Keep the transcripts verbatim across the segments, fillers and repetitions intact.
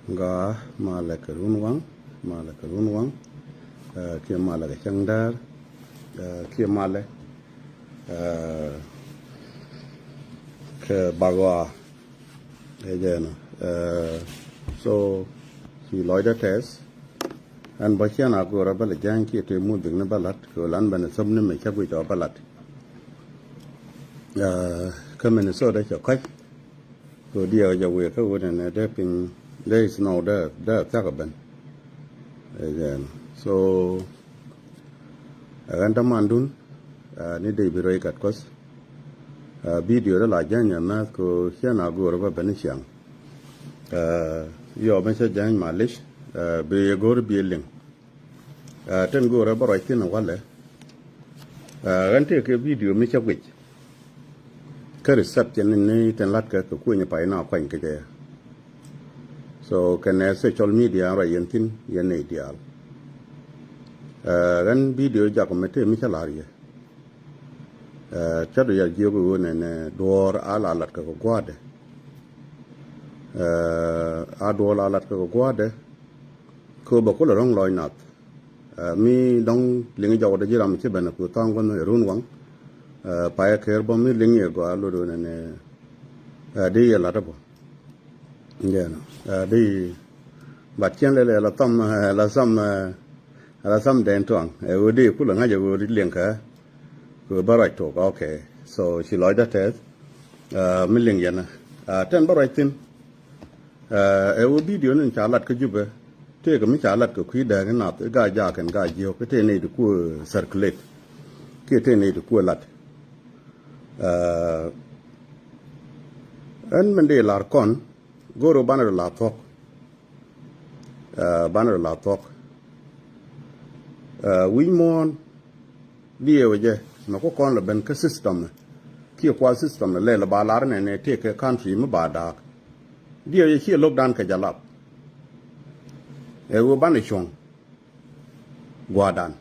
Gaa malɛ kɛ run waŋ, malɛ kɛ run waŋ, eh, kiɛ malɛ kɛ cäŋ däär, eh, kiɛ malɛ, eh, kɛ bak ɣɔaa. Ɛ jɛn ɔ, eh, so ci lɔcdä tɛth. Ɛn bä ciɛn a go̱o̱rä bä lɛ jäny kiɛ te muth bikni bä la̱t kɛ ɣöö lan bɛn thöp ni mɛ cä guic ɔ bä la̱t. Eh, kä Minnesota cɛ kɔc. Kɛ diɛw jɛ wëë kä wut ɛnɛ dee piny dee snow dee dee thiak ɛ ben. Ɛ jɛn. So ɛ ɣän dämandun, ah, ni dee bi rɔy gat kuɔth. Ah, video dee la jäny ɛ mɛth kɛ ciɛn a go̱o̱rä bä ben ciaŋ. Ah, yɔ ben cä jäny malic, ah, bi yɛ go̱o̱r bi liŋ. Ah, tin go̱o̱rä bä ruac thi̱n walɛ. Ah, ɣän tëë kɛ video mi cä guic. Kä reception ni tin la̱tkɛ kɛ kuëny pay na kuany kɛ jɛ. So kɛnɛ social media ruac yɛn thi̱n yɛn nɛy diaal. Ah, ɣän video jak mɛ tëë mi cä la̱r yɛ. Ah, cä du yɛ jiök ɣöö nɛnɛ duɔ̱ɔ̱r a la la̱tkɛ kɛ gua̱a̱dɛ. Ah, a duɔ̱ɔ̱r la la̱tkɛ kɛ gua̱a̱dɛ. Kɛ bä kulɛ ro̱ŋ lɔc nath. Ah, mi dɔ̱ŋ liŋ jɔwdä ji̱ ram ci ben ku tha̱a̱ŋ gua̱n run waŋ. Ah, payɛ ker bä mi liŋ yɛ gɔaa lot wen ɛn, ah, di yɛ la̱t bä. Jɛn, ah, di bat cien lɛl la tham, ah, la tham, ah, la tham dɛn tuaŋ. Ɛ ɣöö di kulɛ ŋa̱c ɛ ɣöö di liŋ kä. Kɛ bä ruac tok, okay. So ci lɔcdä tɛth. Ah, mi liŋ yɛn, ah, tɛn bä ruac thi̱n. Ɛ ɣöö video ni ca lat kä Jubɛ, tëëkɛ mi ca lat kɛ kui̱ dääk in nath i̱ gaa jaak kɛn gaa jiök i̱ tëë nɛy ti kuëë circulate kiɛ tëë nɛy ti kuëë lat. Ɛ, ɛn min dee lar kɔn go̱o̱r ɣöö banɛ rɔ la thuɔ̱k. Ɛ, banɛ rɔ la thuɔ̱k. Ɛ, wi̱c muɔ̱ɔ̱n diɛɛwɛ jɛ mɛ ku kɔn lɛ ben kä system kiɛ kuath system lɛ lɛl ba lar nɛnɛ tëëkɛ country mi ba da̱a̱k. Diɛɛwɛ jɛ ciɛ lo̱kdan kɛ jalap. Ɛ ɣöö banɛ cuɔ̱ŋ gua̱a̱dan.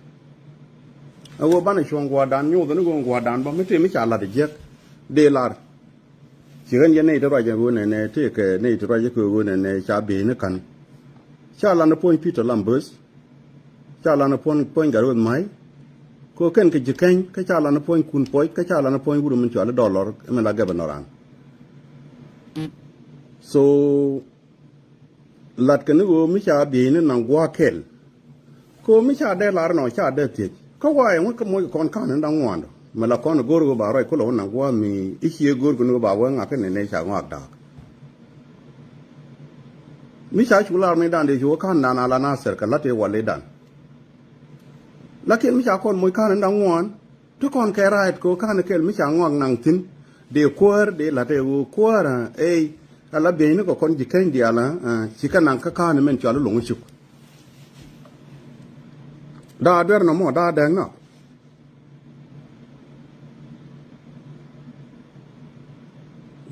Ɛ ɣöö banɛ cuɔ̱ŋ gua̱a̱dan nyothɛ ni ɣöö gua̱a̱dan bä mi tëë mi ca lat jiäk dee lar. Ci ɣän yɛn nɛy ti ruac ɛ ɣöö nɛnɛ tëëkɛ nɛy ti ruac ɛ kɛ ɣöö nɛnɛ ca bieyni ka̱n. Ca lan ɛ puɔ̱ny Peter Lambert. Ca lan ɛ puɔ̱ny, puɔ̱ny Gatwec Ma̱a̱i. Kɛ ɣöö kɛn kɛ ji̱ kɛny kä ca lan ɛ puɔ̱ny Kun Puɔc kä ca lan ɛ puɔ̱ny wurɛ min cɔal i̱ Dɔlɔr min la gɛbɛnɔran. So latkɛ ni ɣöö mi ca bieyni naŋ gua̱a̱k kɛl. Kɛ ɣöö mi ca dee lar nɔ ca dee thiec kä wa̱a̱ ɛŋu kä moc kɔn ka̱n in da̱ŋ ŋuandɔ mɛ la kɔn go̱o̱r ɣöö ba ruac kulɛ wä naŋ gua̱a̱k mi i̱ cie go̱o̱r kɛ ni ɣöö ba wee ŋa̱k kä nɛnɛ ca ŋɔak da̱a̱k. Mi ca cu lar mi dan dee cu wä ka̱n dan a la Nasir kɛ la̱t i̱ wal i̱ dan. Lakin mi ca kɔn moc ka̱n in da̱ŋ ŋuan ti kɔn kɛ right kɛ wä ka̱n in kɛl mi ca ŋɔak naŋ thi̱n dee kuäär dee la̱t ɛ ɣöö kuäär ɛ ɛ ala bieyni kɛ kɔn ji̱ keny diaal ɛ ci kɛ naŋ kä ka̱n in mɛn cɔal i̱ lo̱ŋ i̱ cuk. Daa duer nɔmɔ daa dɛŋ nath.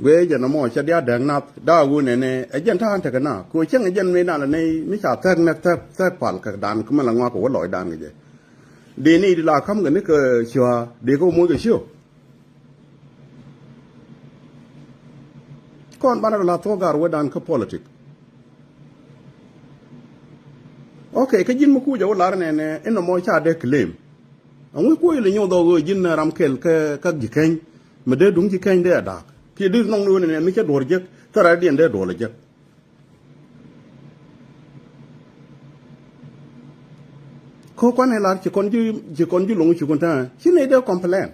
Guiɛ jɛ nɔmɔ cɛ dia dɛŋ nath daa wun ɛnɛ ɛ jɛn ta̱a̱n tekɛ na kɛ cɛŋ ɛ jɛn mi nalɛ nɛy mi ca thɛk nɛk thɛk thɛk pal kɛ dan kä mɛ la ŋɔak kɛ wä lɔcdan kɛ jɛ. Dee ni di la ka̱m kɛ ni kɛ cua dee kɛ wä moc kɛ cio. Kɔn banɛ rɔ la thuɔ̱k gar wä dan kä politik. Ok, kä ji̱n mi kucä wä lar nɛnɛ inɔ mɔ ca dee claim. Aŋu kuɔy li nyuɔth ɔ ɣöö ji̱n ram kɛl kä kä ji̱ keny mi dee duŋ ji̱ keny dee a da̱a̱k kiɛ dee nɔŋ ni wen nɛ mi cä duɔ̱r jek thärɛ diɛn dee duɔ̱l a jek. Kä kuan ɛ lar ci kɔn ji̱ ci kɔn ji̱ loŋ ci kun ta̱a̱ ci nɛy dee complain.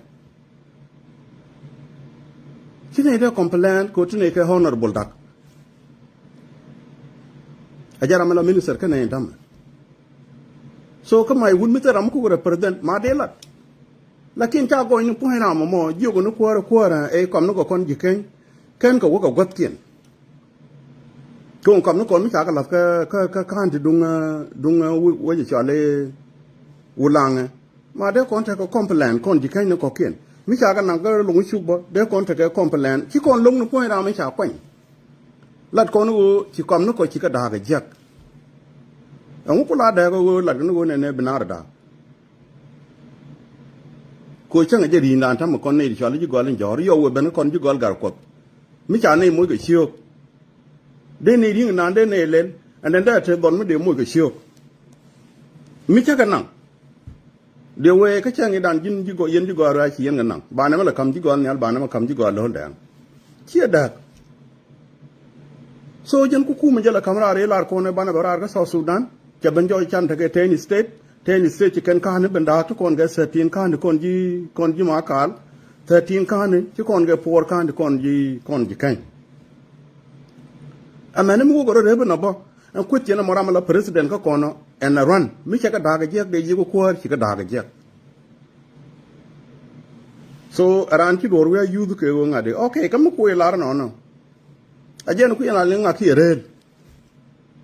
Ci nɛy dee complain kɛ ti nɛy kɛ honorable dak. A jɛ ram mi la minister kä nɛy damɛ. So kä may wut mi thil ram mi kuk represent ma dee lat. Lakin ca gɔny ni puɔ̱ny ram mɔ jiök ni kuäärä kuäärä ɛ kɔm ni kɛ kɔn ji̱ keny kɛn kɛ wä kɛ guäthkiɛn. Kɛ wä kɔm ni kɔn mi ca kɛ lath kä kä kä ka̱n ti duŋ duŋ wecɛ cɔal i̱ Wulaŋɛ. Ma dee kɔn tekɛ complain kɔn ji̱ keny ni kɔ̱kiɛn mi ca kɛ naŋ kä loŋ cuk bä dee kɔn tekɛ complain ci kɔn loŋ ni puɔ̱ny ram mi ca kuany. Lat kɔn ɣöö ci kɔm ni kɔ ci kɛ da̱a̱k ɛ jiäk. Ɛŋu ku la dɛɛk ɣöö lat kɛ ni ɣöö nɛnɛ bi naar da̱a̱k. Kɛ ɣöö cäŋɛ jɛ ri̱i̱ndan ta̱mɛ kɔn nɛy ti cɔal i̱ ji̱ gɔl in jɔ̱ɔ̱r yɔw wëë ben kä kɔn ji̱ gɔl gar kuɔth. Mi ca nɛy moc kɛ cio̱o̱k. Dee nɛy ri̱ŋ naan dee nɛy lɛl Ɛn ɛn dee te dhɔl mi dee moc kɛ ciök. Mi cä kɛ naŋ. Dee wee kä cäŋ idan ji̱n ji̱ gɔaa, yɛn ji̱ gɔaa ruac ci yɛn kɛ naŋ. Banɛ mɛ la ka̱m ji̱ gɔaa nhial, banɛ mɛ ka̱m ji̱ gɔaa lo̱l dɛŋ. Ciɛ dääk. So jɛn ku kumɛ jɛ la ka̱m raar i̱ lar kɔn ɛ banɛ bɛ raar kä South Sudan. Cɛ ben jɔɔc can tekɛ ten state. Ten state ci kɛn ka̱n i̱ ben da̱a̱k ti kɔn kɛ thirteen ka̱n i̱ kɔn ji̱, kɔn ji̱ ma kaal. Thirteen ka̱n i̱ ci kɔn kɛ four ka̱n i̱ kɔn ji̱, kɔn ji̱ kɛny. Ɛmɛn i̱ mi wok rɔ rep in a bä. Ɛn kueth cien ɛmɔ ram ala president kä kɔnɔ ɛn a ruan mi cɛ kɛ da̱a̱k jiɛk dee jiɛk kuäär ci kɛ da̱a̱k jiɛk. So ɛ raan ci duɔ̱ɔ̱r wi̱i̱ a yuth kɛ ɣöö ŋa̱t dee. Ok, kä mi kui̱ lar nɔnɔ. A jɛn kui̱ ɛn a liŋ ŋa̱ kiɛ reel.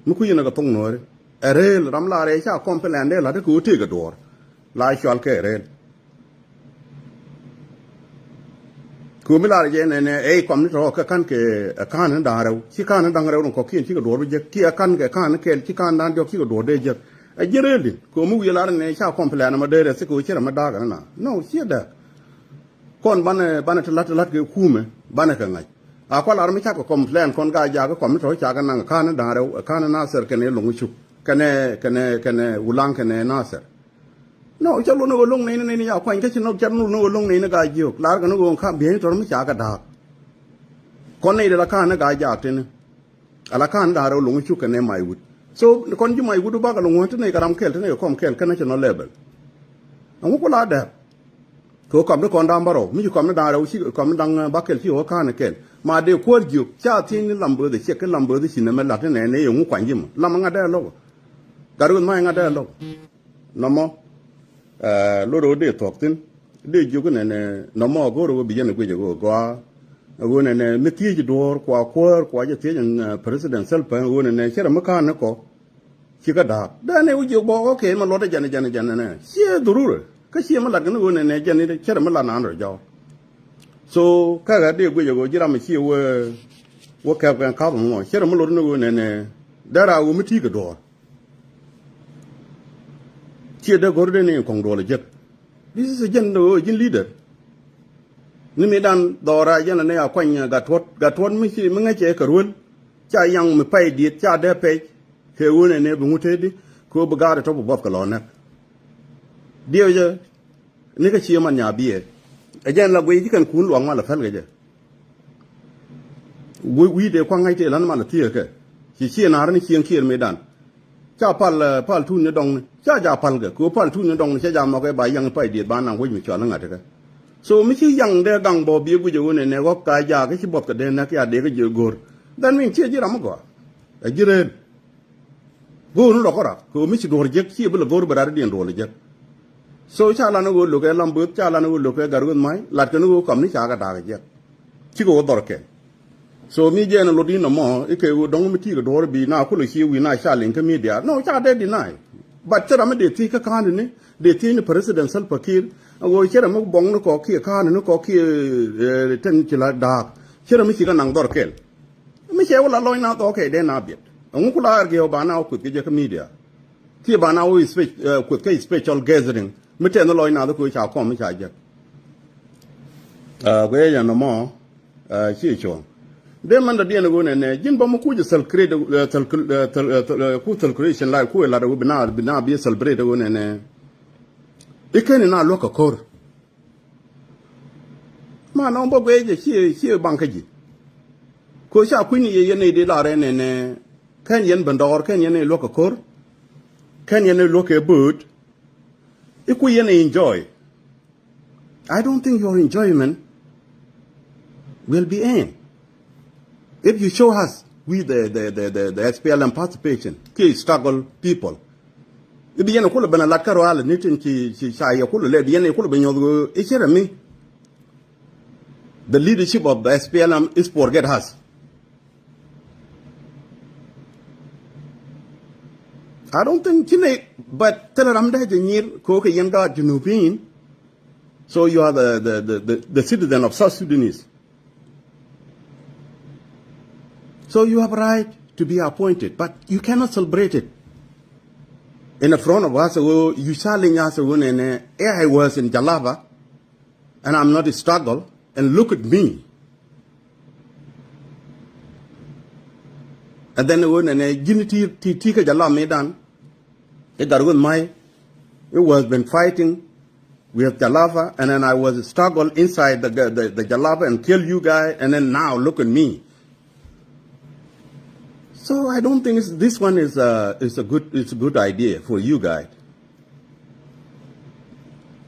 Mi kui̱ ɛn a kɛ thoŋ nuɔ̱ɔ̱ri. Ɛ reel ram lar ɛ ca kɔm pɛ lɛn dee la̱t kɛ ɣöö tëëk ɛ duɔ̱ɔ̱r. La cual kɛ reel. Kɛ ɣöö mi lar jɛ nɛnɛ ɛ kɔm ni tɔ̱ kɛ ka̱n kɛ ɛ ka̱n ni da̱ŋ rɛw. Ci ka̱n ni da̱ŋ rɛw ni kɔ̱kiɛn cikɛ duɔ̱ɔ̱r bi jek. Ki ɛ ka̱n kɛ ka̱n ni kɛl ci ka̱n da̱ŋ diɔ̱k cikɛ duɔ̱ɔ̱r dee jek. Ɛ ji̱ reel din. Kɛ ɣöö mi wi̱i̱ lar nɛnɛ ca kɔm pɛ lɛn ɛmɔ dee rɛth kɛ ɣöö ci rɛ mi da̱a̱k ɛn na. No, ciɛ dääk. Kɔn banɛ, banɛ te la̱t, te la̱t kɛ kumɛ, banɛ kɛ ŋa̱c. A kual ar mi cakɛ complain kɔn ka jakä kɔm ni tɔ̱ cakɛ naŋ ka̱n ni da̱ŋ rɛw, ka̱n ni Nasir kɛnɛ Loŋ Cuk, kɛnɛ, kɛnɛ, kɛnɛ Wulaŋ kɛnɛ Nasir. No, cä lot ni ɣöö lo̱ŋ nɛy ni nɛy ni ca kuany kä ci nɔ cɛ lot ni ɣöö lo̱ŋ nɛy ni ka jiök. Lar kɛ ni ɣöö ka̱n bi̱eny tɔ̱r mi cakɛ da̱a̱k. Kɔn nɛy dee la ka̱n ni ka jaak tini. Ala ka̱n da̱ŋ rɛw Loŋ Cuk kɛnɛ Maiwut. So kɔn ji̱ Maiwut bakɛ lo̱ŋ wä tini kɛ ram kɛl tini kɛ kɔm kɛl kä national level. Ɛŋu ku la dɛp. Kɛ ɣöö kɔm ni kɔn da̱ŋ bärɔw mi ci kɔm ni da̱ŋ rɛw ci kɔm ni da̱ŋ, eh, bäkɛl ci ɣöö ka̱n ni kɛl. Ma dee kuäär jiök ca thiec ni Lam Bööth ɛ ciɛk kä Lam Bööth ci nɛmɛ la̱t ni nɛn ni yɛ ŋu kuany ji̱ mɔ. Lam ŋa̱t dee lo̱k. Gat Rueth Mac ŋa̱t dee lo̱k. Nɔmɔ. Eh, lot ɣöö dee thuɔ̱k thi̱n. Dee jiök nɛnɛ nɔmɔ go̱o̱r ɣöö bi jɛn ɛ guic ɛ ɣöö gɔaa. Ɣöö nɛnɛ mi thiec duɔ̱ɔ̱r kua kuäär kua jɛ thiec ɛn, eh, President Salva ɣöö nɛnɛ cärɛ mi ka̱n ni kɔ. Ci kä da̱a̱k dee ni wä jiök bä, okay, ma luɔt jɛn jɛn jɛn nɛ ciɛ dhururɛ. Kä ciɛ mi lat kɛ ni ɣöö nɛnɛ jɛn ni cärɛ mi lat naan rɔ jɔw. So kä ɣä dee guic ɛ ɣöö ji̱ ram ɛ ciɛ wee wä kɛp kɛn ka̱p ɛmɔ cärɛ mi luɔt ni ɣöö nɛnɛ dee raa ɣöö mi ti̱i̱ kɛ duɔ̱ɔ̱r. Ciɛ dee go̱r dee ni kɔŋ duɔl ɛ jek. This is a jɛn ɣöö ji̱n leader. Ni mi dan dhɔra jɛn ɛ ni a kuany Gatwäät, Gatwäät mi ci mi ŋäcɛ kɛ ruel. Ca yaŋ mi pay diet ca dee pɛc. Kɛ ɣöö nɛnɛ bi ŋut tëëdi kɛ ɣöö bi gaat ɛ tɔ̱ bi buɔth kɛ lɔ näk. Diɛw jɛ ni kä cie man nya biɛ. Ɛ jɛn la guiy ci kɛn kun luak mal ɛ päl kɛ jɛ. Wi̱i̱ dee kua̱ŋ ŋa̱c tëë la̱n mal ɛ thiee kɛ ci cie naar ni cieŋ kiɛɛr mëëdan. Ca pal, eh, pal tuun ni dɔŋni ca ja pal kɛ kɛ ɣöö pal tuun ni dɔŋni ca ja mɔk ɛ ba yaŋ pay diet ba naŋ wec mi cual ŋa̱t kɛ. So mi ci yaŋ dee gaŋ bɔ biɛ guic ɛ ɣöö nɛnɛ ɣɔk ka ja kä ci buɔth kɛ dee näk ya dee kä jiɛ go̱r. That mean cie ji̱ ram mi gɔaa. Ɛ ji̱ reel. Go̱o̱r ni lɔ kɔra kɛ ɣöö mi ci duɔ̱ɔ̱r jiäk ci bi lɛ go̱o̱r bɛ rat diɛn duɔ̱ɔ̱r jiäk. So ca lan ni ɣöö lo̱kɛ Lam Bööth ca lan ni ɣöö lo̱kɛ Gat Rueth Mac lat kɛ ni ɣöö kɔm ni ca kɛ da̱a̱k jiäk. Cikɛ ɣöö dhɔr kɛn. So mi jɛɛn lot in nɔmɔ ikɛ ɣöö dɔ̱ŋ mi ti̱i̱ kɛ duɔ̱ɔ̱r bi na kulɛ ci wi̱i̱ na ca liŋ kä media. No, ca dee deny. But thil ram mi dee thiec kä ka̱n ni dee thiec ni President Salva Kiir. Ɣöö cɛ ram mi buɔ̱ŋ ni kɔ kiɛ ka̱n ni kɔ kiɛ, eh, ten ci la da̱a̱k. Cɛ ram mi ci kɛ naŋ dhɔr kɛl. Mi cɛ wä la lɔc na dhɔk kɛ dee na biɛt. Ɛŋu ku la ar gɛɛw ba na wä kueth kɛ jɛ kä media. Kiɛ ba na wä spe-, eh, kueth kä special gathering. Mi tɛth ni lɔc na dhɔk kɛ ca kɔm mi ca jek. Ah, guɛ yɛn nɔmɔ, ah, ciɛ cuɔ̱ŋ. Dee mɛn dɔ̱diɛn ɛ ɣöö nɛnɛ ji̱n bä mi kuc ɛ celebrate, eh, cel-, eh, cel-, eh, cel-, eh, ku celebration la ku ɛ lat ɛ ɣöö bi na, bi na bi celebrate ɛ ɣöö nɛnɛ. Ikɛn ina luäk kɛ ko̱r. Ma nɔŋ bä guɛc jɛ ciɛ, ciɛ baŋ kä ji̱. Ko ca kui̱ni yɛ yɛn nɛy dee lar ɛn ɛnɛ kɛn yɛn ben dɔɔr kɛn yɛn nɛy luäk kɛ ko̱r. Kɛn yɛn nɛy luäk kɛ bööt. I̱ kui̱ yɛn nɛy enjoy. I don't think your enjoyment will be end. If you show us, we the, the, the, the, the S P L M participation, kiɛ struggle people. I̱ bi yɛn kulɛ ben a lat kä rual ni tin ci, ci ca yɛ kulɛ lɛ bi yɛn kulɛ ben nyuɔth ɣöö i̱ cɛ rɛ mi. The leadership of the S P L M is forget us. I don't think ci nɛ, but thilɛ ram dee jɛ nyir kɛ ɣöö kɛ yɛn gaat Junubin. So you are the, the, the, the, the citizen of South Sudanese. So you have a right to be appointed, but you cannot celebrate it in the front of us. Ɣöö you challenge us ɣöö nɛnɛ, eh, I was in Jalaba and I'm not a struggle, and look at me. And then ɣöö nɛnɛ ji̱n ti ti ti kä Jalap mëëdan. I̱ Gatwec Ma̱a̱i, it was been fighting with Jalapa, and then I was struggle inside the the, the, the Jalapa and kill you guys, and then now look at me. So I don't think it's, this one is a, is a good, is a good idea for you guys.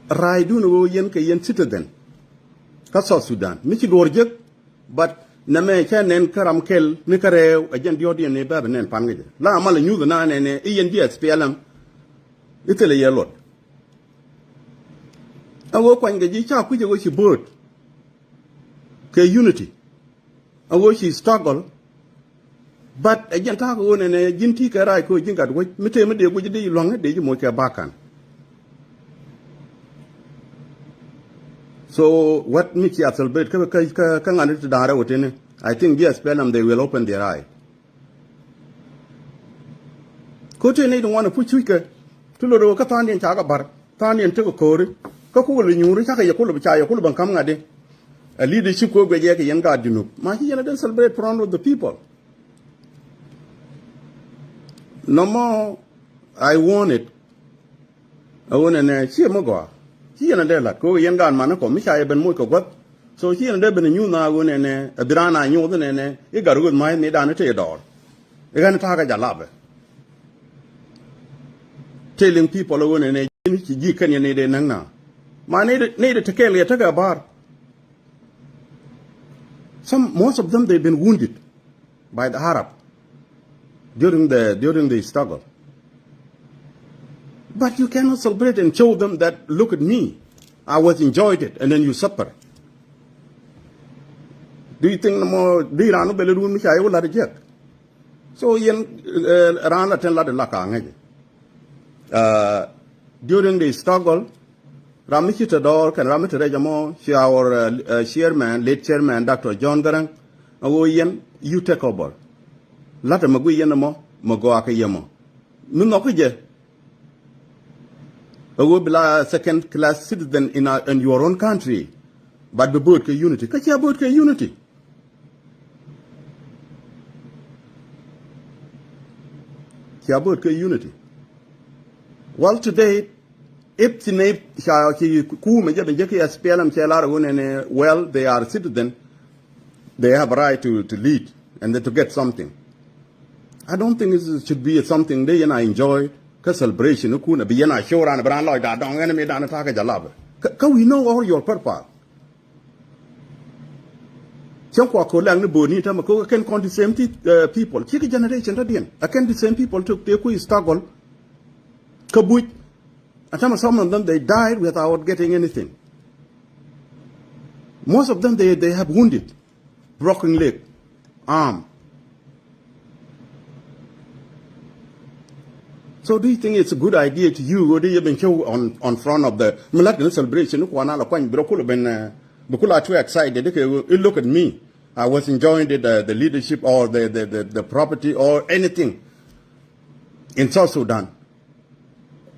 Ra̱a̱cdun ɣöö yɛn kɛ yɛn citizen kä South Sudan mi ci duɔ̱ɔ̱r jek. But nɛmɛ cä nɛn kä ram kɛl ni kä rɛɛw ɛ jɛn diɔ̱ɔ̱kdiɛn ni bɛ̈ɛ̈p nɛn pan kä jɛ la mal ɛ nyuth na nɛnɛ i̱ yɛn ji̱ S P L M. I̱ thilɛ yɛ luɔt. Ɛ ɣöö kuany kɛ ji̱ ca kui̱c ɛ ɣöö ci bo̱o̱t kɛ unity. Ɛ ɣöö ci struggle. But ɛ jɛn ta̱a̱ kɛ ɣöö nɛnɛ ji̱n ti kɛ rac kɛ ɣöö ji̱n Gatwec mi tëë mi dee guic dee ji̱ lua̱ŋ dee ji̱ moc kɛ bakan. So what mi ci a celebrate kä kä kä ŋa̱n ti da̱a̱n rɛw tini. I think ji̱ S P L M they will open their eye. Ko̱ tëë ni di ŋuan ɛ puc cuc kɛ ti lot ɣöö kä tha̱a̱ŋdiɛn ca kɛ ba̱r tha̱a̱ŋdiɛn tekɛ ko̱ri. Kä kukɛ lɛ nyuuri cakɛ yɛ kulɛ ca yɛ kulɛ bɛ ka̱m ŋa̱t di. A leadership ko̱ guic yɛ kɛ yɛn gaat Junub ma ci yɛn a den celebrate front of the people. Nɔmɔ I want it. A ɣöö nɛnɛ ciɛ mi gɔaa ci yɛn a dee la̱t kɛ ɣöö yɛn gaat mani kɔ mi ca yɛ ben moc kɛ gua̱th. So ci yɛn a dee ben a nyuuth na a ɣöö nɛnɛ a bi raan a nyuuth nɛnɛ i̱ Gatwec Ma̱a̱i mëëdan i̱ tëë dɔɔr. I̱ ɣän i̱ ta̱a̱ kɛ Jalapɛ. Telling people a ɣöö nɛnɛ ji̱n ci ji̱ kɛn yɛn ni dee näk na ma ni dee te kɛɛl yɛ tekɛ ba̱a̱r. Some, most of them, they've been wounded by the Arab during the, during the struggle. But you cannot celebrate and show them that, look at me, I was enjoyed it, and then you suffer. Do you think nɔmɔ di raan wä bɛl run mi ca yɛ wä lat jek? So yɛn, eh, raan la ten lat la ka ŋäc. Uh, during the struggle, ram mi ci te dɔɔr kɛn ram mi te rɛc ɛmɔ ci our, uh, uh, chairman, late chairman Doctor John Garang, a ɣöö yɛn you take over. La̱t ɛmɛ gui yɛn ɛmɔ mɛ gɔaa kɛ yɛmɔ mi nhɔk kä jɛ. A ɣöö bi la second class citizen in, a, in your own country. But bi bo̱o̱t kɛ unity kä cia bo̱o̱t kɛ unity. Cia bo̱o̱t kɛ unity. Well, today, if ci nɛy ca ci kuumɛ jɛ ben jɛ ki S P L M cɛ lar ɣöö nɛnɛ, well, they are citizen, they have a right to, to lead and then to get something. I don't think it should be something dee yɛn a enjoy kä celebration ikun a bi yɛn a show ran bi ran lɔc da dɔŋ ɛn mi dan ta̱a̱ kɛ Jalapɛ. Kä, kä we know all your purpose. Cäŋ kua ko̱ lɛŋ ni bo̱o̱ni tämɛ ko̱ kɛn kɔn the same thi-, uh, people. Cikɛ generation tätdiɛn. A kɛn the same people tök tëë kui̱ struggle. Kä buc. And some, some of them, they died without getting anything. Most of them, they, they have wounded, broken leg, arm. So do you think it's a good idea to you? Or do you even show on, on front of the Milat celebration? Kuana la kwany biro kula ben, uh, bikula too excited. Okay, well, you look at me. I was enjoying the, the, the leadership or the, the, the, the property or anything in South Sudan.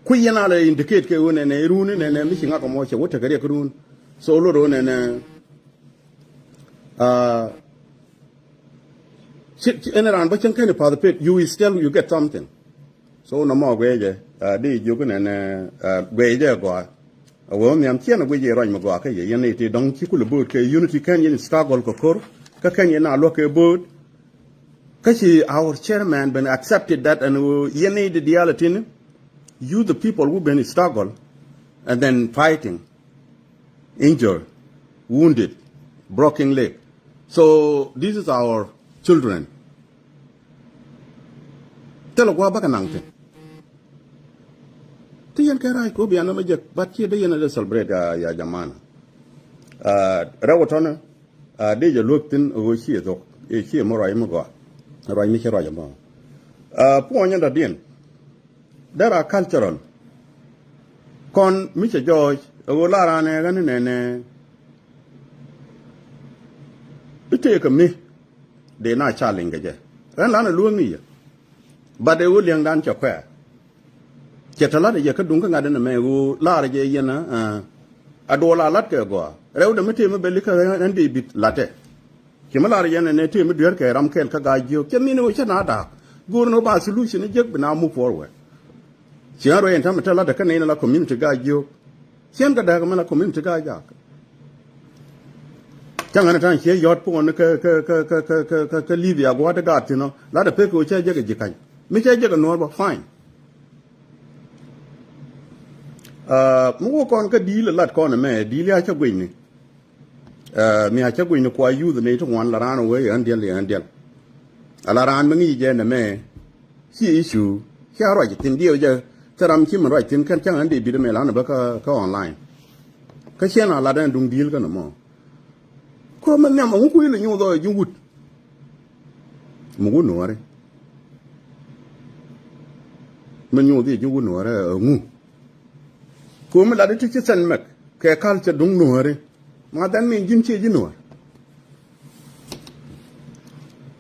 Kui̱ yɛn a lɛ indicate kɛ ɣöö nɛnɛ run nɛnɛ mi ci ŋak ɛmɔ cɛ wä tekɛ riɛk run. So lot ɣöö nɛnɛ, uh, ci, ci, ɛn raan bä cäŋ kɛn i̱ participate, you will still, you get something. So nɔmɔ guiɛ jɛ, uh, di jiök nɛnɛ, uh, guiɛ jɛ gɔaa. A wee wä nhiam ciɛn a guic yɛ ruac mi gɔaa kä yɛ yɛn i̱ ti dɔ̱ŋ ci kulɛ bo̱o̱t kɛ unity kɛn yɛn struggle kɛ ko̱r kä kɛn yɛn a luäk kɛ bo̱o̱t. Kä ci our chairman been accepted that and, uh, yɛn i̱ di diaal a tin, you the people who been struggle and then fighting, injured, wounded, broken leg. So this is our children. Thilɛ gua̱a̱ bäkɛ naŋ thi̱n. Ti yɛn kɛ ra̱a̱c ko̱ bian nɔmɔ jek, but ciɛ dee yɛn a dee celebrate ya, ya jamana. Ah, rɛw tɔnɛ, ah, dee jɛ luäk thi̱n ɣöö ciɛ thok, ɛ ciɛ mɔ ruac mi gɔaa. Ruac mi cɛ ruac ɛmɔ. Ah, puɔ̱ny ɛn dɔ̱diɛn. Dee ra cultural. Kɔn mi cɛ jɔɔc ɛ ɣöö la raan ɛ ɣän nɛnɛ. I̱ tëëkɛ mi dee na ca liŋ kɛ jɛ. Ɣän lan ɛ luäŋni yɛ. But ɛ ɣöö liɛŋdan cɛ kuɛɛr. Cɛ te lat ɛ jɛ kä duŋ kä ŋa̱t ɛn ɛmɛ ɣöö lar ɛ jɛ yɛn ɛ, ɛ duɔl a lat kɛ gɔaa. Rɛwdɛ mi tëë mi bɛ li̱kä ɣän dee bit latɛ. Ci mi lar yɛn ɛnɛ tëë mi dueer kɛ ram kɛl kä Gaa-jiök. Cɛ min ɣöö cä na da̱a̱k. Go̱o̱r ni ɣöö ba solution ni jek bi na move forward. Ci ɣän ruɛy ɛn ta̱mɛ te latdä kä nɛy ni la community Gaa-jiök. Cien kɛ dääk mi la community Gaa-jaak. Cäŋ ɣän ta̱a̱ŋ ciɛ yɔ̱t puɔ̱n kä, kä, kä Libya gua̱a̱t gaat thi̱n ɔ. Latdä pek kɛ ɣöö cä jek ɛ Ji̱käny. Mi cä jek ɛ Nuɔ̱ɔ̱r bä, fine. Ah, mi wä kɔn kä di̱i̱l ɛ lat kɔn ɛmɛ, di̱i̱l ya cä guicni. Ah, mi a cä guicni kua youth ni ti ŋuan la raan wee yɛ ɣän diɛl, yɛ ɣän diɛl. A la raan mi ŋi̱i̱c jɛ nɛmɛ, ci issue, ci a ruac thi̱n diɛw jɛ, thil ram ci mi ruac thi̱n kɛn cäŋ ɣän dee bi̱t ɛmɛ lan bä kä, kä online. Kä ciɛn a lat ɛn duŋ di̱i̱l kä nɔmɔ. Ko mi nhiam ɛŋu kui̱ lɛ nyuuth ɔ ji̱ wut. Mi wut nuɔ̱ɔ̱ri. Mi nyuuth i̱ ji̱ wut nuɔ̱ɔ̱ri ɛŋu. Ko mi lat i̱ ti ci sɛn mɛk kɛ kal cɛ duŋ nuɔ̱ɔ̱ri. Ma dhɛn mi ji̱n ciɛ ji̱ nuɔ̱ɔ̱r.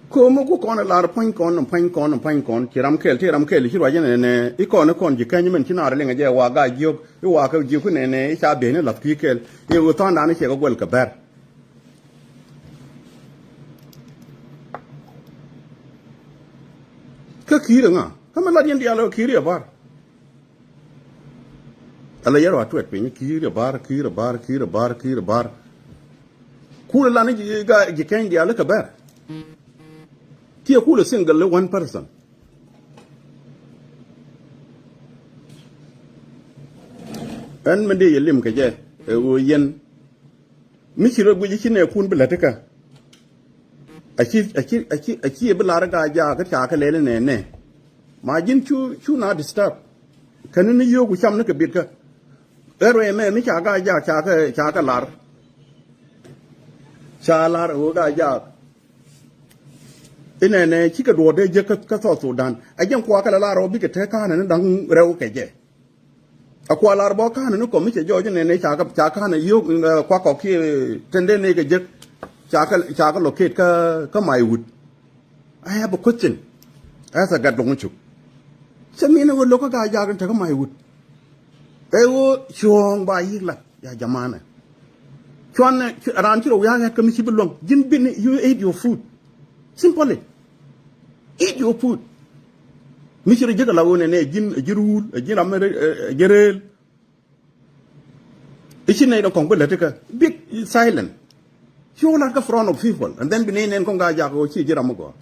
Ko mi ku kɔn lar puɔ̱ny kɔn, puɔ̱ny kɔn, puɔ̱ny kɔn. Ci ram kɛl, ci ram kɛl, ci ruac inɛnɛ. I̱ kɔn, i̱ kɔn Ji̱käny mɛn ci naar liŋ jɛ wa Gaa-jiök. I̱ wa kä jiök inɛnɛ, i̱ ca ben i̱ lath kui̱ kɛl. I̱ ɣöö tha̱a̱ŋdan i̱ cɛ kɛ guɛl kɛ bɛr. Kä ki̱i̱r ŋa? Kä mi lat yɛn diaal ɔ ki̱i̱r i̱ ɛ bar. Ala yɛr wa tuɛt piny ki̱i̱r ɛ bar, ki̱i̱r ɛ bar, ki̱i̱r ɛ bar, ki̱i̱r ɛ bar. Kulɛ lan i̱ Gaa-, Ji̱käny diaal i̱ kɛ bɛr. Kiɛ kulɛ single one person. Ɛn mi dee yɛ lim kɛ jɛ ɛ ɣöö yɛn mi ci rɔ guic i̱ ci nɛɛkun bi lät ikä. Aci, aci, aci, aci bi lar i̱ Gaa-jaak i̱ ca kɛ lɛl inɛnɛ. Ma ji̱n cu, cu na disturb. Käni ni yio̱o̱k ku cam ni kɛ bitkä. Ɛ ruɛy ɛmɛ mi ca Gaa-jaak ca kɛ, ca kɛ lar. Ca lar ɛ ɣöö Gaa-jaak inɛnɛ cikɛ duɔ̱ɔ̱r dee jek kä, kä South Sudan. Ɛ jɛn kua kɛ la lar ɛ ɣöö bikɛ te ka̱a̱nɛ ni da̱ŋ rɛw kɛ jɛ. A kua lar bä ka̱n ni kɔm mi cɛ jɔɔc nɛnɛ ca kä, ca ka̱n yio̱k, eh, kua kɔk kiɛ tɛn dee nɛy kɛ jek. Ca kä, ca kä locate kä, kä Maiwut. I have a question. As a gat loŋ cuk. Cɛ min ɛ wä lo̱k kä Gaa-jaak in te kä Maiwut. Ɛ wä cuɔ̱ɔ̱ŋ ba yik lat ya jamana. Cuan, cu-, raan ci rɔ wi̱i̱ a ɣɛt kä mi ci bi luäŋ. Ji̱n bin, you eat your food. Simply. Eat your food. Mi ci rɔ ji̱ kɛ la ɣöö nɛnɛ ji̱n, ji̱ ruul, ji̱n ram, eh, ji̱ rëël. I̱ ci nɛy dɔ̱ŋ kɔŋ bi lät ikä. Big silent. Ci wä lat kä front of people. And then bi nɛy nɛn kɔŋ Gaa-jaak ɣöö ci ji̱ ram mi gɔaa.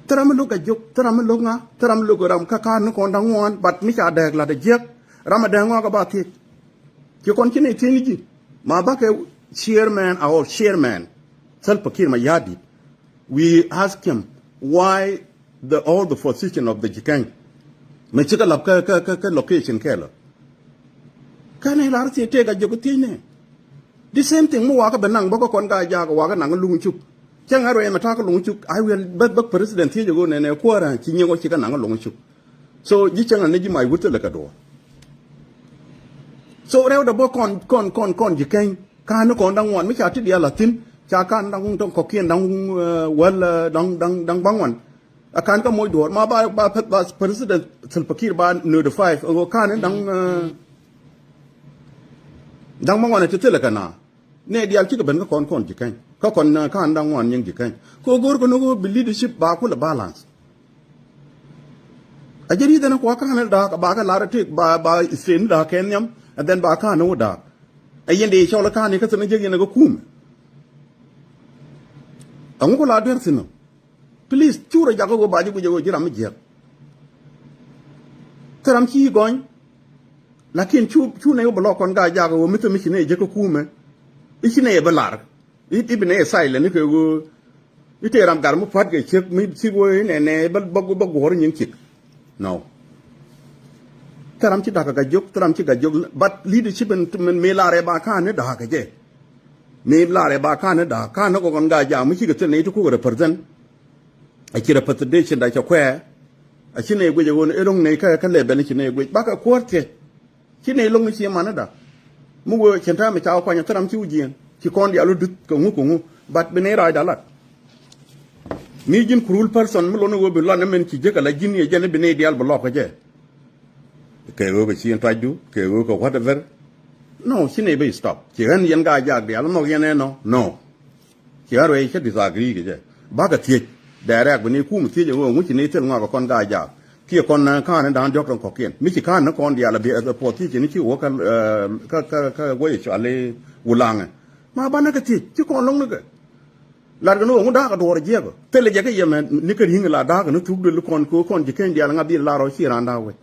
Thil ram mi lo̱k Gaa-jiök, thil ram mi lo̱k ŋa, thil ram mi lo̱k ram kä ka̱n ni kɔn da̱ŋ ŋuan, but mi ca dääk lat a jiäk. Ram a dääk ŋuan kɛ ba thiec. Ci kɔn ci nɛy thiec ni ji̱. Ma bakɛ chairman, our chairman. Salva Kiir Mayardit. We ask him why the, all the position of the Jikäny. Mɛ cikɛ lap kä, kä, kä, kä location kɛɛlɔ. Kä nɛ lar thiec tëë Gaa-jiök thiec nɛ. The same thing mi wakä bɛ naŋ bä kä kɔn Gaa-jaak wakä naŋ luŋ cuk. Cä ŋa̱ ruɛy mɛ ta̱a̱ kä luŋ cuk. I will bä, bä president thiec ɛ ɣöö nɛnɛ kuäärä ci nyiŋ ɔ cikɛ naŋ luŋ cuk. So ji̱ cäŋ ni ji̱ Maiwut thilɛ kɛ duɔ̱ɔ̱r. So rɛwdɛ bä kɔn, kɔn, kɔn, kɔn Jikäny. Ka̱n ni kɔn da̱ŋ ŋuan mi ca ti diaal a thi̱n. Ca ka̱n da̱ŋ tɔŋ kɔ̱kiɛn da̱ŋ, eh, wäl, eh, da̱ŋ, da̱ŋ, da̱ŋ bäŋuan. A ka̱n kä moc duɔ̱ɔ̱r. Ma ba, ba, ba president Salva Kiir ba notify. Ɛ ɣöö ka̱n ni da̱ŋ, eh, da̱ŋ bäŋuan ɛ ti thilɛ kɛ na. Nɛ diaal cikɛ ben kä kɔn kɔn Jikäny. Kä kɔn, eh, ka̱n da̱ŋ ŋuan nyiŋ Jikäny. Kɛ ɣöö go̱o̱r kɛ ni ɣöö bi leadership ba kulɛ balance. A jɛ ri̱th ɛn kua ka̱n ni da̱a̱k ba kɛ lar ɛ tëk ba, ba state ni da̱a̱k kɛ nhiam. And then ba ka̱n ni wä da̱a̱k. Ɛ yɛn dee cɔl ɛ ka̱n ni kä thil ni jek yɛn ɛ kä kuumɛ. Ɛŋu ku la duer thi̱n ɔ. Please, cu rɔ jakä ɣöö ba ji̱ guic ɛ ɣöö ji̱ ram mi jiäk. Thil ram ci gɔny. Lakin cu, cu nɛy wä bɛ lɔk kɔn Gaa-jaak ɣöö mi thil mi ci nɛy jiäk kä kuumɛ. I̱ ci nɛy ɛ bä lar. I̱, i̱ bi nɛy ɛ silent ni kɛ ɣöö i̱ tëë ram gat mi pua̱t kɛ ciek mi thik wee nɛnɛ bä, bä, bä guɔ̱r nyin cik. No. Thil ram ci da̱k kɛ Gaa-jiök, thil ram ci Gaa-jiök, but leadership in, in mëë lar ɛ ba ka̱n ni da̱k kɛ jɛ. Mëë lar ɛ ba ka̱n ni da̱k, ka̱n ni kɔn Gaa-jaak mi cikɛ thil nɛy ti kukɛ represent. A ci representation da cɛ kuɛɛ. A ci nɛy guic ɛ ɣöö ni ro̱ŋ nɛy kä, kä level ni ci nɛy guic. Bakɛ kuäär thiec. Ci nɛy lo̱ŋ ni ci man ni da. Mi wee cɛn ta̱a̱ mi ca wä kuany a thil ram ci wä jiɛɛn. Ci kɔn diaal wä duth kɛ ŋu kɛ ŋu. But bi nɛy raacda lat. Mi ji̱n cruel person mi lo̱n ni wee bi lat ni mɛn ci jiäk ala ji̱n yɛ jɛn ni bi nɛy diaal bi lɔk kɛ jɛ. Kɛ ɣöö kɛ ci yɛn tuacdu, kɛ ɣöö kɛ whatever. No, ci nɛy ben stop. Ci ɣän yɛn Gaa-jaak diaal nhɔk yɛn ɛnɔ. No. Yɛn ruɛy cä disagree kɛ jɛ. Bakɛ thiec direct bi ni kum thiec ɛ ɣöö ŋuci ni thil ŋɔak ɛ kɔn gaa jaak kiɛ kɔn, eh, ka̱n ni da̱a̱n diɔ̱k rɔ kɔ̱kiɛn mi ci ka̱n ni kɔn diaal ɛ bi, eh, puɔth thiec ci ni ci wä kä, eh, kä, kä, kä wec cɔal i̱ Wulaŋɛ. Ma banɛ kɛ thiec ci kɔn lo̱ŋ ni kɛ. Lat kɛ ni ɣöö ŋu da̱a̱k ɛ duɔɔr jiɛk ɔ thilɛ jɛ kä yɛmɛ ni kä ri̱ŋ la da̱a̱k ɛ ni thuk duël kɔn kɛ kɔn ji̱ keny diaal ŋa bil lar ɔ ci raan da̱a̱k wec.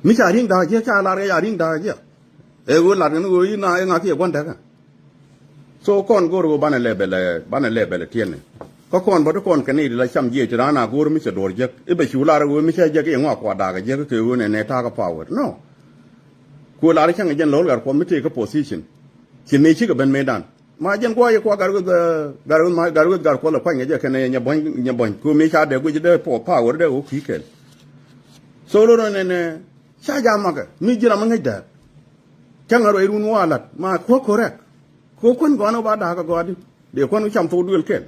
Mi ca ri̱ŋ da̱a̱k jiɛk ca lar kɛ ca ri̱ŋ da̱a̱k jiɛk. Ɛ ɣöö lat kɛ ni ɣöö i̱ na i̱ ŋa kiɛ gua̱n däkä. So kɔn go̱r ɣöö banɛ lɛ bɛlɛ, banɛ lɛ bɛlɛ tiɛnɛ. Kä kɔn bä ti kɔn kɛ ni di la cam jiɛc ti raan a go̱r mi cɛ duɔr jek i̱ bɛ cu lar ɣöö mi cɛ jek i̱ ŋɔak kua da̱a̱k jek kɛ ɣöö nɛ nɛ ta̱a̱ kä power. No. Ku lar cäŋ jɛn lo̱l gat kuɔ mi tëë kä position. Ci mëë cikɛ ben mëëdan. Ma jɛn guɔ yɛ kuɔ gat weth, eh, gat weth ma gat weth gat kuɔ lɛ kuany kɛ jɛ kɛnɛ nyɛ buɔ̱ny, nyɛ buɔ̱ny. Ku mëë ca dee guic dee po-, power dee ɣöö ki̱i̱ kɛl. So lo̱l nɛ nɛ ca jam makɛ mi ji̱ ram mi ŋäc dääk. Cäŋ a ruac run wä a la̱t ma kuäk correct. Kɛ kuän gɔ̱a̱n ɔ ba da̱a̱k ɛ gɔa̱a̱di dee kuän cam thok duël kɛl.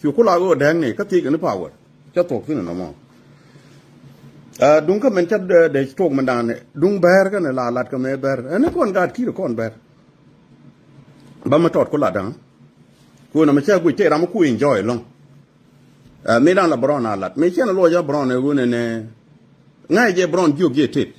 Ci ku la ɣöö dɛ̱ŋ ni kä thiec kɛ ni power. Cä thok thi̱n ɛnɔmɔ. Ɛ, duŋ kä mɛn cä dee, dee tuɔɔk mɛn da̱a̱n duŋ bɛɛr kɛn la lat kɛ mɛ bɛɛr ɛn ni kɔn gaat ki̱i̱r kɔn bɛɛr. Ba mɛ tɔt ku lat da̱a̱n. Ku ɛn ɛmɛ cä guic tëë ram ku enjoy ɛlɔ̱ŋ. Ɛ, mëë da̱ŋ la Brown a lat mëë cɛn a luɔc a Brown ɛ ɣöö nɛnɛ ŋa̱c jɛ Brown jiök jɛ tet.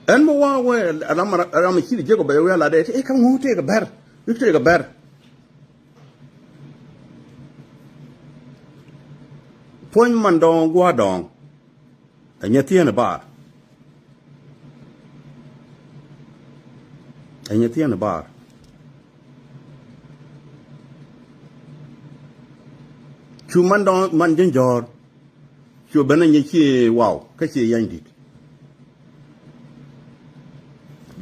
Ɛn mi wa wee ram, ram ci di jiök bɛ wee a lat ɛ ti ɛ kä ŋu tëëk bɛr. I̱ tëëk bɛr. Puɔ̱ny man dɔ̱ŋ gua̱a̱r dɔ̱ŋ. Ɛ nyɛ thieen ɛ baar. Ɛ nyɛ thieen ɛ baar. Cu man dɔ̱ŋ man ji̱n jɔ̱ɔ̱r. Cu ben ɛ nyɛ cie waw kä cie yany di̱t.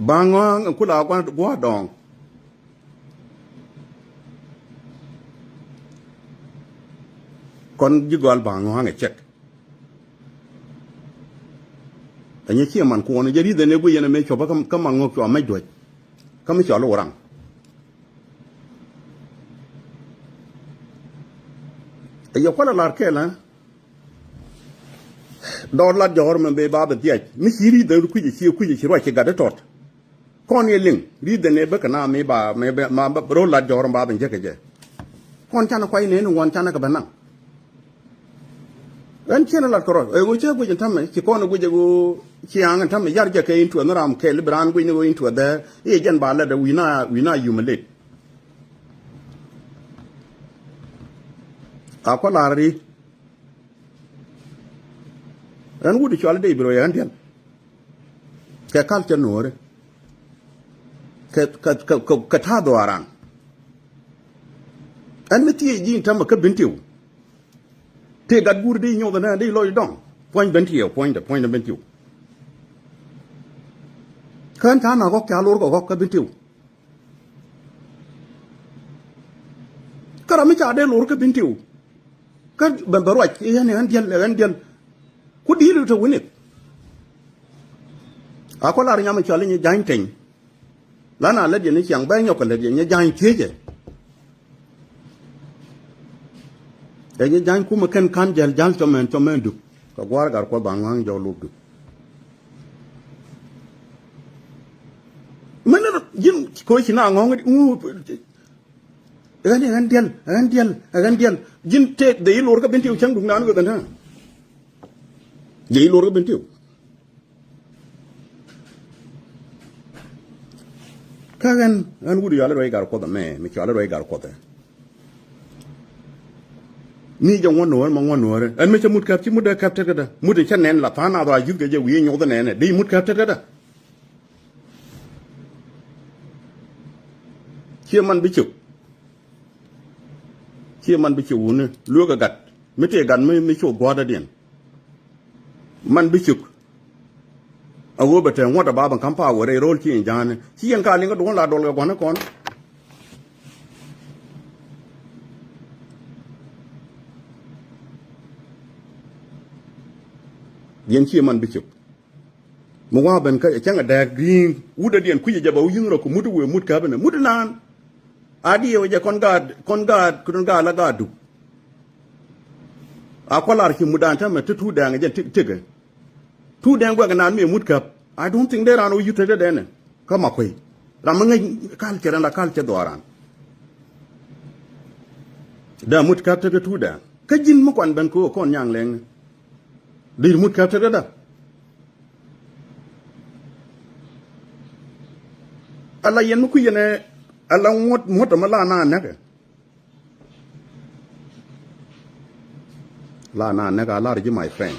Ba̱a̱ŋ ŋɔ̱a̱ŋ ɛ kula gua̱a̱r dɔ̱ŋ. Kɔn ji̱ gɔal ba̱a̱ŋ ŋɔ̱a̱ŋ ɛ cɛk. Ɛ nyɛ ciɛ man kuɔn jɛ ri̱th ɛn ɛ guic ɛn ɛ mëë cuɔpä kä, kä man ŋɔk cua mɛc duäc. Kä mi cɔal i̱ wä raŋ. Ɛ yɛ kualɛ lar kɛl ɛ. Dɔɔr lat jɔ̱ɔ̱r mɛ ben ba bɛ dhiac. Mi ci ri̱th ɛn kui̱c ɛ ci kui̱c ɛ ci ruac ci gat i̱ tɔt. Kɔn yɛ liŋ ri̱th ɛn ɛ bä kɛ na mi ba mi bɛ ma bä ro̱l lat jɔ̱ɔ̱r ba ben jek kɛ jɛ. Kɔn canɛ kuay nɛɛni ŋuɔn canɛ kɛ bɛ naŋ. Ɣän ciɛn lat kɛ rɔ̱ ɛ ɣöö cä guic ɛn tämɛ ci kɔn ɛ guic ɛ ɣöö ciaŋ ɛn tämɛ yar jɛ kɛ in tuɛth ni ram kɛl i̱ bi raan guic ni ɣöö in tuɛth ɛ i̱ ɛ jɛn ba lät ɛ wi̱i̱ na wi̱i̱ na yum ɛ lët. A kɔ lar ri. Ɣän wut i̱ cɔal i̱ dee bi rɔ yɛ ɣän diɛl. Kɛ kal cɛ nuɔɔri. Kɛ, kɛ, kɛ, kɛ, kɛ ta̱a̱ dhuaaran. Ɛn mi thiec ji̱ in tämɛ kä Bentiu. Tëë gat guur di nyoth ɛnɛ di lɔc dɔŋ. Puɔ̱ny Bentiu, puɔ̱nydɛ, puɔ̱nydɛ Bentiu. Kä ɛn ta̱a̱ na gɔ̱k ca lor kɛ gɔ̱k kä Bentiu. Kä ram mi ca dee lor kä Bentiu. Kä bɛ, bɛ ruac i̱ ɣän, ɣän diɛl, ɣän diɛl. Ku di̱i̱l te wi̱nith. A kɔ lar nyam i̱ cɔal i̱ nyɛ ja̱ny teny. Lan a lät yɛn i̱ ciaŋ bɛ nyɔk kɛ lät yɛn nyɛ ja̱ny thiecɛ. Ɛ nyɛ ja̱ny kumɛ kɛn ka̱n jäl ja̱l cɔmɛn cɔmɛn duk. Kɛ gua̱a̱r gar kuɔth ba ŋɔ̱a̱ŋ jɔk luk duk. Mɛn ji̱n koci na ŋɔ̱ŋ ŋu. Ɣän, ɣän diɛl, ɣän diɛl, ɣän diɛl. Ji̱n tëë dhɛ i̱ lor kä Bentiu cäŋ duk naan weth ɛn ta̱a̱. Dhɛ i̱ lor kä Bentiu. Kä ɣän, ɣän wut i̱ cɔal i̱ ruac gar kuɔth ɛmɛ, mi cɔal i̱ ruac gar kuɔth ɛ. Mi jɛ ŋuɔ̱n nuɔ̱ɔ̱r ma ŋuɔ̱n nuɔ̱ɔ̱r ɛ. Ɛn mi cɛ mut käp ci mut dee käp tetkädä. Mut in cä nɛn la tha̱a̱ŋ naath ɣɔaa yuthkɛ jɛ wi̱i̱ nyuɔth nɛnɛ. Dee i̱ mut käp tetkädä. Ciɛ man bi cök. Ciɛ man bi cök wuni lueek ɛ gat mi tëë gat mi, mi cok gua̱a̱rdädiɛn. Man bi cök. A ɣöö bɛ te ŋuɔ̱t a ba ben ka̱m power rɛy ro̱l ci in ja̱a̱ni ci yɛn ka liŋ kä duɔ̱n la dɔl kɛ gua̱n ni kɔn. Yɛn ciɛ man bi cök. Mi wa̱a̱ ben kä cäŋ a dääk ri̱i̱ŋ wut a diɛn kui̱c a jɛ bɛ wä yi̱n rɔ kɛ mut wëë mut käp inɛ mut inan. A diɛ wä jɛ kɔn gaat kɔn gaat kɔn gaat la gaat duk. A kualar ci mut dan tämɛ ti tuut dɛŋ jɛ ti, tikɛ. Tuut dɛŋ guɛk inan mi mut käp. I don't think dee raan wä yut te te dɛnɛ. Kä Makuei. Ram mi ŋäc culture ɛn la culture dhɔaaran. Dee mut käp tekɛ tuut dee. Kä ji̱n mi kuan ben kɛ ɣöö kɔn nyaŋ lɛŋni. Dee mut käp tekɛ dee. Ala yɛn mi kui̱ yɛn ɛ, ala ŋuɔ̱t muɔ̱t ɛmɛ la na nɛkɛ. La na nɛk a lar ji̱, my friend.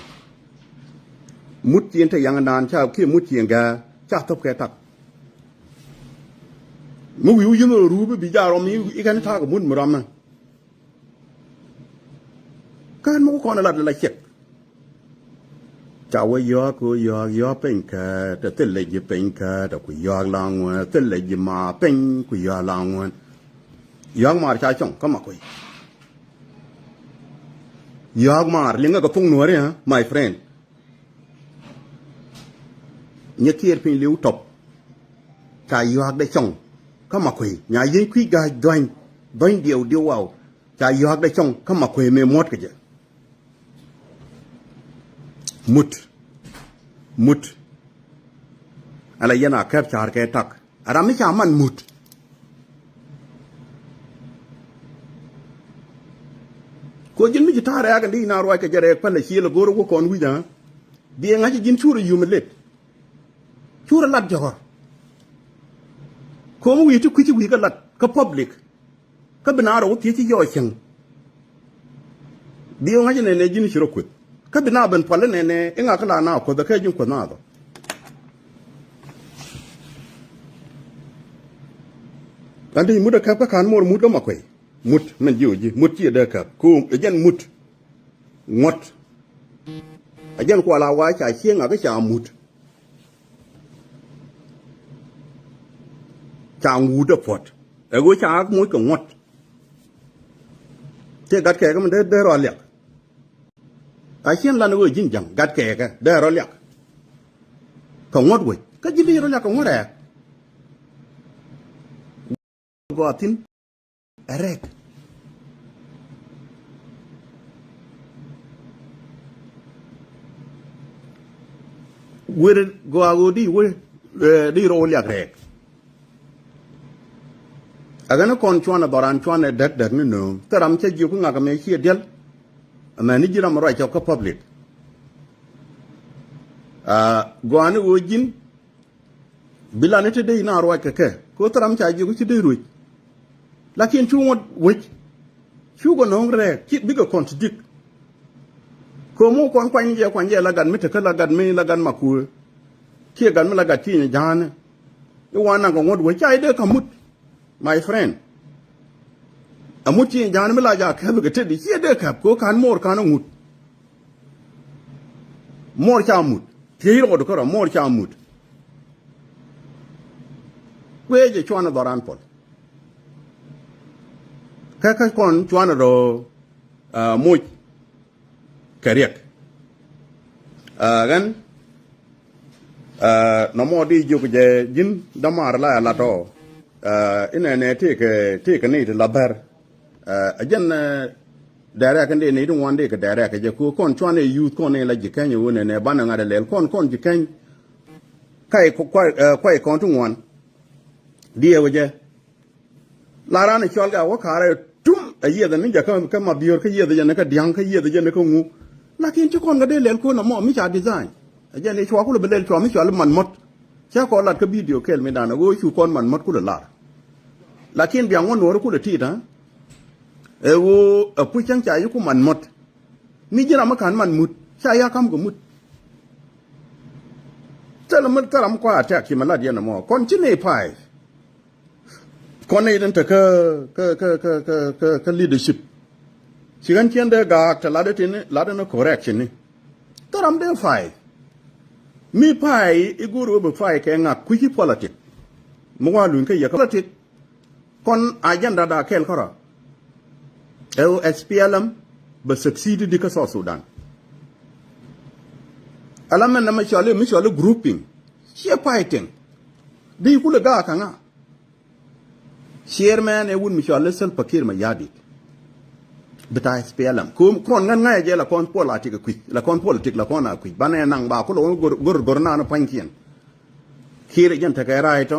Mut ciëŋ te yaŋ naan ca kiɛ mut ciëŋ gɛɛ ca thop kɛ tak. Mi wi̱i̱ wi̱i̱ yäŋ rɔ ruup bi jaak rɔm i̱ kɛn ta̱a̱ kɛ mut mi rɔmɛ. Kään mi ku kɔn lat la ciɛk. Ca wä yɔ̱ɔ̱k kɛ ɣöö yɔ̱ɔ̱k, yɔ̱ɔ̱k piny kɛ, te thilɛ ji̱ piny kɛ, te ku yɔ̱ɔ̱k la ŋuɛn, thilɛ ji̱ ma piny ku yɔ̱ɔ̱k la ŋuɛn. Yɔ̱ɔ̱k maar ca cɔŋ kä Makuei. Yɔ̱ɔ̱k maar liŋä kɛ thok Nuääri, ɛ, my friend. Nyɛ kiɛɛr piny li̱w tɔp. Ca yɔ̱ɔ̱k dee cɔŋ kä Makuei. Nya yieny kui̱ ga̱a̱c dhɔ̱ny, dhɔ̱ny diɛw diɛw waw. Ca yɔ̱ɔ̱k dee cɔŋ kä Makuei mëë muɔ̱t kɛ jɛ. Mut. Mut. Ala yɛn a kɛp ca̱a̱r kɛ tak. A ram mi ca man mut. Ko ji̱n mi ci ta̱a̱ rɛ̈ɛ̈k ɛn di na ruac kɛ jɛ rɛɛk pälɛ ciël a go̱r a wä kɔn wi̱c a. Biɛ ŋa̱c ji̱n cur a yum a lek. Cur a lat jɔkɔr. Ko̱m wi̱i̱ ti kui̱ci wi̱i̱ kä lat kä public. Kä bi na rɔ wä thiec ci yɔɔ cieŋ. Bi wä ŋa̱c nɛnɛ ji̱n ci rɔ kueth. Kä bi na ben pual nɛnɛ iŋa kä la na kueth kä ji̱n kueth na dhɔ. Kan ti mut a käp kä kan mor mut kä Makuei. Mut mɛn ji̱ wä ji̱ mut ci a dee käp. Ko̱o̱m ɛ jɛn mut. Ŋuɔ̱t. Ɛ jɛn kual a wa ca cieŋ a kä ca mut. Ca ŋuut ɛ puɔ̱t. Ɛ ɣöö ca ɣak moc kɛ ŋuɔ̱t. Tëë gat kɛɛkä mi dee, dee rɔ liak. A cien lan ɛ ɣöö ji̱n ja̱ŋ gat kɛɛkä dee rɔ liak. Kɛ ŋuɔ̱t wec. Kä ji̱n dee rɔ liak kɛ ŋuɔ̱t rɛɛk. Gɔaa thi̱n. Ɛ rɛk. Wer gɔaa ɣöö di wä, eh, di rɔ wä liak rɛk. Ɛ ɣän kɔn cuanɛ dhɔran cuanɛ däk däk ni nööŋ. Thil ram cä jiök ŋak ɛmɛ ciɛ diɛl. Ɛmɛ ni ji̱ ram ruac cɔk kä public. Ah, gɔaa ni ɣöö ji̱n Bi lan i̱ te dee i̱ na ruac kɛ kɛ. Kɛ ɣöö thil ram ca jiök i̱ ci dee ruec. Lakin cu ŋuɔ̱t wec. Cu kɛ nööŋ rɛɛk. Ci bikɛ contradict. Kɛ ɣöö mi wä kɔn kuany ni jɛ kuany jɛ la gat mi tekä la gat mi la gat Makuëë. Kiɛ gat mi la gat Ki̱ny Ja̱a̱ni. I̱ wan naŋ kɛ ŋuɔ̱t wec ca i̱ dee ka̱m mut. My friend. Ɛ mut Ki̱ny Ja̱a̱ni mi la jaak käp kɛ tetdi. Ciɛ dee käp kɛ ɣöö ka̱n moor ka̱n ɛ ŋut. Muɔr ca mut. Thiec rɔɔdu kärɔ muɔr ca mut. Kuëë jɛ cuanɛ dhɔran puɔl. Kä kä kɔn cuanɛ rɔ, ah, moc kɛ riɛk. Ah, ɣän, ah, nɔmɔ di jiök jɛ ji̱n dämaar la ɛ lat ɔ. Ah, inɛnɛ tëëkɛ, tëëkɛ ni ti la bɛr. Ah, ɛ jɛn, eh, dɛrɛk in dee ni ti ŋuan dee kɛ dɛrɛk kɛ jɛ ku kɔn cuan ɛ youth kɔn in la ji̱ kɛny ɛ ɣöö nɛnɛ banɛ ŋa̱t ɛ lɛl kɔn kɔn ji̱ kɛny. Kuay, kuay, eh, kuay kɔn ti ŋuan. Diɛw ɛ jɛ. La ran ɛ cɔl kɛ a wä ka̱rɛ tum ɛ yiɛth ɛ ni jɛ kä, kä ma biöör kä yiɛth ɛ jɛ ni kä dia̱ŋ kä yiɛth ɛ jɛ ni kä ŋu. Lakin ci kɔn kɛ dee lɛl ko̱n ɛmɔ mi ca design. Ɛ jɛn i̱ cua kulɛ bi lɛl cua mi cua li man mɔt. Cä kɔn lat kä bidio kɛl mi dan ɛ ɣöö cu kɔn man mɔt kulɛ lar. Lakin bia ŋuɔ̱t nuɔ̱ɔ̱ri kulɛ ti̱i̱t, ha? Ɛ ɣöö ɛ puc cäŋ ca yi ku man mɔt. Mi ji̱n ram mi ka̱n man mut ca ya ka̱m kɛ mut. Thilɛ mi thilɛ ram mi kua attack ci mi lat yɛn ɛmɔ kɔn ci nɛy pay. Kɔn nɛy tin te kä, kä, kä leadership. Ci ɣän cien dee gaak te lat i̱ tini lat in correction ni. Thil ram dee pay. Mi pay i̱ go̱o̱r ɣöö bi pay kɛ ŋak kui̱ci politic. Mi wa luny kä yɛ kä politic. Kɔn agenda da kɛl kärɔa. Ɛ ɣöö S P L M bɛ succeed di kä South Sudan. Ala mɛn na mi cɔal i̱, mi cɔal i̱ grouping. Ciɛ pay tiŋ. Di kulɛ gaak kä ŋa. Chairman ɛ wut mi cɔal i̱ Salva Kiir Mayardit. Bita S P L M. Kum kɔn ŋän ŋa̱cä jɛ la kɔn politic kui̱c, la kɔn politic la kɔn a kui̱c. Banɛ naŋ ba kulɛ wä gor, gor, gor nan pua̱nykiɛn. Kiir ɛ jɛn tekɛ raay tɔ.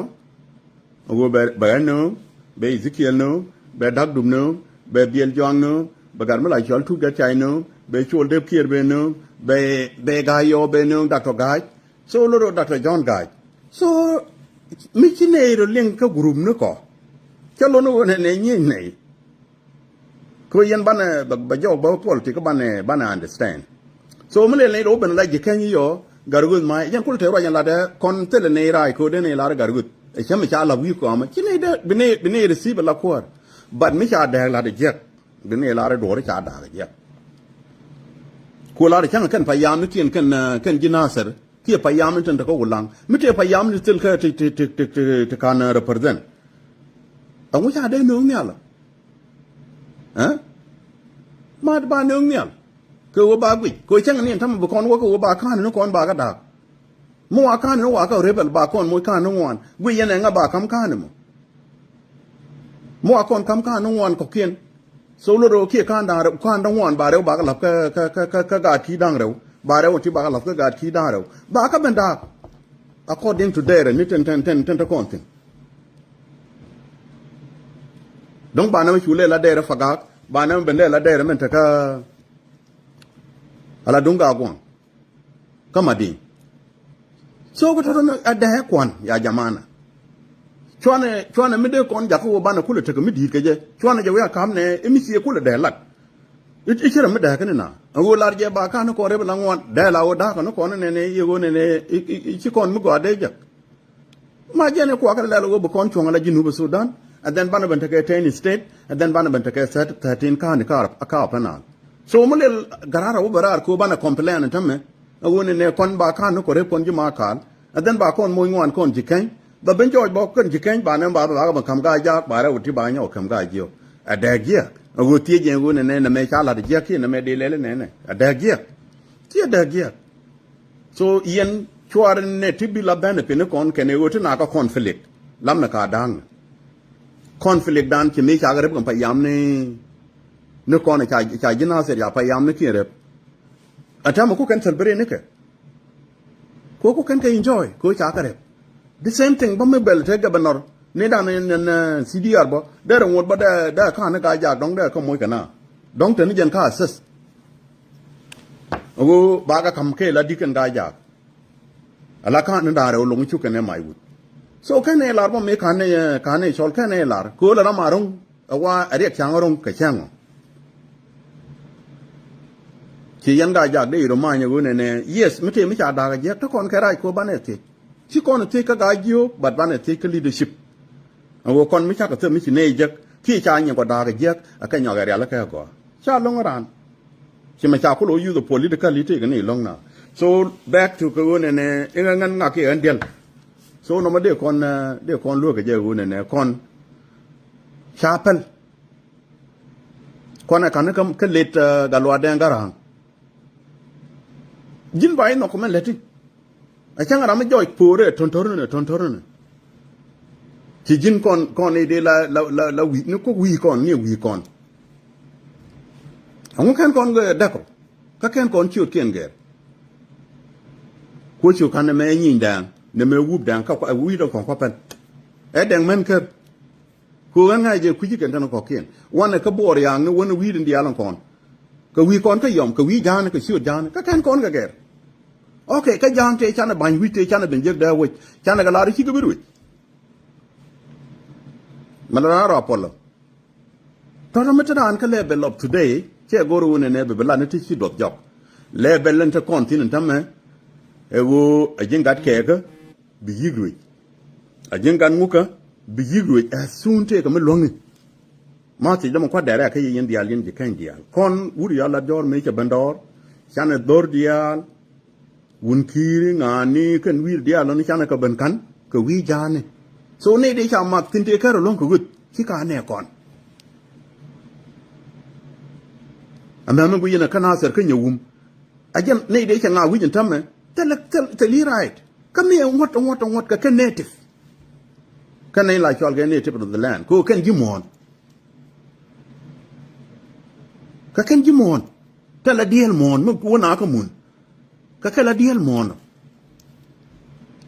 Ɛ ɣöö bɛ, bɛ ɣän nööŋ, bɛ Ezekiel nööŋ, bɛ Dak Dup nööŋ, bɛ Biɛl Juaŋ nööŋ, bɛ gat mi la cɔl Tut Gat Cay nööŋ, bɛ Col Dep Kiir bɛ nööŋ, bɛ, bɛ Ga̱a̱c Yɔɔ bɛ nööŋ, Doctor Ga̱a̱c. So lot rɔ Doctor John Ga̱a̱c. So mi ci nɛy rɔ liŋ kä group ni kɔ. Cä lot ni ɣöö nɛ nɛ nyieny nɛy. Kɛ ɣöö yɛn banɛ bɛ, bɛ jɔɔk bä politik banɛ, banɛ understand. So mi lɛl nɛy rɔ wä ben la Ji̱ Keny yɔ, Gatguth ma yɛn kulɛ te ruac yɛn latdɛ kɔn thilɛ nɛy rac kɛ ɣöö dee nɛy lar Gatguth. Ɛ cä mi ca la̱p wi̱i̱ kɔmä ci nɛy dee bi nɛy, bi nɛy receive la kuäär. But mi ca dääk latdɛ jiɛk, bi nɛy lar duɔ̱ɔ̱r ca da̱a̱k jiɛk. Ku lar cäŋ kɛn payam ni kiɛn kɛn, eh, kɛn Ji̱ Nathir kiɛ payam ni tin te kä Wulaŋ mi tëë payam ni thil kä ti, ti, ti, ti, ti, ti kan, eh, represent. Ɛŋu ca dee nööŋ nhial? Ɛ? Mat ba nööŋ nhial. Kɛ ɣöö ba guic kɛ ɣöö cäŋ ni ɛn tämɛ bi kɔn wä kɛ ɣöö ba ka̱n ni kɔn ba kä da̱a̱k. Mi wa ka̱n ni wa kä rebel ba kɔn moc ka̱n ni ŋuan guic yɛn ɛŋa ba ka̱m ka̱n ni mɔ. Mi wa kɔn ka̱m ka̱n ni ŋuan kɔ̱kiɛn. So lot rɔ kiɛ ka̱n da̱ŋ rɛw, ka̱n da̱ŋ ŋuan ba rɛw ba kä la̱p kä, kä, kä, kä, kä gaat ki̱ da̱ŋ rɛw ba rɛw ti ba kä la̱p kä gaat ki̱ da̱ŋ rɛw ba kä ben da̱a̱k. According to dɛɛrɛ ni tin, tin, tin, tin te kɔn thi̱n. Dɔ̱ŋ ba nɛmɛ cu lɛ la dɛɛrɛ Pagak, ba nɛmɛ ben lɛ la dɛɛrɛ min te kä ala duŋ Gaguaŋ. Kä Madiŋ. So kä tɔ̱tɔ̱ ni a dɛɛ kuan ya jamana. Cuanɛ, cuanɛ mi dee kɔn jakä wä banɛ kulɛ tekɛ mi di̱i̱t kɛ jɛ. Cuanɛ jɛ wä a ka̱m nɛ i̱ mi ciɛ kulɛ dɛɛ lat. I̱, i̱ ci rɛ mi dɛɛ kä ni na. Ɛ wä lar jɛ ba ka̱n ni kɔn rep la ŋuan dɛɛ la wä da̱a̱k ni kɔn nɛ nɛ i̱ wä nɛ nɛ i̱, i̱, i̱ ci kɔn mi gɔaa dee jek. Ma jɛn i̱ kuakä lɛl ɣöö bi kɔn cuɔ̱ŋ ala Jinub Sudan, and then banɛ ben tekɛ ten state, and then banɛ ben tekɛ thirteen ka̱n i̱ ka̱r, ka̱r Upper Nile. So mi lɛl gɛrarä wä bɛ raar kɛ ɣöö banɛ complain tämɛ, ɛ ɣöö ni nɛ kɔn ba ka̱n ni kɔ rep kɔn ji̱ ma ka̱l, and then ba kɔn moc ŋuan kɔn Ji̱ Keny, bɛ ben jɔɔc bä kɔn Ji̱ Keny, ba nɛ ba, ba, ba ka̱m Ga̱a̱c Jaak, ba rɛw ti ba nyɔk ka̱m Ga̱a̱c Jiök. Ɛ dɛɛk jiäk. Ɛ ɣöö thiec jɛ ɣöö ni nɛ, nɛ mɛ ca la̱t jiäk kiɛ nɛ mɛ dee lɛl nɛ nɛ. Ɛ dɛɛk jiäk. Thiec ɛ dɛɛk jiäk. So yɛn cuarɛ nɛ ti bi la benefit ni kɔn kɛn ɛ ɣöö ti na kä conflict. Lam ni ka da̱a̱ŋ. Conflict dan ci mi ca kɛ rep kɛn payam ni, ni kɔn ca, ca Ji̱ Nathir ca payam ni kiɛn rep. Ɛ täämɛ ku kɛn celebrate ni kɛ. Ku ku kɛn kɛ enjoy ku ca kɛ rep. The same thing bä mi bɛl te governor ni dan ni, ni, ni C D R bä. Derɛ ŋot bä dee, dee ka̱n ni Ga̱a̱c Jaak dɔ̱ŋ dee kä moc kɛ na. Dɔ̱ŋ te ni jɛn ka assist. Ɛ ɣöö ba kɛ ka̱m kɛ la di̱t kɛn Ga̱a̱c Jaak. Ala ka̱n ni da̱a̱n rɛw lo̱ŋ cuk kɛn ɛ mac wut. So kɛn ɛ lar bä mi ka̱n ɛ, ka̱n ɛ cɔl kɛn ɛ lar. Köölɛ ram a ro̱ŋ ɛ wa ɛ riɛk ca̱ŋ ro̱ŋ kɛ cäŋ ɔ. Ci yɛn Ga̱a̱c Jaak dee i̱ rɔ many ɛ ɣöö nɛnɛ. Yes, mi tëë mi ca da̱a̱k ɛ jiɛk te kɔn kɛ rac kɛ ɣöö banɛ thiec. Ci kɔn thiec kä Ga̱a̱c Jiök, but banɛ thiec kä leadership. Ɛn ɣöö kɔn mi cakɛ thil mi ci nɛy jek kiɛ ca nyin kɔ da̱a̱k jiäk ɛ kɛ nyɔk ɛ rial ɛ kɛ gɔaa. Ca lo̱ŋ raan. Ci mɛ ca kulɛ wä use politically tëëkɛ ni lo̱ŋ na. So back to kɛ ɣöö nɛnɛ iŋɛ ŋän ŋak kiɛ ɣän diɛl. So nɔmɔ dee kɔn, eh, dee kɔn luäk kɛ jɛ ɣöö nɛnɛ kɔn ca päl. Kɔn ɛ ka̱n kä, kä let, eh, Gatluak Dɛŋ Gara̱a̱ŋ. Ji̱n ba inɔ kɔmɛ lɛti. A cäŋ ram mi jɔɔc po̱o̱rɛ to̱nto̱rnɛ, to̱nto̱rnɛ. Ci ji̱n kɔn, kɔn i̱ dee la, la, la, la wi̱i̱, ni kok wi̱i̱ kɔn, ni wi̱i̱ kɔn. Aŋu kɛn kɔn gɛ däkɔ. Kä kɛn kɔn ciötkiɛn gɛr. Kuɔ ciök ka̱n nɛ mɛ nyinyda̱a̱ŋ, nɛ mɛ wupda̱a̱ŋ, kä wi̱i̱ dɔ̱ŋ kɔn kua̱ pɛn. Ɛ dɛŋ mɛn ker. Kɛ ɣöö ɣän ŋa̱c jɛ kui̱ci kɛn tɛn kɔ̱kiɛn. Wanɛ kä buɔɔr ya̱a̱ŋni wän wi̱i̱din diaal in kɔn. Kɛ wi̱i̱ kɔn kä yɔm, kɛ wi̱i̱ ja̱a̱ni, kɛ ciöt ja̱a̱ni, kä kɛn kɔn kɛ gɛr. Ok, kä ja̱a̱n tëë canɛ ba̱ny wi̱c tëë canɛ ben jek dee wec. Canɛ kɛ lar i̱ cikɛ bi ruec. Mɛ la raan rɔ apɔlɔ. Tɔ̱tɔ̱ mi te raan kä level of today, cɛ go̱r wun ɛnɛ bɛ bi lat ni ti ci duɔth jɔk. Level in te kɔn thi̱n in tämɛ. Ɛ ɣöö a ji̱n gat kɛɛkä, bi yi̱k ruec. A ji̱n gat ŋukä, bi yi̱k ruec. Ɛ thuun tëëkɛ mi luäŋi. Ma thiec dämɛ kua̱t dɛrɛ a kä yɛ yɛn diaal yɛn ji̱ kɛny diaal. Kɔn wut yɔ lat jɔ̱ɔ̱r mëë cɛ ben dɔɔr. Canɛ dhɔr diaal. Wun ki̱i̱ri ŋa̱a̱ni kɛn wi̱i̱r diaal lɔni canɛ kɛ ben ka̱n. Kɛ wi̱i̱ ja̱a̱ni. So nɛy dee ca mak thi̱n tëë kɛr ɛlɔ̱ŋ kɛ ɣöth. Ci ka nɛ kɔn. Ɛmɛ mi guic yɛn ɛ kä Nathir kä nyɛ wum. A jɛn nɛy dee cɛ ŋa wi̱c in tämɛ thilɛ, thilɛ, thilɛ i̱ right. Kä mi ɛ ŋuɔ̱t, ɛ ŋuɔ̱t, ɛ ŋuɔ̱t kɛ kɛn native. Kɛn nɛy la cɔal kɛ native of the land kɛ ɣöö kɛn ji̱ muɔ̱ɔ̱n. Kɛ kɛn ji̱ muɔ̱ɔ̱n. Thilɛ diɛɛl muɔ̱ɔ̱n mi wä na kä mun. Kɛ kɛ la diɛɛl muɔ̱ɔ̱n.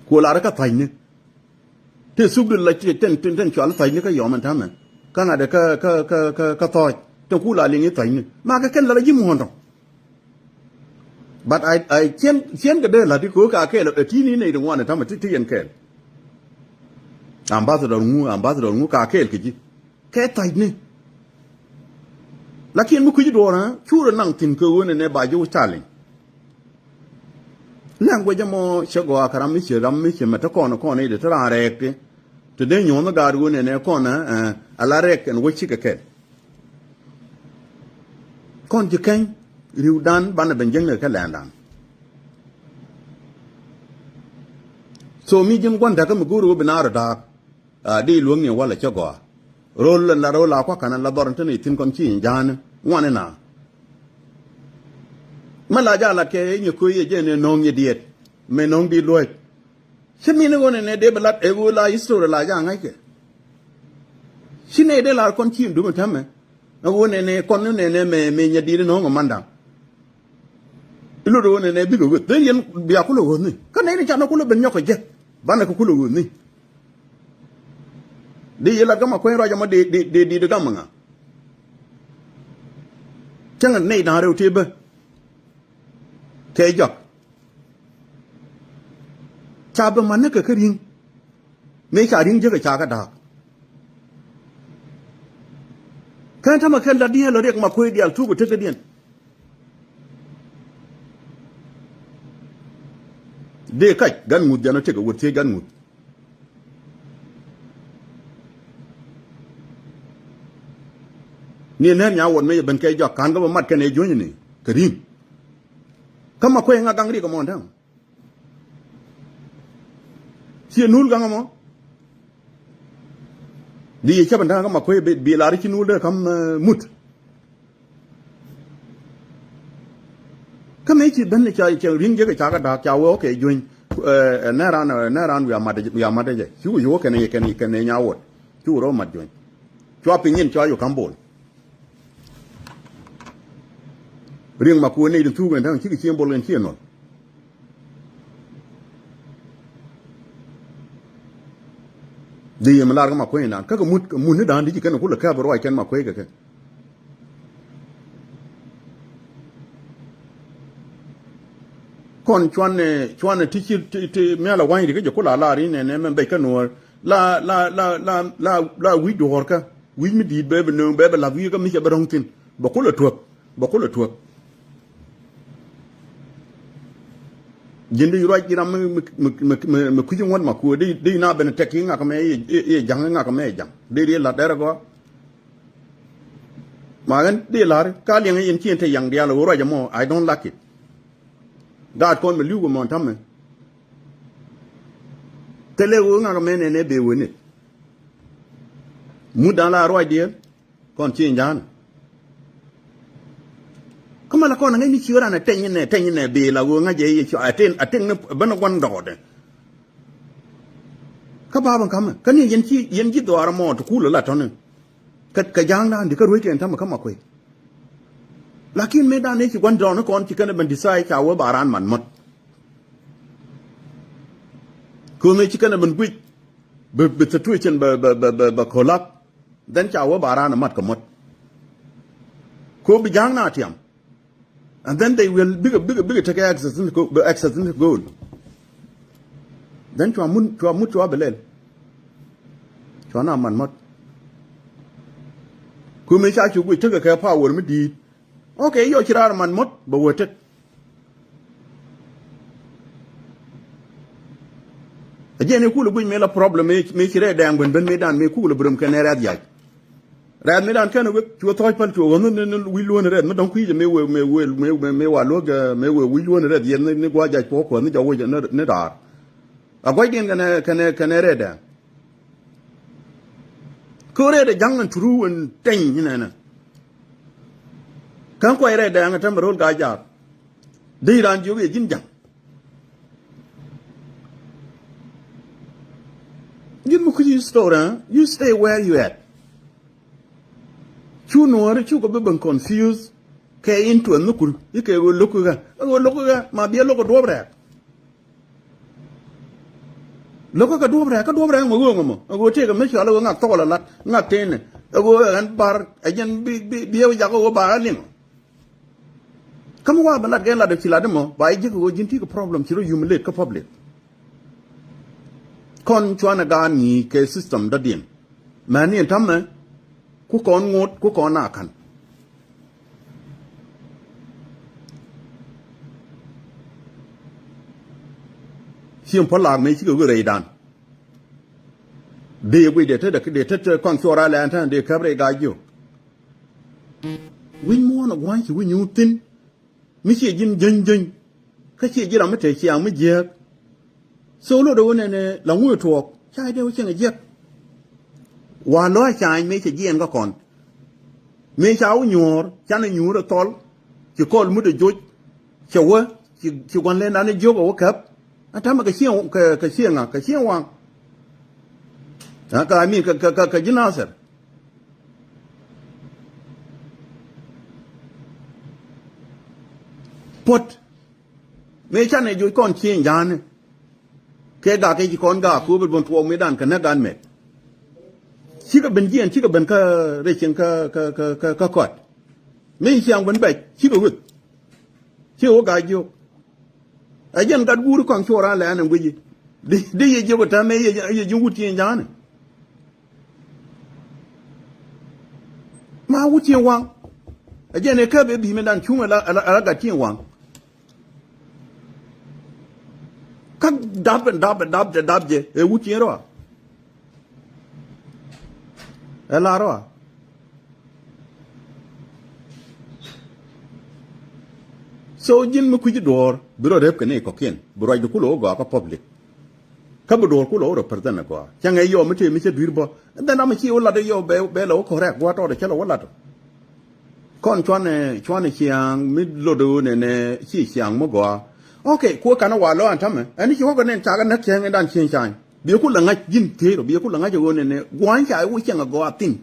Kuɔ lar kä tha̱cni. Te thuk di la ci ten, ten, ten cual thɔcni kä yɔm ɛn täämɛ. Kä ŋa̱t kä, kä, kä, kä, kä thɔc. Ten ku la liŋ i̱ thɔcni. Ma kɛ kɛn la la ji̱ muɔ̱ɔ̱n tɔ̱. But I, I, cien, cien kɛ dee la̱t i̱ ko̱ ka kɛɛl ɛ ti̱i̱n i̱ nɛy ti ŋuan ɛ täämɛ ti, ti yɛn kɛɛl. Ambassador ŋu, ambassador ŋu ka kɛɛl kɛ ji̱. Kɛ thɔcni. Lakin mi kui̱ci duɔ̱ɔ̱r, ɛ, cu rɔ naŋ thi̱n kɛ ɣöö nɛnɛ ba ji̱ wä challenge. Language ɛmɔ cɛ gɔaa kɛ ram mi ci, ram mi ci mɛ te kɔn, kɔn i̱ de te raan rɛɛk ti. Te dee nyuɔ̱n gaat ɣöö nɛnɛ kɔn, ɛ, ɛ, ala rɛɛk ɛn wä cikɛ kɛl. Kɔn ji̱ keny ri̱wdan banɛ ben jiäkni kɛ lɛndan. So mi ji̱n gua̱n da̱kä mi go̱o̱r ɣöö bi naar da̱a̱k. A, di luäŋni walɛ cä gɔaa. Ro̱l la ro̱l a kua̱ ka̱n la dhɔr in te ni thi̱n kɔn ci in ja̱a̱ni ŋuani na. Mä la ja̱ lat kɛ i̱ nyɛ köö yɛ jɛ ni no̱o̱ŋ nyɛ diɛt. Mëë no̱o̱ŋ di luäc. Ci min i̱ ɣöö nɛnɛ dee bi lat ɛ ɣöö la history la ja̱ ŋa̱ckɛ. Ci nɛy dee lar kɔn ci in duŋ in täämɛ. Ɛ ɣöö nɛnɛ kɔn ni nɛnɛ mëë, mëë nyɛ diɛt in no̱o̱ŋ ɛ manda̱ŋ. I̱ lot ɣöö nɛnɛ bikɛ ɣöth dee yɛn bia kulɛ ɣöthni. Kä nɛy ni canɛ kulɛ ben nyɔk kɛ jek. Banɛ kɛ kulɛ ɣöthni. Di yi lat kä ma kueny ruac ɛmɔ di, di, di, di, di gam ŋa. Cäŋ nɛy da̱ŋ rɛw tëë bä. Kɛ jɔak. Ca bä man ni kɛ kä ri̱ŋ. Mëë ca ri̱ŋ jek ɛ ca kɛ da̱a̱k. Kɛn tämɛ kɛn la diɛɛl riɛk ma kuey diaal thuk ɛ tekädiɛn. Dee kac gan ŋuth jɛn ɔ tekɛ wä thiec gan ŋuth. Ni nɛn nya wuɔt mëë ben kɛ jɔak ka̱n kä bä mat kɛn ɛ juɔ̱nyni kɛ ri̱ŋ. Kä ma kuey ŋa gaŋ riɛk ɛmɔ ɛn tämɛ. Ciɛ nul gaŋ ɛmɔ. Di yɛ cäp ɛn da̱ŋ kä ma kuey bi, bi lar ci nul dee ka̱m, eh, mut. Kä mëë ci ben ca, ca ri̱ŋ jek ca kɛ da̱a̱k ca wee, okay, jueny. Eh, eh, nɛ ran, eh, nɛ ran wiaa mat, wiaa mat jɛ. Ci wä, ci wä kɛn, kɛn, kɛn nya wuɔt. Ci wä rɔ mat jueny. Cua piny in cua yɔ ka̱m bol. Riɛk ma kuɛ nɛy tin thuk ɛn täŋ cikɛ cieŋ bol ɛn ciɛ nɔl. Di yɛ mi lar kä ma kuenydan kä kɛ mut, kɛ mut ni da̱a̱n di ci kɛn kulɛ kɛp ruac kɛn ma kuey kɛ kɛ. Kɔn cuanɛ, cuanɛ ti ci, ti, ti mial a wa̱ny ri kä jɛ kula lar inɛ nɛ mɛ bec kä nuɔ̱ɔ̱r. La, la, la, la, la, la wi̱c duɔ̱ɔ̱r kä. Wi̱c mi di̱i̱t bɛ bi nööŋ bɛ bi lath wi̱i̱ kä mi cɛ bi ro̱ŋ thi̱n. Bɛ kulɛ tuäk. Bɛ kulɛ tuäk. Ji̱n di ruac ji̱ ram mi, mi, mi, mi, mi kui̱ci ŋuɔ̱t ma kuäär di, di na ben tɛk ki ŋak mɛ i̱, i̱, i̱ ja̱ŋ i̱ ŋak mɛ i̱ ja̱ŋ. Di, di la̱t dɛr ɛ gɔaa. Ma ɣän di la̱r ka liɛŋ i̱ yɛn ci yɛn te yaŋ diaal ɣöö ruac ɛmɔ, I don't like it. Gaat kɔn mi li̱w kɛ mɔn ta̱mɛ. Thilɛ ɣöö ŋak mɛ nɛnɛ bee wen it. Mut da̱a̱n la ruacdiɛn. Kɔn ci nya̱a̱n. Kä mɛ la kɔn ŋäcni ci ɣän ran ɛ teny inɛ, teny inɛ bi la ɣöö ŋa̱c ɛ yɛ ci a ten, a ten ni ben gua̱n dɔɔdɛ. Kä bapɛ ka̱mɛ kä ni yɛn ci, yɛn ji̱ dhɔaar mɔ ti kuul la tɔ̱ni. Kä, kä ja̱a̱ŋdan di kä ruec kɛn ta̱mɛ kä ma kuey. Lakin mëë dan ni ci gua̱n dɔɔdɛ kɔn ci kɛn ɛ ben decide ca wee ba raan man mät. Köömɛ ci kɛn ɛ ben guic. Bi, bi situation bɛ, bɛ, bɛ, bɛ, bɛ collapse. Then ca wä ba raan mat kɛ mot. Ko bi ja̱a̱ŋ na tiam. And then they will bigger, bigger, bigger take access ni ko, access ni gold. Then cua mun, cua mut cua bi lɛl. Cua na mat mot. Ko mi ca cu guic tekɛ kɛ power mi di̱i̱t. Okay, yɔ ci raar man mot bɛ wee tet. A jiɛn i̱ kulɛ guic mëë la problem mëë, mëë ci rɛɛ dɛɛŋ ben ben mëë dan mëë kulɛ bi röm kɛn ɛ rɛth yac. Rɛth mëë dan kɛn ɛ wek cuɛ thɔɔc päl cuɛ ɣɔn ni, ni, ni wi̱c luɔ̱n rɛth mi dɔ̱ŋ kui̱c mëë wee, mëë wee, mëë, mëë, mëë wa luäk, eh, mëë wee wi̱c luɔ̱n rɛth yɛn ni, ni gua̱c jac puɔ̱k kuɔth ni jɔk wec ni, ni raar. A gua̱cdiɛn kɛn ɛ, kɛn ɛ, kɛn ɛ rɛɛ dɛɛŋ. Kä rɛɛt ɛ ja̱ŋ ɛn turu ɛn teny inɛnɛ. Kä kuay rɛɛt dɛɛŋ ɛ tɛm ɛ ro̱l gaa jaak. Dee raan jiök yɛ ji̱n ja̱ŋ. Ji̱n mi kuci story, eh? You stay where you at. Cu nuɔ̱ɔ̱ri cu kɛ bi ben confuse kɛ interest ni kur. Ikɛ ɣöö lo̱k kɛ ɣä. Ɣöö lo̱k kɛ ɣä ma biɛ lo̱k kɛ duɔ̱p rɛɛk. Lo̱kä kɛ duɔ̱p rɛ̈ɛ̈k, kä duɔ̱p rɛ̈ɛ̈k mɛ ɣöö ŋɔ mɔ. Ɛ ɣöö tëëkɛ mi cɔal ɛ ɣöö ŋak thɔɔl ɛ lat, ŋak tënɛ. Ɛ ɣöö ɛ ɣän bar, ɛ jɛn bi, bi, bi ɛ wä jak ɛ ɣöö bar ɛ liŋ. Kä mi wa bɛ lat kɛ lat ɛ ci lat ɛmɔ, ba ji̱ jiäk ɛ ɣöö ji̱n ti kɛ problem ci rɔ humiliate kä public. Kɔn cuanɛ gaat ŋi̱i̱c kɛ system dɔ̱diɛn. Mɛni ɛn ta̱mɛ, ku kɔn ŋot, ku kɔn a ka̱n. Ciɛ puɔ̱t laak mëë cikɛ ɣöö rɛydan. Dee guic dee te, dee te, te kɔn cuɔr a lɛn tɛn dee käp rɛy gaa jiök. Wi̱c muɔ̱ɔ̱n a gua̱ny ci wi̱c nyuuth thi̱n. Mi ciɛ ji̱n jäny jäny. Kä ciɛ ji̱ ram mi te ciaŋ mi jiääk. So lot ɛ ɣöö nɛnɛ la ŋuc tuɔɔk ca dee wä cieŋ ɛ jiäk. Wa lɔ a ca̱a̱ny mëë cɛ jiɛɛn kä kɔn. Mëë ca wä nyuɔ̱ɔ̱r, canɛ nyuur ɛ thɔl, ci kɔl mut ɛ joc, cɛ wä, ci, ci gua̱n lɛn dan ɛ jiök ɛ wä käp. Ɛ ta̱mɛ kɛ cieŋ, kɛ, kɛ cieŋ ŋa, kɛ cieŋ waŋ. Ɛ, kɛ, I mean, kɛ, kɛ, kɛ, kɛ ji̱ Nathir. Puɔ̱t. Mëë canɛ joc kɔn cieŋ ja̱a̱ni. Kɛ gak kɛ ci kɔn gak kööbɛ bun tuɔɔk mëëdan kɛ näk gan mɛt. Cikɛ ben jiɛn, cikɛ ben kä rɛy cieŋ kä, kä, kä, kä, kä kɔt. Mi ciaŋ ben bɛc, cikɛ weth. Cikɛ wä gaa jiök. Ɛ jɛn gat guuri kɔaŋ cuɔ raan lɛ an ɛn guici. Di, di yɛ jiök ɛ täämɛ yɛ, yɛ ji̱ wut cieŋ ja̱a̱ni. Ma wut cieŋ waŋ. Ɛ jɛn ɛ käp ɛ bi̱i̱ mëëdan cuŋ ɛ la, ɛ la, ɛ la gat cieŋ waŋ. Kä dap, dap, dap, dap jɛ, ɛ wut cieŋ rɔa. Ɛ la rɔa. So ji̱n mi kui̱ci duɔ̱ɔ̱r, bi rɔ rep kɛ ni kɔ̱kiɛn, bi ruacdi kulɛ wä gɔaa kä public. Kä bi duɔ̱ɔ̱r kulɛ wä represent ɛ gɔaa. Cäŋɛ yɔw mi tëë mi cä dui̱r bä. Ɛn dhɛn ram mi ci wä lat yɔw bɛ, bɛ lɛ wä correct, gua̱a̱r tɔɔdɛ cä lɛ wä lat. Kɔn cuanɛ, cuanɛ ciaŋ mi lot ɣöö nɛnɛ ci ciaŋ mi gɔaa. Ok, kuɛ kanɛ wa lɔ an tämɛ. Ɛn ci wä kɛ nɛn cakɛ näk cäŋ in dan cieŋ ca̱ny. Biɛ kulɛ ŋa̱c ji̱n thiec rɔ, biɛ kulɛ ŋa̱c ɣöö nɛnɛ gua̱a̱ny ca i̱ wä ciaŋ ɛ gɔaa thin.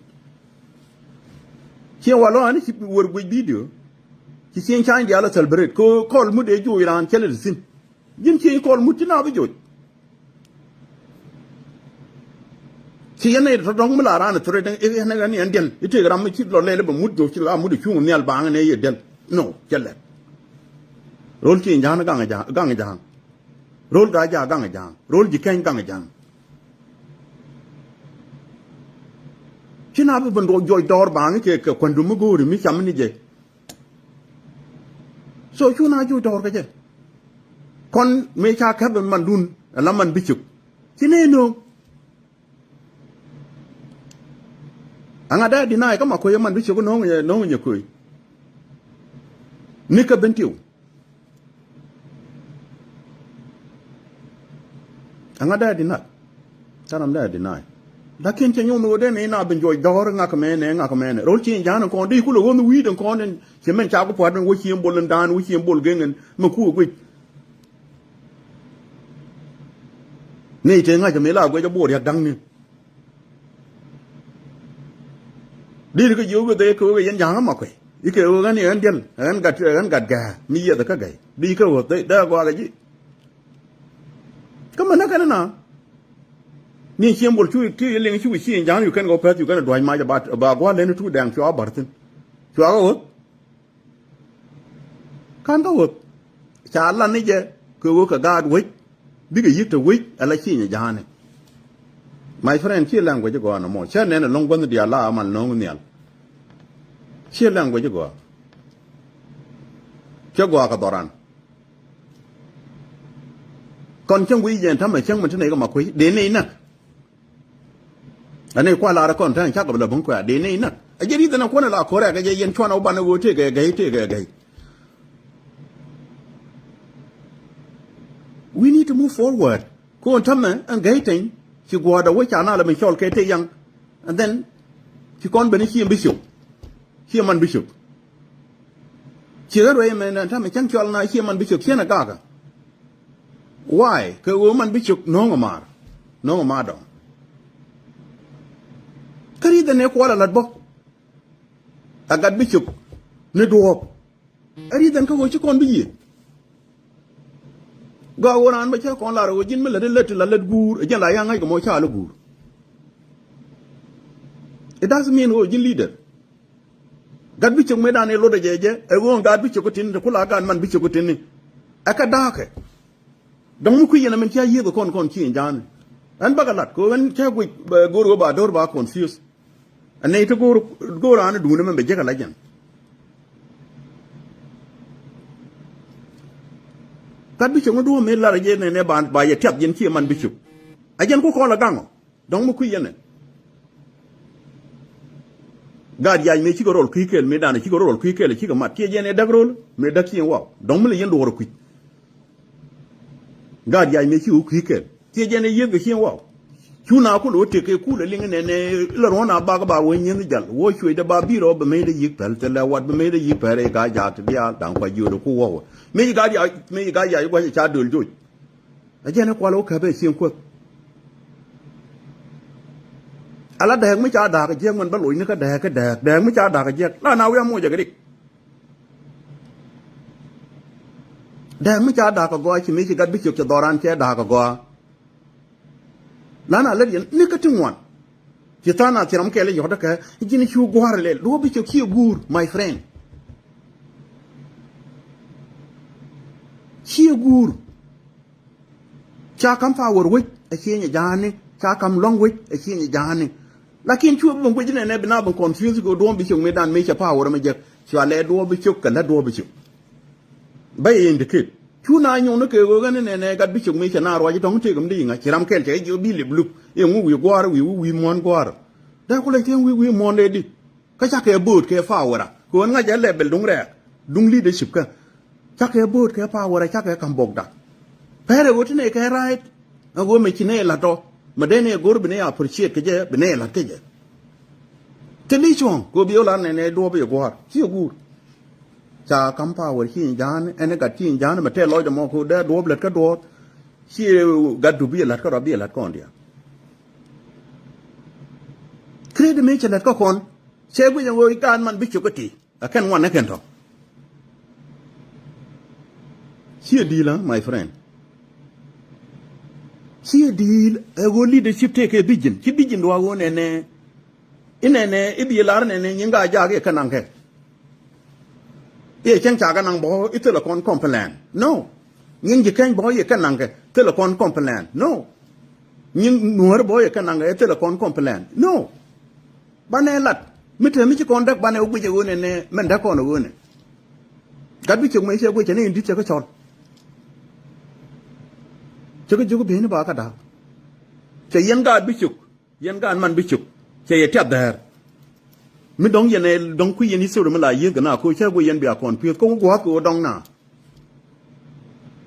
Cieŋ wa lɔ an ci wär guic video. Ci cieŋ ca̱ny diaal ɛ celebrate. Kɛ ɣöö kɔl mut dee joc raan cä lɛ thi̱n. Ji̱n cieŋ kɔl mut ci na bi joc. Ci yɛn nɛy tɔ̱tɔ̱ŋ mi la raan threat i̱ yɛn nɛy ni ɛn diɛl i̱ tëëk ram mi ci lɔ lɛl i̱ bɛ mut jɔk ci la mut i̱ cuŋ nhial baaŋ nɛy yɛ diɛl. No, cɛ lɛt. Ro̱l ci ja̱a̱n gaŋ ja̱a̱n, gaŋ ja̱a̱n. Ro̱l gaa ja̱a̱n gaŋ ja̱a̱n. Ro̱l ji̱ kɛny gaŋ ja̱a̱n. Ci na bi ben duɔk jɔc dɔɔr baaŋ kɛ, kɛ kuändum mi go̱o̱ri mi cam ni jɛ. So cu na juc tɔɔr kä jɛ. Kɔn mëë ca kɛp in mandun ala man bi cök. Ci nee no̱o̱ŋ. Aŋa dee deny kä ma koy man bi cök no̱o̱ŋ nyɛ, no̱o̱ŋ nyɛ koy. Ni kä ben tiw. Aŋa dee deny. Canam dee deny. Lakin cɛ nyuɔn ɣöö dee ni na ben juɔc dɔɔr ŋak mɛnɛ, ŋak mɛnɛ. Ro̱l ci in ja̱a̱n in kɔn dee kulɛ ɣöö mi wi̱i̱d in kɔn in ci mɛn cak kua̱r in wä ci in bol in daan wä ci in bol geŋ in mi kuɛ guic. Ni te ŋa̱c mi la guic a buɔr yak da̱ŋ ni. Dit kɛ jiök kɛ dhee kɛ wek yɛn ja̱a̱ŋ ama kuɛ. Ikɛ wek ɣän yɛ ɣän diɛl ɣän gat, ɣän gat gɛ̱ mi yiɛth kä gɛy. Dit kɛ wek dhee dee gɔaa kɛ ji̱. Kä mɛ näk kɛn na. Ni cieŋ bol cu ki liŋ cu ci in ja̱a̱ŋ yu kɛn kɛ wä pɛth yu kɛn a dua̱c mac ba, ba gua̱l leni tu dɛŋ cua bär thi̱n. Cua kɛ wä. Ka̱n kä wuɔ̱th ca lan ni jɛ kɛ ɣöö kɛ gaat wec bikɛ yi̱k te wec ala cieny ja̱a̱ni. My friend, ciɛ language gɔaa nɔmɔ. Cä nɛn ɛlɔ̱ŋ guänh diaal la amal nööŋ nhial. Ciɛ language gɔaa. Cä gɔaa kɛ dhɔran. Kɔn cäŋ guic jɛ ɛn ta̱mɛ cäŋ min te nɛy kɛ ma kuec dee nɛy näk. Ani kua̱r lar kɔn ta̱a̱ŋ cakɔ bi la buŋ kuɛ a dee nɛy näk. A jɛ ri̱th ɛn a kuɔn a la ko̱rɛ kɛ jɛ yɛn cuan a wä banɛ ɣöö tëëkɛ gɛy, tëëkɛ gɛy. We need to move forward. Ko̱n tämɛ ɛn gɛy teny ci gua̱a̱r dɔ wä ca na la mi cɔl kɛ tëë yaŋ. And then ci kɔn ben i̱ ci ɛn bi cop. Ci ɛn man bi cop. Ci ɣän ruɛy ɛmɛ ɛn tämɛ cäŋ cɔl na ci ɛn man bi cop ci ɛn a gakä. Why? Kɛ ɣöö man bi cök no̱o̱ŋ ɛ maar. No̱o̱ŋ ɛ maar dɔ̱ŋ. Kä ri̱th ɛn ɛ kuɔl ɛ la̱t bä. Ɛ gat bi cök ni duɔ̱ɔ̱p. Ɛ ri̱th ɛn kä ɣöö ci kɔn bi yiëë. Gɔaa ɣöö raan bä cä kɔn lar ɣöö ji̱n mi lät lät ti la lät guur, ɛ jɛn la ya̱ŋ ŋa̱c kɛ mɔ ca lät guur. It doesn't mean ɣöö ji̱n leader. Gat bi cök mëëdan ëë lot ɛ jɛ jɛ, ɛ ɣöö gat bi cök kä tin, te ku la gat man bi cök kä tin ni. Ɛ kɛ da̱a̱kɛ. Dɔ̱ŋ mi kui̱ yɛn ɛmɛn cia yiëëk ɛ kɔn kɔn ci ɛn ja̱a̱n. Ɛn bakɛ lat kɛ ɣöö ɛn cä guic, ɛ, go̱o̱r ɣöö ba do̱r ba confuse. Ɛ nɛy ti go̱o̱r, go̱o̱r raan ɛ duundɛ mɛn bɛ jek ɛ la jɛn. Gat bi cök mi duɔ̱ɔ̱m mi lar ɛ jɛ nɛnɛ ba, ba yɛ tiap yɛn ci ɛ man bi cök. Ɛ jɛn ku kɔn la gaŋ ɔ. Dɔ̱ŋ mi kui̱ yɛn ɛ. Gaat yac mëë cikɛ rol kui̱ kɛl, mëë danɛ cikɛ rol kui̱ kɛl, cikɛ mat, ciɛ jɛn ɛ däk rol, mëë däk ciɛŋ waw. Dɔ̱ŋ mi lɛ yɛn duɔɔr ɛ kui̱. Gaat yac mëë cikɛ kui̱ kɛl, ciɛ jɛn ɛ yiëth kɛ ciɛŋ waw. Cu na kulɛ wä tëk kɛ kulɛ liŋ nɛn ɛ lɛ ruɔ̱n a bak ba wä nyieth jal, wä cuecdɛ ba bi̱i̱ rɔ bɛ mecdɛ yi̱k pɛl, thilɛ wat bɛ mecdɛ yi̱k pɛl rɛy gaat yac ti diaal, da̱ŋ kua jiöödɛ ku wäwä. Mëë gaat yac, mëë gaat yac gua̱c ca döl joc. A jɛn ɛ kual wä käp ɛ cieŋ kuäk. Ala dääk mi ca da̱a̱k ɛ jiɛk mɛn bä loc ni kä dääk kä dääk, dääk mi ca da̱a̱k ɛ jiɛk la na wi̱i̱ a moc ɛ kɛ dik. Dääk mi ca da̱a̱k ɛ gɔaa ci mi ci gat bi ciök cɛ dhɔran cɛ da̱a̱k ɛ gɔaa. La na lät yɛn ni kä ti ŋuan. Ci tha̱a̱ŋ na thiram kɛl i̱ yɔ̱kdä kɛ ji̱n cu gua̱a̱r lɛl duɔ̱ɔ̱p bi ciök ciɛ guur, my friend. Ciɛ guur. Ca ka̱m power wec a cieŋ a ja̱a̱ni, ca ka̱m lua̱ŋ wec a cieŋ a ja̱a̱ni. Lakin cu bi ben guic nɛnɛ bi na ben confuse kɛ duɔ̱ɔ̱m bi cieŋ mëëdan mëë cɛ power mɛ jek. Cua lɛ duɔ̱ɔ̱p bi cök kɛ lät duɔ̱ɔ̱p bi cök. Bä yɛ indicate. Cu na nyuŋni kɛ ɣöö ɣän nɛnɛ gat bi cök mëë cɛ na ruac tɔ̱ŋ tëëk mi di yiŋa ci ram kɛl cɛ jiɔ bi lip lup. Iŋu wi̱i̱ gua̱a̱r wi̱i̱ wi̱i̱ muɔ̱ɔ̱n gua̱a̱r. Dee ku lɛ cieŋ wi̱i̱ wi̱i̱ muɔ̱ɔ̱n dee di. Kä cakɛ bo̱o̱t kɛ power a kɛ ɣän ŋa̱c ɛ level duŋ rɛɛk duŋ leadership kä. Cakɛ bo̱o̱t kɛ power a cakɛ ka̱m bokda. Pɛrɛ ɣöö ti nɛ kɛ right. Ɛ ɣöö mɛ ci nɛ la̱t tɔ mɛ dee nɛ go̱r bi nɛ appreciate kɛ jɛ bi nɛ la̱t kɛ jɛ. Ti li cuɔ̱ŋ kɛ ɣöö bi ɣöö la̱t nɛ nɛ duɔ̱ɔ̱p i̱ gua̱a̱r ciɛ guur. Ca ka̱m power ci in ja̱a̱n ɛn gat ci in ja̱a̱n mɛ tɛɛ lɔcdɛ mɔ kɛ ɣöö dee duɔ̱ɔ̱p lät kä duɔ̱ɔ̱p. Ciɛ gat du bi la̱t kä rɔ bi la̱t kɔn diaal. Kredit mëë cɛ lät kä kɔn cɛ guic ɛn ɣöö i̱ kaan man bi cök kä ti. Ɛ kɛn ŋuan ni kɛn tɔ. Ciɛ di̱i̱l ɛ my friend. Ciɛ di̱i̱l ɛ ɣöö leadership tëëkɛ vision ci vision duaak ɣöö nɛnɛ. Inɛnɛ i̱ bi lar nɛnɛ nyin gaa jaak i̱ kɛ naŋkɛ. I̱ cäŋ cakɛ naŋ bä i̱ thilɛ kɔn complain no. Nyin ji̱ keny bä i̱ kɛ naŋkɛ thilɛ kɔn complain no. Nyin nuäär bä i̱ kɛ naŋkɛ i̱ thilɛ kɔn complain no. Banɛ lat mi te mi ci kɔn däk banɛ wä guic ɛ ɣöönɛ nɛ mɛn däk kɔn ɛ ɣöönɛ. Gat bi cök mɛ cɛ guic cɛ ni in di̱t cɛ kä cɔl. Cɛ kä jiök bieyni ba kä da̱a̱k. Cɛ yɛn gaat bi cök yɛn gaat man bi cök. Cɛ yɛ tiath dhɛɛr. Mi dɔ̱ŋ yɛn ɛ dɔ̱ŋ kui̱ yɛn history mi la yiëth kɛ na ko̱ cä guic yɛn bia kɔn pi̱eth kä wä gua̱a̱th kɛ wä dɔ̱ŋ na.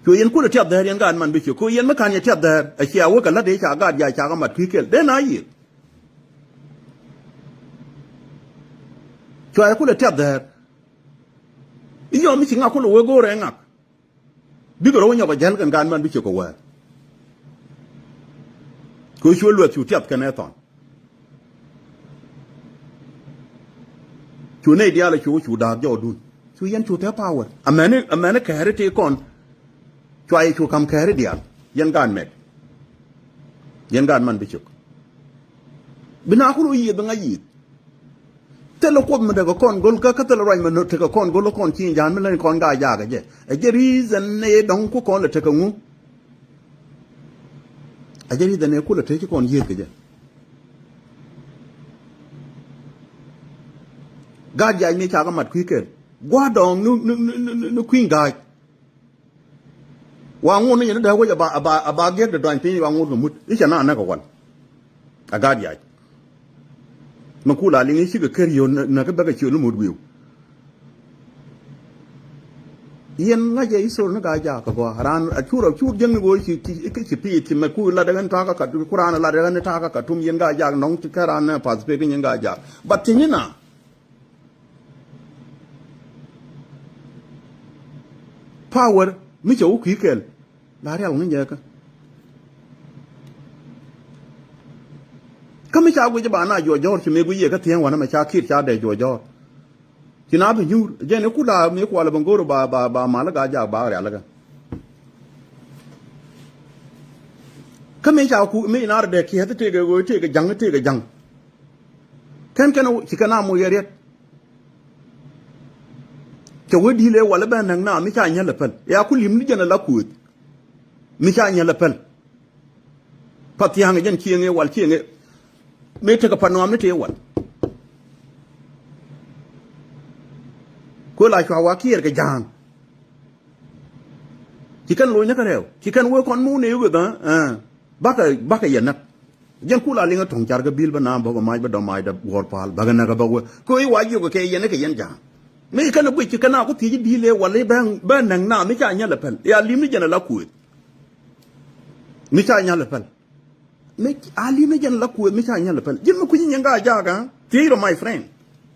Cuɛ yɛn kulɛ tiath dhɛɛr yɛn gaat man bi cök ko̱ yɛn mi ka̱n yɛ tiath dhɛɛr ɛ cia wä kɛ la̱t ëë ca gaat yac ca kä mat kui̱ kɛl dee na yiëth. Cua yɛ kulɛ tiath dhɛɛr. I̱ yɔm i̱ ci ŋak kulɛ wee go̱o̱rɛ ŋak. Bikɛ rɔ wä nyɔk ɛ jäl kɛn gaat man bi cök kɛ wäär. Kɛ cu lueth cu tiath kɛn ɛ thɔn. Cu nɛy diaal cu cu da̱a̱k jɔɔdun cu yɛn cu te power. Amäni amäni kɛɛri ti kɔn. Cua yɛ cu ka̱m kɛɛri diaal yɛn gaat mɛt. Yɛn gaat man bi cök. Bi na kun wä yiëth bi ŋa̱c yiëth. Thilɛ kuoth mi tekɛ kɔn go̱l kä kä thilɛ ruac mi tekɛ kɔn go̱l kä kɔn ci ja̱a̱n mi leny kɔn gaa jaak ɛ jɛ. Ɛ jɛ reason ni dɔ̱ŋ ku kɔn lɛ tekɛ ŋu. Ɛ jɛ reason ni kulɛ te ci kɔn yiëth kɛ jɛ. Gaat jac mi cakɛ mat kui̱ kɛl gua̱a̱r dɔ̱ŋ ni ni ni ni kui̱ny ga̱a̱c. Wa ŋot ni yɛn dee wec aba aba aba giɛk de dɔany piny wa ŋot kɛ mut i̱ cɛ na näk ɛ wal. A gaat yac. Mɛ kula liŋ i̱ cikɛ ker yio̱ näk i̱ bäkɛ ciöl ni mut wi̱i̱w. Yɛn ŋa̱cɛ i̱ thor ni gaa jaak kɛ gɔaa raan a cur a cur jiäŋ ni ɣöö ci ci ci pi̱i̱t ci mɛ ku lat ɛ ɣän ta̱a̱kä kat ku raan lat ɛ ɣän ta̱a̱kä kat tum yɛn gaa jaak nɔŋ ti kɛ raan ni path pek i̱ yɛn gaa jaak. Bat thi̱n ni na. Power mi cɛ wä kui̱ kɛl la rial ŋäny jɛ kä. Kä mi ca guic ba na juɔc jɔɔr ci mi guic yɛ kä thiäŋ wanɛ mɛ ca kiɛt ca dee juɔc jɔɔr. Ci na bi nyuur jɛn i̱ kula mi kualɛ bi go̱o̱r ba ba ba mal gaa jaak ba rial kä. Kä mëë ca ku mëë nar dee kiɛth tëëkɛ ɣöö tëëkɛ ja̱ŋ tëëkɛ ja̱ŋ. Kɛn kɛn ci kɛn a moc yɛ riɛt. Cɛ wee di̱i̱l ëë wal i̱ bɛ näk na mi ca nyäl ɛ päl. Ya ku li̱m ni jɛn ala kuëth. Mi ca nyäl ɛ päl. Pa thia̱a̱ŋ jɛn cieŋ ëë wal cieŋ ëë. Mëë tekɛ pa nuam ni tëë wal. Kuë la cua wa kiɛɛr kɛ ja̱a̱ŋ. Ci kɛn lo̱cnä kä rɛw ci kɛn wee kɔn muun ëë weth ɣä. Bakɛ bakɛ yɛ näk. Jɛn kula liŋä tuɔ̱ŋ car kä bil bä naam bä bä mac bä dɔ̱ mac dä guɔ̱ɔ̱r pal bakɛ näk kä bä wee kɛ i̱ wa jiök kɛ yɛn kɛ yɛn ja̱a̱ŋ. Mi ci kɛn ɛ guic ci kɛn a ku thiec i̱ di̱i̱l ëë wal i̱ bɛ bɛ näk na mi ca nyäl ɛ päl ya li̱m ni jɛn ala kuëth. Mi ca nyal ɛ päl. Mi a li̱m ni jɛn la kuëth mi ca nyal ɛ päl. Ji̱n mi kui̱ci nyin ka jaak, ha? Thiec rɔ, my friend.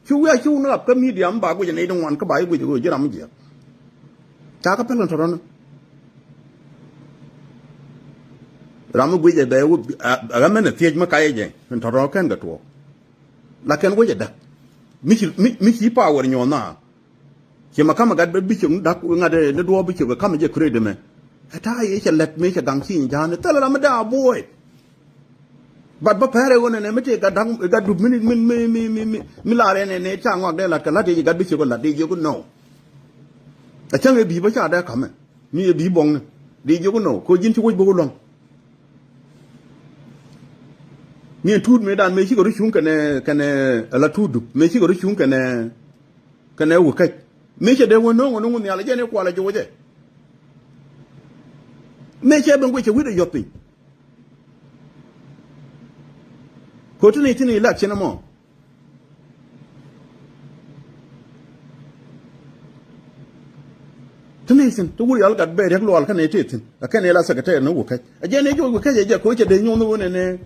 Cu wi̱i̱ a cu ni rap kä media mi ba guic ɛ nɛy ti ŋuan kä ba ji̱ guic ɛ ɣöö ji̱ ram mi jiääk. Ca kä päl in tɔ̱tɔ̱ ni. Ram mi guic ɛ bɛ wä, a, a ɣä mɛn ɛ thiec mi kacɛ jɛ in tɔ̱tɔ̱ kɛn kɛ tuɔɔk. La kɛn wec ɛ däk. Mi ci, mi, mi ci power nyuɔ̱th na. Ciɛ ma ka̱mɛ gat bä bishop ni da̱k ŋa̱t ni duɔ̱ɔ̱p bishop kɛ ka̱mɛ jɛ credit mɛ. Ɛ ta̱a̱ yɛ cɛ lɛt mëë cɛ gaŋ ci nyi ja̱a̱n thilɛ ram mi dee a buɔɔy. But bä pɛrɛ ɣöö nɛnɛ mi tëë gat da̱k gat dup mi mi mi mi mi mi mi lar ɛn ɛn ca ŋɔak dee la̱t kɛ la̱t yɛ ci gat bishop kɛ la̱t dee jiök nɔ. Ɛ cäŋ ɛ bi̱i̱ bä ca dee ka̱mɛ mi ɛ bi̱i̱ buɔ̱ŋni dee jiök nɔ ko̱ ji̱n ci wec bä wä luäŋ. Mi ɛn tuut mëëdan mëë cikɛ rɔ cuŋ kɛnɛ kɛnɛ ɛ la tuut dup mëë cikɛ rɔ cuŋ kɛnɛ kɛnɛ wä käc. Mëë cɛ dee wä no̱o̱ŋ ɛ no̱o̱ŋ nhial ɛ jɛn i̱ kual ɛ jowecɛ. Mëë cɛ ben guic cɛ wi̱cdɛ yɔ̱th piny. Ko̱ ti ni ti ni election ɛmɔ. Ti ni thi̱n ti wur yɔl gat bɛ riɛk luɔl kɛnɛ ti thi̱n ɛ kɛnɛ la secretary ni wä käc ɛ jɛn i̱ joc wä käc ɛ jɛ ko̱ cɛ dee nyuɔ̱n wä nɛnɛ.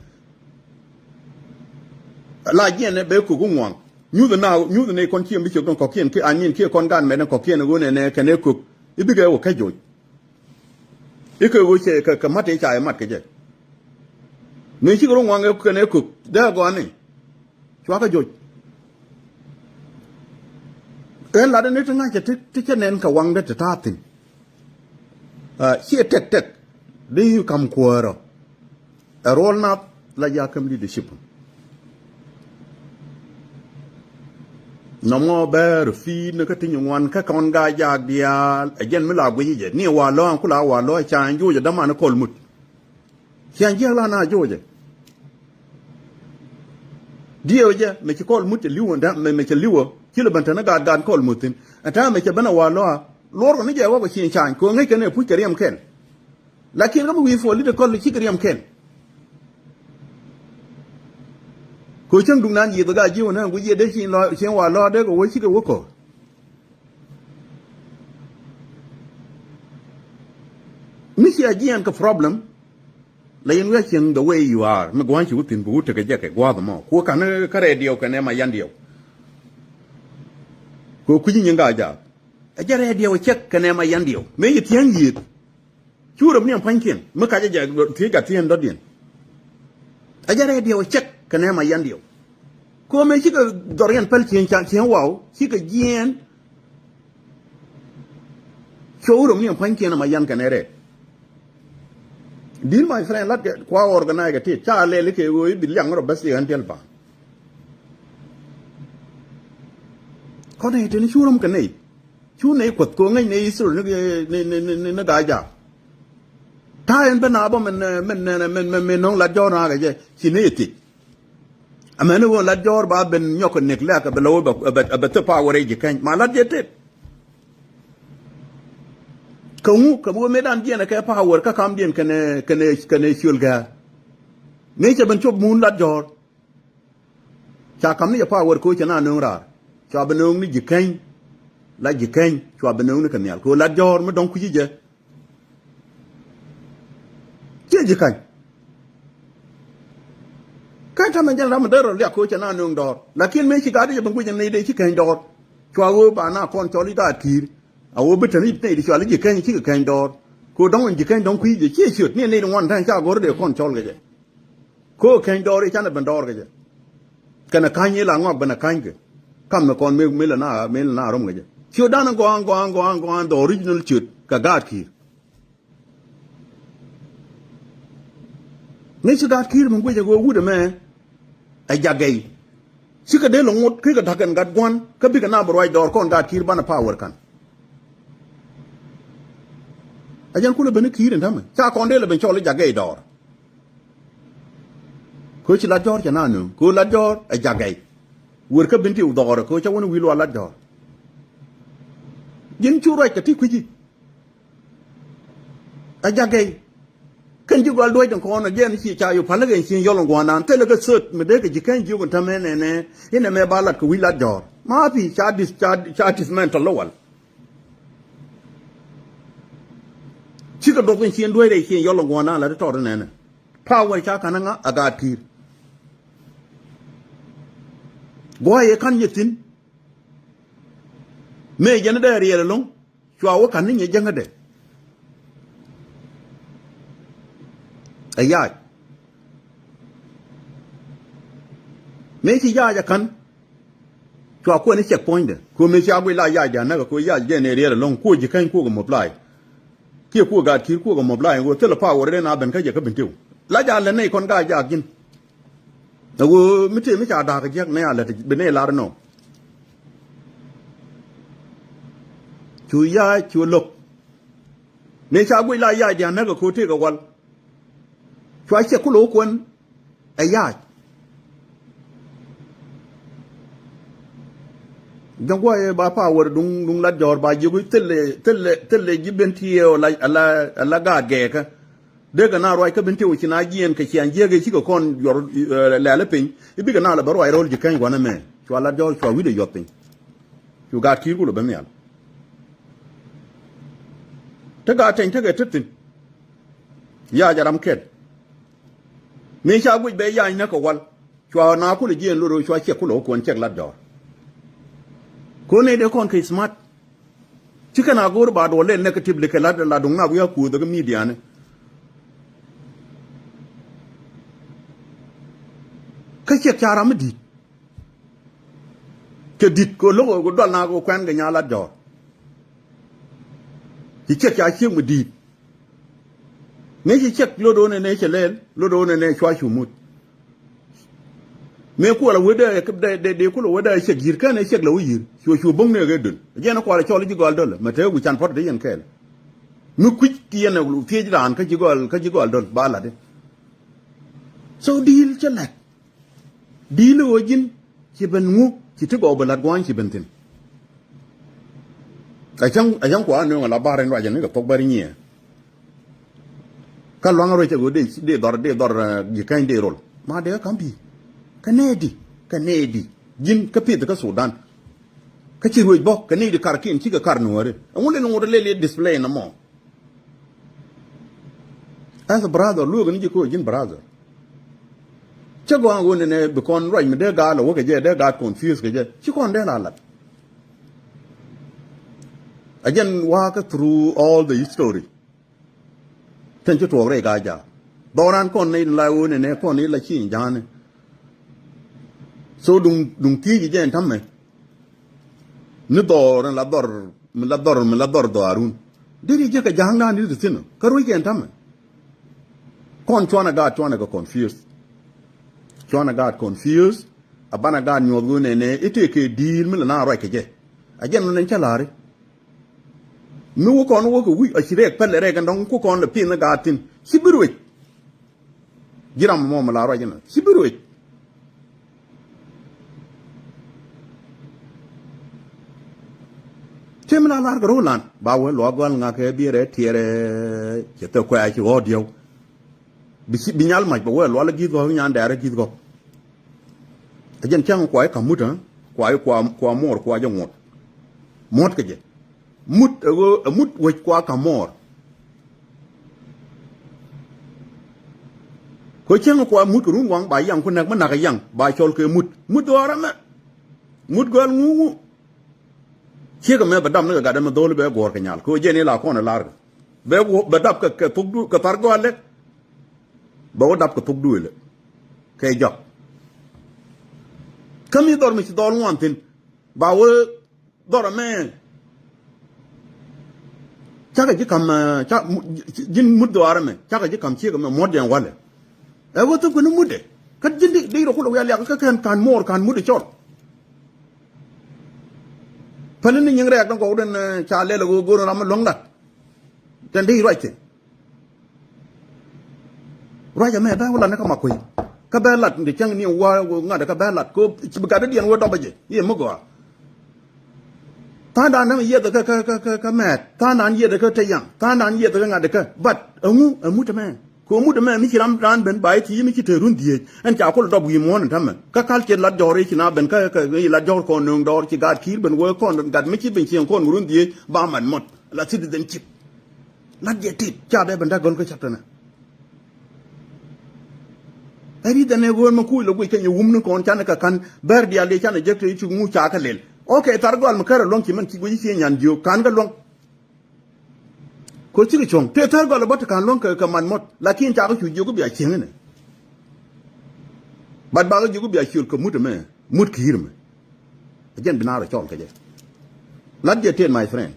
La jiɛn ɛ bɛ kök wä ŋuaŋ. Nyuth na nyuth ni kɔn ciem bi cök ni kɔkiɛn ki anyin kiɛ kɔn gan mɛt ni kɔkiɛn ɣöö nɛnɛ kɛn ɛ kök. I̱ bikɛ wä kä joc. I̱ kɛ ɣöö cɛ kɛ kɛ mat i̱ ca i̱ mat kɛ jɛ. Mëë cikɛ rɔ ŋuaŋ ɛ kɛn ɛ kök dee ɛ gɔani. Cua kɛ joc. Ɣän latdä ni ti ŋa̱cä ti ti cä nɛn kɛ waŋdä ti ta̱a̱ thi̱n. Ciɛ tɛk tɛk di kam kuäärä. Ɛ ruɔl nath la jakäm leadership. Nɔmɔ bɛɛr fi̱i̱t ni kä ti nyin ŋuan kä kɔn gaa jaak diaal ɛ jɛn mi la guici jɛ ni wa lɔ an kula wa lɔ ca ɛn juucɛ däman kɔl mut. Ciaŋ jiäk la na jo̱o̱cɛ. Diɛw jɛ mɛ ci kɔl mut cɛ li̱w ɛn täämɛ mɛ cɛ li̱wä ci lɛ ben tɛn ɛ gaat gaat kɔl mut thi̱n. Ɛn täämɛ cɛ ben ɛ wa lɔa luɔrkɛ ni jɛ wä kɛ cieŋ ca̱a̱ny ko̱ ŋäc kɛn ɛ puc kɛ riɛm kɛn. Lakin kä mi wi̱i̱ puɔl i̱ ti kɔl cikɛ riɛm kɛn. Ko̱ cäŋ duŋ nan yiëth ɛ gaat ji̱ wä nään guic yɛ dee cieŋ wa lɔa dee kɛ wä cikɛ wä kɔ̱r. Mi cia jiɛɛn kɛ problem. La yɛn wi̱i̱ a cieŋ the way you are mi gua̱a̱ny ci wä thi̱n bi wä tekɛ jɛ kɛ gua̱a̱th ɛmɔ ku ka̱n kä rɛɛ diɛw kɛnɛ ma yan diɛw. Kɛ kui̱ci nyin gaa jaak ɛ jɛ rɛɛ diɛw ɛ cɛk kɛnɛ ma yan diɛw mëë ci thiäŋ yiëëth. Cu rɛp ni ɛn pa̱nykiɛn mi kacä jɛ thiec gat thieen dɔ̱diɛn. Ɛ jɛ rɛɛ diɛw ɛ cɛk kɛnɛ ma yan diɛw. Kɛ ɣöö mëë cikɛ dhɔriɛn päl cieŋ ca cieŋ waw cikɛ jiɛɛn. Cuɔ wurɛ mi ɛn pa̱nykiɛn ɛmɔ yan kɛnɛ rɛɛt. Di̱t my friend lat kɛ kua organize kɛ tit ca lɛl ikɛ ɣöö i̱ bi liaŋ rɔ bäth i̱ ɣän diɛl ba. Kɔn i̱ tini cu rom kɛ nɛy cu nɛy kuäth kɛ ɣöö ŋäc nɛy history ni ni ni ni ni gaa jaak. Ta̱a̱ ɛn ben a bä min min min min min no̱o̱ŋ lat jɔɔr nakä jɛ ci nɛy thiec. Amäni ɣöö lat jɔ̱ɔ̱r ba ben nyɔk kɛ nek lɛ̈k ɛ bɛ lo̱o̱ ɛ bɛ thop power ɛ ji̱ käny ma lat jɛ tet. Kä ŋu kɛ bi wä mëëdan jiɛn ɛ kɛ power kä kamdiɛn kɛnɛ kɛnɛ kɛnɛ ciöl gɛ̈ɛ̈r. Mëë cɛ ben cop muun lat jɔ̱ɔ̱r. Ca kam ni jɛ power kɛ ɣöö cɛ na nööŋ raar cua ben nööŋ ni ji̱ käny. La ji̱ käny cua ben nööŋ ni kɛ nhial kɛ ɣöö lat jɔ̱ɔ̱r mi dɔ̱ŋ kui̱ci jɛ. Ciɛ ji̱ ka̱ny. Kä tamɛ jɛn ram mi dee rɔ liak ko̱ cɛ na nööŋ dɔɔr. Lakin mëë ci gaat i̱ jɛ bi guic in nɛy dee ci käny dɔɔr. Cua ɣöö ba na kɔn cɔl i̱ gaat ki̱i̱r. A ɣöö bi tɛn i̱ nɛy di cɔal i̱ ji̱ käny cikɛ käny dɔɔr. Ko̱ dɔ̱ŋ in ji̱ käny dɔ̱ŋ kui̱c jɛ ciɛ ciöt ni nɛy di ŋuan ta̱ny ca go̱r dee kɔn cɔl kɛ jɛ. Ko̱ käny dɔɔr i̱ canɛ ben dɔɔr kɛ jɛ. Kɛnɛ ka̱ny i̱ la ŋɔak ben a ka̱ny kɛ. Kam ni kɔn mëë mëë lɛ na mëë lɛ na rom kɛ jɛ. Ciöt dan in gɔaa gɔaa gɔaa gɔaa the original ciöt kɛ gaat ki̱i̱r. Ŋäc ci gaat ki̱i̱r mi guic ɛ ɣöö wut ɛmɛ ɛ jak gɛy. Cikɛ dee lɛ ŋot kekɛ da̱k kɛn gat gua̱n kä bikɛ na bi ruac dɔɔr kɔn gaat ki̱i̱r banɛ power ka̱n. Ɛ jɛn kulɛ ben i̱ ki̱i̱r in täämɛ ca kɔn dee lɛ ben cɔl i̱ jak gɛy dɔɔr. Kɛ ɣöö ci Lat Jɔ̱ɔ̱r cɛ na nööŋ kɛ ɣöö Lat Jɔ̱ɔ̱r ɛ jak gɛy. Wër kä Bentiu dhɔɔrɛ kɛ ɣöö ca wän i̱ wi̱i̱ luaal Lat Jɔ̱ɔ̱r. Ji̱n cu ruac kɛ ti kui̱ci. A jak gɛy. Kɛn ji̱ gɔal duäc tin kɔn ɛ jɛn ci ca yo̱ päl kɛ cieŋ yɔl in gua̱a̱r naan thilɛ kɛ thöt mi dee kɛ ji̱ keny jiök in täämɛ nɛnɛ. Inɛ mɛ ba lat kɛ wi̱i̱ Lat Jɔ̱ɔ̱r ma pi ca dis ca ca dismantle lä wal. Cikɛ duɔth in cieŋ duäc rɛy cieŋ yɔl in gua̱a̱r naan la ti tɔɔt inɛnɛ. Power ca ka̱n ɛ ŋa a gaat ki̱i̱r. Gua̱a̱c ɛ ka̱n nyɛ thi̱n. Mëë jɛn dee riɛl ɛlɔ̱ŋ. Cua wä ka̱n ni nyɛ jäŋädɛ. Ɛ yac. Mëë ci yac ɛ ka̱n. Cua kuɛn ni check point dɛ. Kuɔ mëë cia guic la yac dia̱n näk ɛ kuɔ yac jɛn ɛ riɛl ɛlɔ̱ŋ kuɔ ji̱ käny kuɔ kɛ mop lai. Kiɛ kuɔ gaat ki̱i̱r kuɔ kɛ mop lai ɛ ɣöö thilɛ power dee na ben kä jɛ kä Bentiu. La ja̱ lɛ nɛy kɔn gaat jaak ji̱n. Ɛ ɣöö mi tëë mi ca da̱a̱k jiäk nɛy a lät bi nɛy lar inɔ. Cu yac cu lo̱k. Mëë ca guic la yac dia̱n näk ɛ ko̱ tëëk ɛ wal. Cua ciɛ kulɛ wä kuɛn ɛ yac. Jɔ̱ŋ gua̱a̱c ɛ ba power duŋ duŋ Lat Jɔ̱ɔ̱r ba jiök i̱ thilɛ thilɛ thilɛ ji̱ Bentiu ala ala ala gaat gɛɛkä. Dee kɛ na ruac kä Bentiu ci na jiɛɛn kɛ ciaŋ jiäk ɛ cikɛ kɔn yuɔr lɛ̈lä piny i̱ bikɛ na lɛ bä ruac ro̱l ji̱ käny gua̱n ɛmɛ. Cua Lat Jɔ̱ɔ̱r cua wi̱cdɛ yuɔth piny. Cu gaat ki̱i̱r kulɛ ben nhial. Te gaat tɛny tekɛ te thi̱n. Yac a ram kɛl. Mëë ca guic bɛ yac näk kɛ wal. Cua na kulɛ jiɛɛn lot ro̱o̱ cua ciɛk kulɛ wä kuɔn ciɛk Lat Jɔ̱ɔ̱r. Kuɔn nɛy dee kɔn kɛ smart. Ci kɛn a go̱o̱r ba duɔl lɛl negatively kɛ Lat Lat duŋ na wi̱i̱ a kuuth kä mediani. Kä ciɛk ca ram mi di̱i̱t. Kɛ di̱t kɛ lo̱k kɛ dual na kɛ kuɛn kɛ nya Lat Jɔ̱ɔ̱r. Ci ciɛk ca ciek mi di̱i̱t. Ŋäc ci ciɛk lot ɣän ɛ nɛ cɛ lɛl lot ɣän ɛ nɛ cua cu mut. Mëë kuɔl a wetdɛ dee dee kuɔl a wetdɛ ciɛk yi̱r kɛn ɛ ciɛk la wä yi̱r cuɔ cuɔ bo̱ŋ nɛ kɛ döl. Jɛn ɛ kual ɛ cɔl ji̱ gɔal döl mɛ te wi̱c can pɔt dee yɛn kɛɛl. Mi kui̱c ki yɛn ɛ thiec raan kä ji̱ gɔal kä ji̱ gɔal döl ba latdɛ. So di̱i̱l cä lɛt. Di̱i̱l ɣöö ji̱n ci ben ŋu ci ti gɔw bi la̱t gua̱a̱ny ci ben thi̱n. Ɛ cäŋ ɛ cäŋ kua nööŋ ala bar in ruacä ni kɛ thok bär nyiɛ. Kä luaŋ ruec cɛ ɣöö dee dee dhɔr dee dhɔr ji̱ käny dee rol ma dee kä ka̱m pi̱i̱. Kä nɛɛdi kä nɛɛdi ji̱n kä pith kä Sudan. Kä ci ruec bä kä nɛɛdi karkiɛn cikɛ kar nuääri ɛŋu lel ŋot lel yɛ display nɔmɔ. As a brother lueek ni ji̱ kä ji̱n brother. Cä gɔaa ɣöö nɛnɛ bi kɔn ruac mi dee gaat lɛ wä kɛ jɛ dee gaat confuse kɛ jɛ ci kɔn dee la lat. A jɛn wa̱a̱kä through all the history. Tɛn ci tuɔɔk rɛy gaat jaak dhɔran kɔn ni la ɣöö nɛnɛ kɔn ni la ci ja̱a̱ni. So duŋ duŋ thiec jɛ ɛn ta̱mɛ. Ni dhɔr in la dhɔr mi la dhɔr mi la dhɔr dhɔarun. Deri jek kɛ ja̱a̱ŋdan di ti thi̱n kä ruec kɛn ta̱mɛ. Kɔn cuanɛ gaat cuanɛ kɛ confuse. Cuanɛ gaat confuse. A banɛ gaat nyuɔth ɣöö nɛnɛ i̱ tëë kɛ di̱i̱l mi la na ruac kɛ jɛ. A jɛn nɔn in cä la̱ri. Mi wä kɔn wä kɛ wi̱c a ci rɛɛk pɛl rɛɛk in dɔ̱ŋ ku kɔn lɛ pi̱n ni gaat thi̱n ci bi ruec. Ji̱ ram mɔ mi la ruac inɔ ci bi ruec. Ciem la lar kɛ ro̱o̱ lan ba wee luaak gɔal ŋak kɛ biɛrɛ tiɛrɛ cɛ thek kuɛ̈ɛ̈ ci ɣɔ̱ɔ̱t diɛw. Bi ci bi nyal mac bɛ wee lual gi̱th gɔ̱k nyan dɛɛrɛ gi̱th gɔ̱k. A jɛn cäŋ kua i̱ ka̱m mut ɛ kua i̱ kua kua muɔɔr kua jɛ ŋuɔ̱t. Muɔ̱t kɛ jɛ. Mut ɛ ɣöö ɛ mut wec kua ka̱m muɔɔr. Kɛ cäŋ kua mut kɛ run waŋ ba yaŋ ku nɛk mi nak ɛ yaŋ ba cɔl kɛ mut mut dhɔaar ɛmɛ. Mut gɔal ŋuŋu. Ciek ɛmɛ bɛ dap ni kɛ gat ɛmɛ dho̱l bɛ guɔ̱ɔ̱r kɛ nyal kɛ ɣöö jɛn i̱ la kɔn ɛ la̱r kɛ bɛ guɔ bɛ dap kɛ kɛ thok du kɛ thar gɔal lɛk. Bɛ wä dap kɛ thok du ilɛ kɛ jɔak. Kä mi dhɔr mi ci dhɔl ŋuan thi̱n ba wä dhɔr ɛmɛ. Cakɛ ji̱ ka̱m ca ji̱n mut dhɔaar ɛmɛ cakɛ ji̱ ka̱m ciek ɛmɛ muɔ̱t jɛn walɛ. Ɛ ɣöö thop kɛ ni mutdɛ. Kä ji̱n di, di rɔ kulɛ wiaa liak kä kɛn ka̱n muɔɔr ka̱n mutdɛ cɔl. Päli ni nyiŋ rɛɛk ni gɔw den, eh, ca lɛl ɛ ɣöö go̱o̱r ram mi luäŋ lat. Tɛn di ruac thi̱n. Ruac ɛmɛ bɛ wä lat ni kä Makuei. Kä bɛ lat ni cäŋ ni wä ŋa̱t kä bɛ lat. Kɛ ɣöö ci bi gat di diɛn wä dɔpä jɛ. I̱ mi gɔaa. Tha̱a̱ŋdan nɛmɛ yiëëthɛ kä, kä, kä, kä, kä mɛɛt. Tha̱a̱ŋdan yiëëthɛ kä te yaŋ. Tha̱a̱ŋdan yiëëthɛ kä ŋa̱t kä. But ɛŋu ɛ mut ɛmɛ? Kɛ ɣöö mut ɛmɛ mi ci ram, ram ben ba i̱ thiec mi ci te run dhieec. Ɛn ca kul dɔp wi̱i̱ muɔ̱ɔ̱n ɛn täämɛ. Kä culture lat jɔɔr i̱ ci na ben kä, kä, kä lat jɔɔr kɔn nööŋ dɔɔr ci gaat ki̱i̱r ben wee kɔn gat mi ci ben cieŋ kɔn run dhieec ba mat muɔt. La citizenship. Lat jɛ tit ca dee ben da̱k gɔl kä chapter nɛ. Ɛ ri dhɛn ɛ ɣöö mɛ kuc lɛ guic kɛ nyɛ wum ni kɔn canɛ kɛ ka̱n bɛr diaal dee canɛ jek te ci ŋu ca kɛ lel. Okay, thar gɔal mi kärɛ luäŋ ci mɛn ci guic ci nyan jiök ka̱n kɛ luäŋ. Kɛ cikɛ cuɔ̱ŋ te thar gɔal bä te ka̱n luäŋ kɛ, kɛ man mɔt. Lakin ca kɛ cu jiök bia cieŋ inɛ. But bakɛ jiök bia ciöl kɛ mut ɛmɛ, mut ki̱i̱r ɛmɛ. Ɛ jɛn bi naar ɛ cɔl kɛ jɛ. Lat jɛ tet, my friend.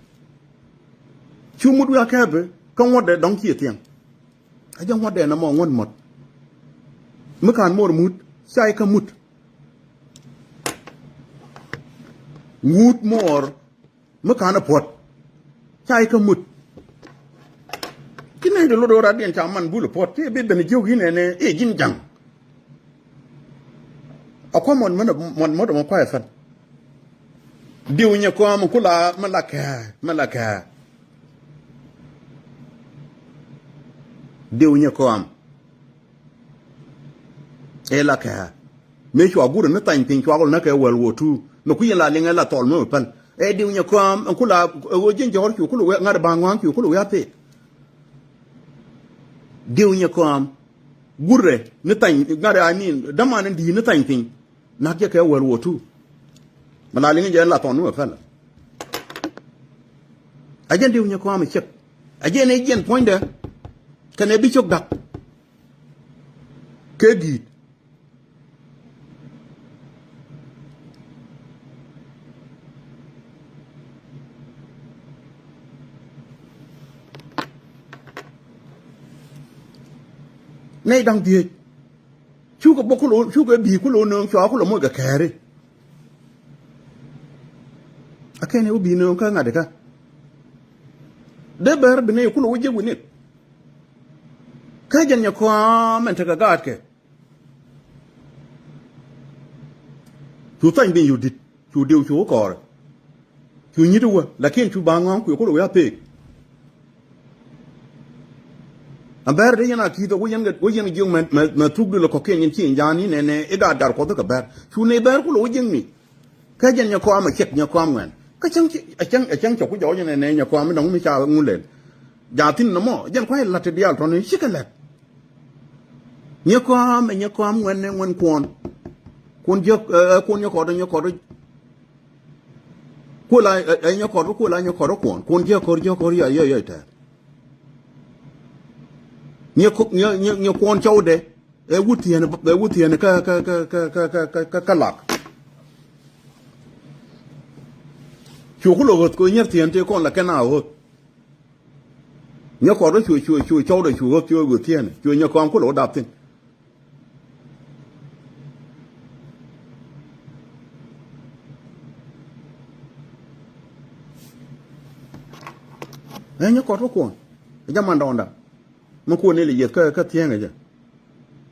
Cu mut wiak kɛɛpɛ kä ŋuɔ̱tdɛ dɔ̱ŋ ciɛ thiɛŋ. A jɛ ŋuɔ̱tdɛ nɔmɔ ŋuɔ̱t mɔt. Mi ka̱n muɔɔr mut ca ikä mut. Ŋut muɔɔr mi ka̱n ɛ puɔ̱t ca ikä mut. Ci nɛy ti lot ɣöö ratdiɛn ca man bul ɛ puɔ̱t ci bi ben jiök i̱ nɛnɛ i̱ ji̱n ja̱ŋ. A kua̱ mɔt mɛn mɔt mɔt mɔ kua̱ ɛ thäl. Diw nyɛ kɔam ku la mɛ la kɛɛ mɛ la kɛɛ. Diw nyɛ kɔam. Ɛ la kɛɛ mëë cua gurɛ ni thany piny cua gɔl näkɛ World War Two. Mɛ ku yɛn la liŋɛ la thɔl mɛ mɛ päl ɛ diw nyɛ kɔam ɛn ku la ɛ ɣöö ji̱n jɔ̱ɔ̱r cu ku lɛ wee ŋa̱t ɛ ba̱a̱ŋ ŋɔ̱a̱ŋ cu ku lɛ wee a pek. Diw nyɛ kɔam gurɛ ni thany ŋa̱t ɛ, I mean, däman in di̱i̱t ni thany piny. Nak jɛ kɛ World War Two. Mɛ la liŋ jɛ la thɔn ni mɛ pɛl. A jɛn diw nyɛ kɔam ɛ ciek. A jɛn ɛ jiɛn puɔ̱nydɛ kɛnɛ bi cok da̱k. Kɛ gi̱i̱t. Nɛy da̱ŋ dhieec. Cukɛ bä kulɛ, cukɛ bi̱i̱ kulɛ wä nööŋ cua kulɛ moc kɛ kɛɛri. A kɛn i̱ wä bi̱i̱ nööŋ kä ŋa̱t ikä. Dee bɛr bi nɛy kulɛ wä jek wi̱ni. Kä jɛn nyɛ kɔam ɛn tekɛ gaatkɛ. Cu thany bin cu di̱t cu diw cu wä kɔɔrɛ. Cu nyi̱t wä lakin cu ba̱a̱ŋ ŋɔ̱a̱ŋ kui̱ kulɛ wi̱i̱ a pek. Ɛ bɛr dee yɛn a ki̱i̱th wä yɛn, wä yɛn jiök mɛ, mɛ, mɛ thuk dulɛ kɔ̱kiɛn yɛn ci yɛn ja̱a̱n ni nɛnɛ i̱ gaat gat kuɔth kɛ bɛr cu nɛy bɛr kulɛ wä jiäkni. Kä jɛn nyɛ kɔam ɛ ciɛk nyɛ kɔam ŋuɛn kä cäŋ ci ɛ cäŋ ɛ cäŋ cɛ ku jɔɔc nɛnɛ nyɛ kɔam mi dɔ̱ŋ mi ca ŋu lɛl. Jaathin nɔmɔ jɛn kua̱c la̱t ti diaal tɔ̱ni cikɛ lɛt. Nyɛ kɔam ɛ nyɛ kɔam ŋuɛn ɛ ŋuɛn kuɔn. Kuɔn jiäk ɛ kuɔn nyɛ kɔt ɛ nyɛ kɔt. Kuola ɛ nyɛ kɔt kuola nyɛ kɔt kuɔn kuɔn jiäk kɔr jiäk kɔr yɔy yɔy yɔy tɛɛr. Nyɛ kuɔn cɔwdɛ ɛ wut thieen ɛ wut thieen kä kä kä kä kä kä kä lak. Cu ku lɔ ɣöth kɛ nyɛr thieen tëë kɔn la kɛn a ɣöth. Nyɛ kɔt cu cu cu cɔwdɛ cu ɣöth cu ɣöth thieen cu nyɛ kɔn ku lɔ dap thi̱n. Ɛ nyɛ kɔt kä kuɔn ɛ jɛ mandɔɔnda. Mi kuɔn ni lɛ yieth kä kä thiɛŋɛ jɛ.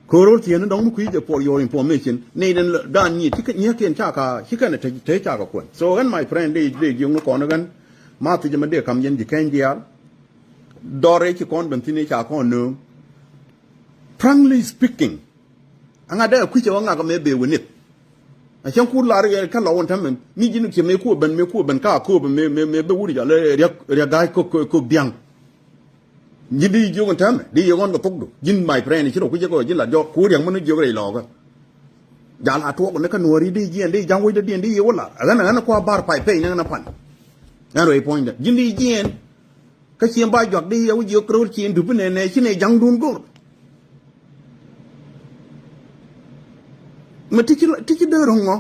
Ko̱r ɣöö thieen ni dɔ̱ŋ mi kui̱ jɛ for your information ni den daan nyi ti nyiekiɛn caka ci kɛn te caka kuɛn. So ɣän my friend dee dee jiöŋ ni kɔn ɣän. Ma thiec mɛ dee kam yɛn ji̱ kɛny diaal. Dɔr ëë ci kɔn ben thi̱n ëë ca kɔn nööŋ. Frankly speaking, aŋa dee kui̱cɛ wä ŋak mɛ bee wä nith. A cäŋ kur lar yɛ kä lɔ wun tämɛ mi ji̱n kiɛ mɛ kuɔ ben mɛ kuɔ ben ka kööp mɛ mɛ mɛ bee wut jɔl riɛk riɛk ga̱a̱c kök kök diaŋ. Ji̱n di jiök wun tämɛ di yɛ ɣɔn kɛ thokdu ji̱n my friend ci rɔ kui̱cɛ kɛ wä ji̱n la jɔk kur riɛk mɛn jiök rɛy lɔɔkä. Jal a tuɔk ni kä nuɔ̱ɔ̱ri di jiɛn di ja̱ŋ wecdä diɛn di yɛ wä lar a ɣän a ɣän a kua bar pay pay ni ɣän a pan. Ɣän rɛy puɔ̱nydä ji̱n di jiɛn. Kä cieŋ ba juak di yɛ wä jiök ro̱o̱r cieŋ dupi nɛnɛ ci nɛ ja̱ŋdun go̱r. Mɛ ti ci dee ro̱ŋ ɔ.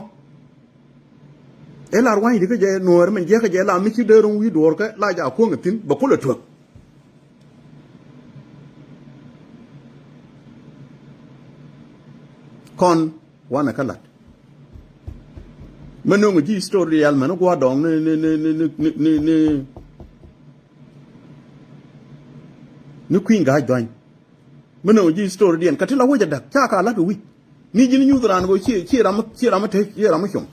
Ɛ lar wa̱ny di kä jɛ nuɔ̱ɔ̱r mɛn jiäkä jɛ la mi ci dee ro̱ŋ wi̱i̱ duɔ̱ɔ̱r kä la ja kuɔ̱ŋ ɛ thi̱n bɛ kulɛ tuäk. Kɔn wanɛ kä lat. Mɛ no̱ŋ ji̱ story diaal mɛn gua̱a̱r dɔ̱ŋ ni, ni, ni, ni, ni, ni, ni, ni kui̱ny ga̱a̱c dhuany. Mɛ no̱ŋ ji̱ story diɛn. Kä ti la wec a däk. Ca ka lat wi̱c. Ni ji̱n nyuth raan kɛ ɣöö ci, ci ram, ci ram te, ci ram com.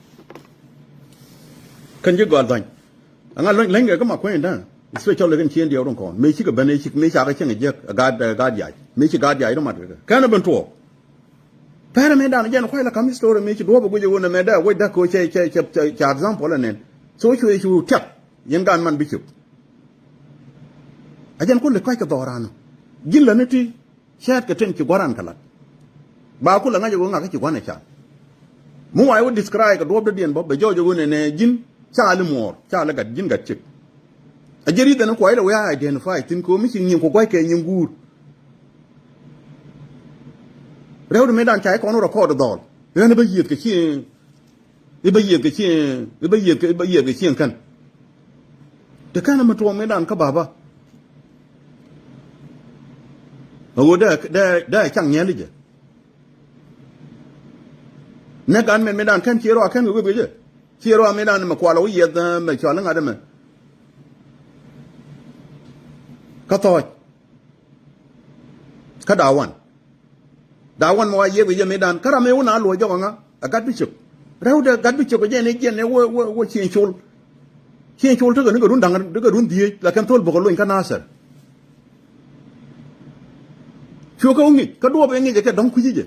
Kɛn ji̱ gɔal dhuany. Aŋa leny, leny kɛ kä ma kueny dan. Especially kɛn cien diɛw run kɔn. Mëë cikɛ ben, mëë cak cieŋ jiäk, a gaat, a gaat yac. Mëë ci gaat yac run mat kɛ. Kɛn a ben tuɔɔk. Pɛrɛ mëë dan jɛn kuay la kam story mëë ci duɔp a guic a ɣöö nɛ mɛ dee a wec dak kɛ ɣöö cɛ, cɛ, cɛ, cɛ, cɛ example anen. So cuɛ cu tiak. Yɛn gaan man bi cop. A jɛn kulɛ kɔc kɛ dhɔran. Ji̱n la ni ti. Cɛɛt kɛ ten ci gua̱ran kɛ lat. Ba kulɛ ŋa̱c ɛ ɣöö ŋakä ci gua̱n ɛ can. Mi wa iwä describe kɛ duɔ̱p dädiɛn bä bɛ jɔɔc ɛ ɣöö nɛnɛ ji̱n ca li muɔɔr ca li gat ji̱n gat cik. A jɛ ri̱th ɛn kuɔy lɛ wee a identify thi̱n kɛ ɣöö mi ci nyiŋ ku gua̱ckɛ nyiŋ guur. Rɛwdɛ mëëdan ca ikɔn wä record dhɔl ɣän bä yiëth kɛ ci I̱ bä yiëth kɛ cieŋ, i̱ bä yiëth kɛ, i̱ bä yiëth kɛ cieŋ kän. Te kän mi tuɔɔk mëëdan kä baba. A ɣöö dee, dee, dee caŋ nyɛli jɛ. Nɛ gan mɛn mëëdan kän cie rɔa kän kɛ wep kɛ jɛ. Cie rɔa mëëdan mɛ kual a wä yiɛth, eh, mɛ cual iŋa̱t ɛmɛ. Kä thɔɔc. Kä da̱a̱ wan. Da̱a̱ wan mɛ wa yiëk wi̱c jɛ mëëdan. Kä ram ëë wun a luɔc jɔk aŋa. A gat bi cök. Rɛwdɛ gat bi cök jɛ ni jiɛn ni wä, wä, wä cieŋ col. Cieŋ col tekɛ ni kɛ run da̱ŋ, tekɛ run dhieec. Lakin thol bok a lony kä Nasir. Cuɛ kä wä ŋic. Kä duɔp ëë ŋic ɛ kɛ dɔ̱ŋ kui̱ci jɛ.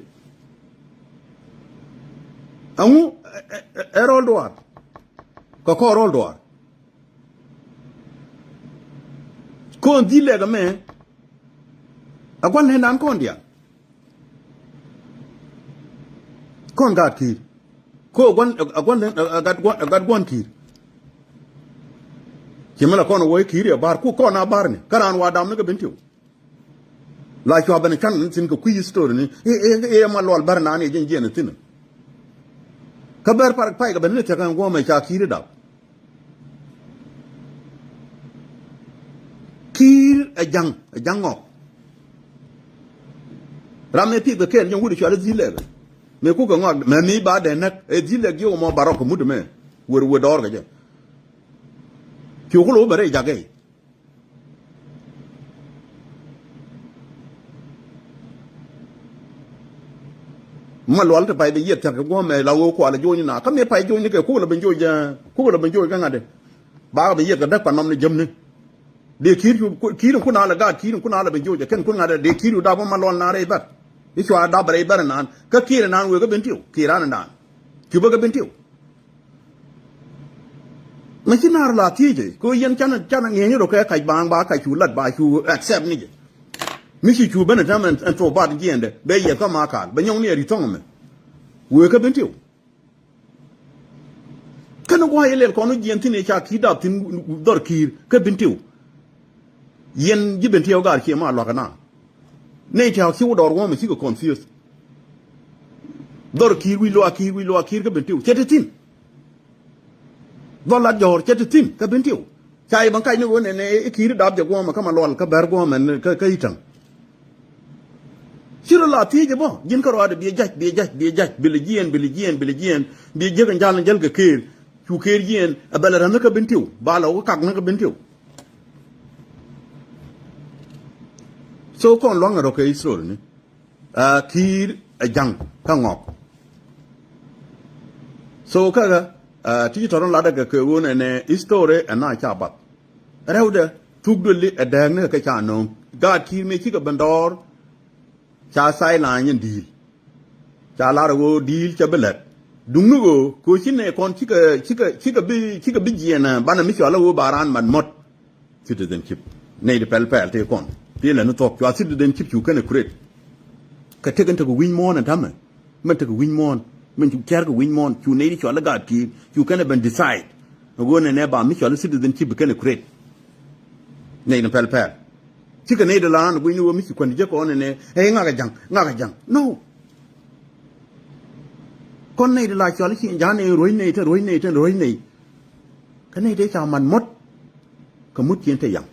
Aŋu ɛ, ɛ, ɛ, ɛ rɔl duaar. Kɛ kɔɔr rɔl duaar. Kɔn dhil lɛk ɛmɛ. A gua̱n lɛndan kɔn diaal. Kɔn gaat ki̱i̱r. Ko a gua̱n, a gua̱n lɛn, a gat gua̱n, a gat gua̱n ki̱i̱r. Ci mi la kɔn a wä i̱ ki̱i̱r i̱ a ba̱r ku kɔn a ba̱r ni. Kä raan wa dam ni kɛ Bentiu. La cua ben cuan ni thi̱n kɛ kui̱ story ni. I̱, i̱, i̱ ma luɔl bär naan i̱ ji̱n jiɛn thi̱n. Kä bär par pay kɛ ben ni thia̱k ɛn guɔ̱mɛ ca ki̱i̱r i̱ dap. Ki̱i̱r ɛ ja̱ŋ, ɛ ja̱ŋ ŋɔk. Ram ëë pith kɛ kɛɛl nyɔŋ wut ɛ cual ɛ dhil lɛɛk. Mëë kukɛ ŋɔak mɛ mi ba dee näk ɛ dhil lɛɛk jiök ɛmɔ ba rɔk kɛ mut ɛmɛ. Wer, wer dɔɔr kɛ jɛ. Ci wä kulɛ wä bɛ rɛy jakä i̱. Ma lual ti pay bi yieth thia̱k kɛ guɔ̱mɛ la wee kual jo̱o̱ny na. Kä mi pay jo̱o̱ny ni kɛ kuk la ben jo̱o̱ny, eh, kuk la ben jo̱o̱ny kä ŋa̱t dee. Ba kɛ ben yieth kɛ däk pa nɔm ni jäm ni. Dee ki̱i̱r cu, ki̱i̱r in kun a la gaat, ki̱i̱r in kun a la ben jo̱o̱ny, kɛn kun ŋa̱t dee, dee ki̱i̱r cu dap ma lual naan rɛy bär. I̱ cua dap rɛy bär naan. Kä ki̱i̱r naan wee kä Bentiu, ki̱i̱r an naan. Cu bä kä Bentiu. Ŋäc ci naar la thiecɛ kɛ ɣöö yɛn canɛ, canɛ ŋi̱eeny rɔ kɛ kac baaŋ ba kac cu lat ba cu accept ni jɛ. Mi ci cu ben ɛ täämɛ ɛn thok bat jiɛɛndɛ bɛ yiɛth kä ma kaal bɛ nyɔŋni ɛ ri̱t thɔŋ ɛmɛ. Wëë kä Bentiu. Kɛn gua̱a̱c ilɛl kɔn jiɛɛn thi̱n ëë ca ki̱i̱r dap thi̱n dhɔr ki̱i̱r kä Bentiu. Yɛn ji̱ Bentiu gaat cie ma luakä na. Nɛy tɛ̈k ci wä dɔɔr guɔ̱mɛ cikɛ confuse. Dhɔr ki̱i̱r wi̱c luaak ki̱i̱r wi̱c luaak ki̱i̱r kä Bentiu cɛ te thi̱n. Dhɔl lat jɔ̱ɔ̱r cɛ te thi̱n kä Bentiu. Ca yɛ ben kac ni ɣöö nɛnɛ i̱ ki̱i̱r i̱ dap jɛ guɔ̱mɛ kä ma lual kä bɛr guɔ̱mɛ kä, kä i̱täŋ. Ci rɔ la thiec ɛ bä ji̱n kä ruaadɛ biɛ jac, biɛ jac, biɛ jac, bi lɛ jiɛɛn, bi lɛ jiɛɛn, bi lɛ jiɛɛn, biɛ jiäk ɛn jal ɛn jäl kɛ keer. Cu keer jiɛɛn ɛ bɛ lɛ räth ni kä Bentiu ba lɛ wä kak ni kä Bentiu. So kɔn luaŋ ɛ rɔ kɛ Israel ni. Aa, ki̱i̱r ɛ ja̱ŋ kä ŋɔk. So käkɛ, aa, ti ci tɔ̱rɔ̱n latdɛ kɛ kɛ ɣöö nɛnɛ history ɛ na ca bath. Rɛwdɛ thuk duëli ɛ dääk ni kɛ ca nööŋ. Gaat ki̱i̱r mëë cikɛ ben dɔɔr ca tha̱a̱c la̱a̱ny in di̱i̱l. Ca lar ɛ ɣöö di̱i̱l cɛ bi lät. Duŋni ɣöö kɛ ɣöö ci nɛy kɔn cikɛ, cikɛ, cikɛ bi, cikɛ bi jiɛɛn ɛ banɛ mi cɔal ɛ ɣöö ba raan mat mɔt. Citizenship. Nɛy ti pɛl pɛl tëë kɔn. Tëë lɛ ni thuɔ̱k cua citizenship cu kɛn ɛ create. Kɛ tek in tekɛ wi̱ny muɔ̱ɔ̱n ɛ ta̱mɛ. Mɛn tekɛ wi̱ny muɔ̱ɔ̱n. Mɛn cu tiɛ̈r kɛ wi̱ny muɔ̱ɔ̱n. Cu nɛy ti cɔal i̱ gaat ki̱i̱r. Cu kɛn ɛ ben decide. Ɛ ɣöö nɛnɛ ba mi cɔal i̱ citizenship kɛn ɛ create. Nɛy ni pɛl pɛl. Cikɛ nɛy ti la raan ɛ gui̱ny ni ɣöö mi ci kuändi jek kɔn nɛnɛ. Ɛ ŋak ɛ ja̱ŋ, ŋak ɛ ja̱ŋ. No. Kɔn nɛy ti la cɔal i̱ ci ja̱a̱n ɛ ruɔ̱c nɛy, te ruɔ̱c nɛy, te ruɔ̱c nɛy. Kä nɛy tëë ca mat muɔ̱t. Kä mut cien te yaŋ.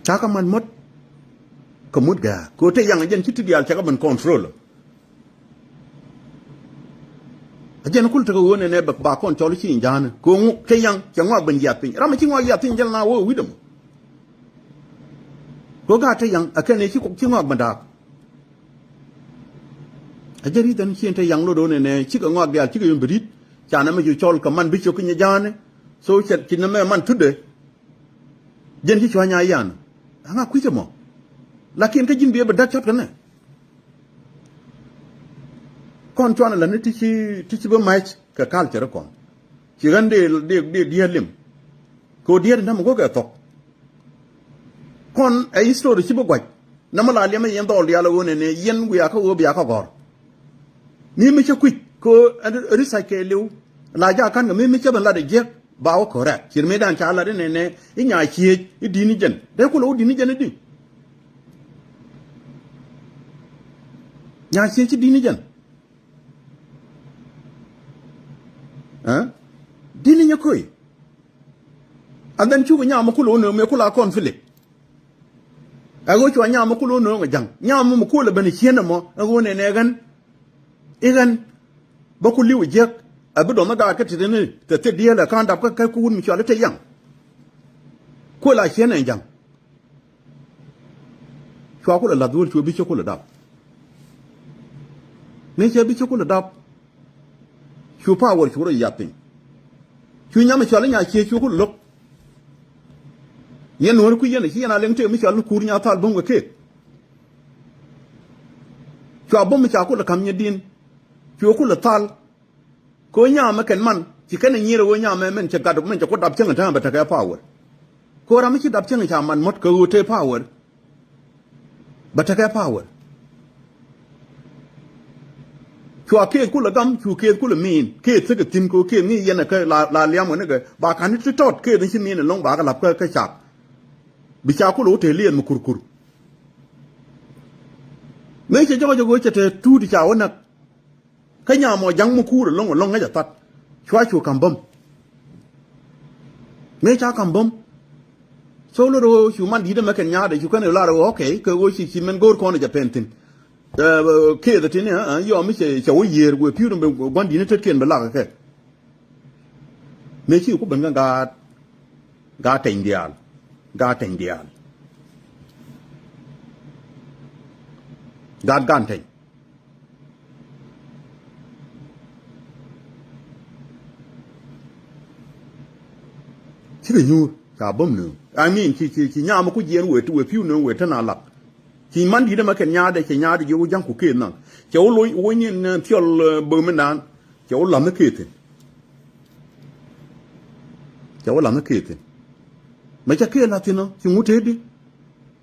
Ca kɛ mat muɔ̱t. Kɛ mut gɛ̈ɛ̈k kɛ ɣöö te yaŋ ɛ jɛn ci ti diaal cɛ kɛ ben control. Ɛ jɛn kul tekɛ ɣöö nɛnɛ bɛ ba kɔn cɔl ci in ja̱a̱ni kɛ ɣöö ŋu te yaŋ cɛ ŋɔak ben yiath piny, ram ɛ ci ŋɔak yiath piny jɛn la wä wi̱dɛ mɔ. Kɛ ɣöö gaat te yaŋ ɛ kɛn ɛ ci ŋɔak ben da̱a̱k. Ɛ jɛn ri̱th ɛn ci in te yaŋ lot ɣöö nɛnɛ cikɛ ŋɔak diaal cikɛ yom bi ri̱t. Ca nɛmɛ cu cɔl kɛ man bi cok ki nyi ja̱a̱ni. So ci nɛmɛ man thutdɛ. Jɛn ci cua nya yan aŋa kui̱c ɛmɔ. Lakin kä ji̱n biɛ bi da̱k cɔt kɛ nɛ. Kɔn cuanɛ la ni ti ci ti ci bi mac kɛ culture kɔn. Ci ɣän dee dee dee diɛɛr lim. Kɛ ɣöö diɛɛr in tämɛ go̱kɛ thɔk. Kɔn ɛ history ci bi gua̱c. Nɛmɛ la liɛmɛ yɛn dhɔl diaal ɣöö nɛnɛ yɛn wiakä ɣöö biakä gɔ̱r. Mi mi cä kui̱c kɛ ɣöö research kɛ li̱w. La jakä ka̱n kɛ mi mi cä ben lat ɛ jiäk ba wä correct. Cir mi dan ca lat inɛnɛ i̱ nya ciec i̱ di̱t ni jɛn dee kulɛ wä di̱t ni jɛn i̱di. Nya ciec i̱ di̱t ni jɛn. Ɛ di̱t ni nyɛ köi. And then cukɛ nyam mi kulɛ wä nööŋ mi kula conflict. Ɛ ɣöö cua nyam mi kulɛ wä nööŋ ɛ ja̱ŋ nyam mi mi kulɛ ben ɛ cieen ɛmɔ ɛ ɣöö nɛnɛ ɣän. I̱ ɣän bä ku li̱w jiäk. Ɛ bi dɔ̱ŋ mi gaat kä ti̱ti̱ni te thil dieel ɛ ka̱n dap kä kä kuun mi cɔal i̱ te yaŋ. Kuël a cieen ɛn ja̱ŋ. Cua kulɛ la̱th wul cu bi cä kulɛ dap. Ni cɛ bi cä kulɛ dap. Cu power cu rɔ yath piny. Cu nyam mi cɔal i̱ nya cie cu kulɛ lo̱k. Yɛn nuɔ̱ɔ̱ri kui̱ yɛn ɛ ci yɛn a leŋ tëë mi cɔal i̱ kuur nya thal bo̱m kɛ keek. Cua bo̱m mi ca kulɛ ka̱m nyɛ din. Cu kulɛ thal. Kɛ ɣöö nyamɛ kɛn man ci kɛn ɛ nyier ɛ ɣöö nyamɛ min cɛ gat min cɛ ku dap cäŋ ɛ täämɛ bɛ tekɛ power. Kɛ ɣöö ram mi ci dap cäŋ ca man mɔ̱t kɛ ɣöö te power. Bɛ tekɛ power. Cua keeth kulɛ gam cu keeth kulɛ miin keeth thikɛ thi̱n kɛ ɣöö keeth ŋi̱i̱c yɛn ɛ kä la la liam ɣän ikɛ ba ka̱n ti tɔt keeth ni ci miin ɛlɔ̱ŋ ba kɛ la̱p kä kä cak. Bi ca kulɛ wä te liɛth mi kurkur. Mëë cɛ jɔk jɔk ɣöö cɛ te tuut ca wä näk. Kä nyam mɔ ja̱ŋ mi kuur ɛlɔ̱ŋ ɛlɔ̱ŋ ŋäc a that. Cua cu ka̱m bäm. Mëë ca ka̱m bäm. So lot ɣöö cu man di̱t ɛmɛ kɛn nyaatdɛ cu kɛn ɛ lar ɣöö okay kɛ ɣöö ci ci mɛn go̱o̱r kɔn ɛ jɛ pɛn thi̱n. Ɛ, keeth ɛ tini ɛ yɔm mi cɛ cɛ wä yiëër wëë pi̱w ni bi gua̱n di̱t ni tetkiɛn bi lak ɛ kɛ. Mëë ci ku ben kä gaat gaat tɛny diaal. Gaat tɛny diaal. Gaat gan tɛny. Cikɛ nyuur ca bäm nööŋ. I mean ci ci ci nyam ku jiɛn wëë ti wëë pi̱w nööŋ wëë te na lak. Ci man di̱t ɛmɛ kɛn nyaatdɛ cɛ nyaatdɛ jiök wä ja̱ŋ ku keeth naŋ. Cɛ wä lo̱ny wä nyin thiɔl bäm mi naan. Cɛ wä la̱th ni keeth thi̱n. Cɛ wä la̱th ni keeth thi̱n. Mɛ cɛ keeth la̱th thi̱n ɔ ci ŋut tëëdi.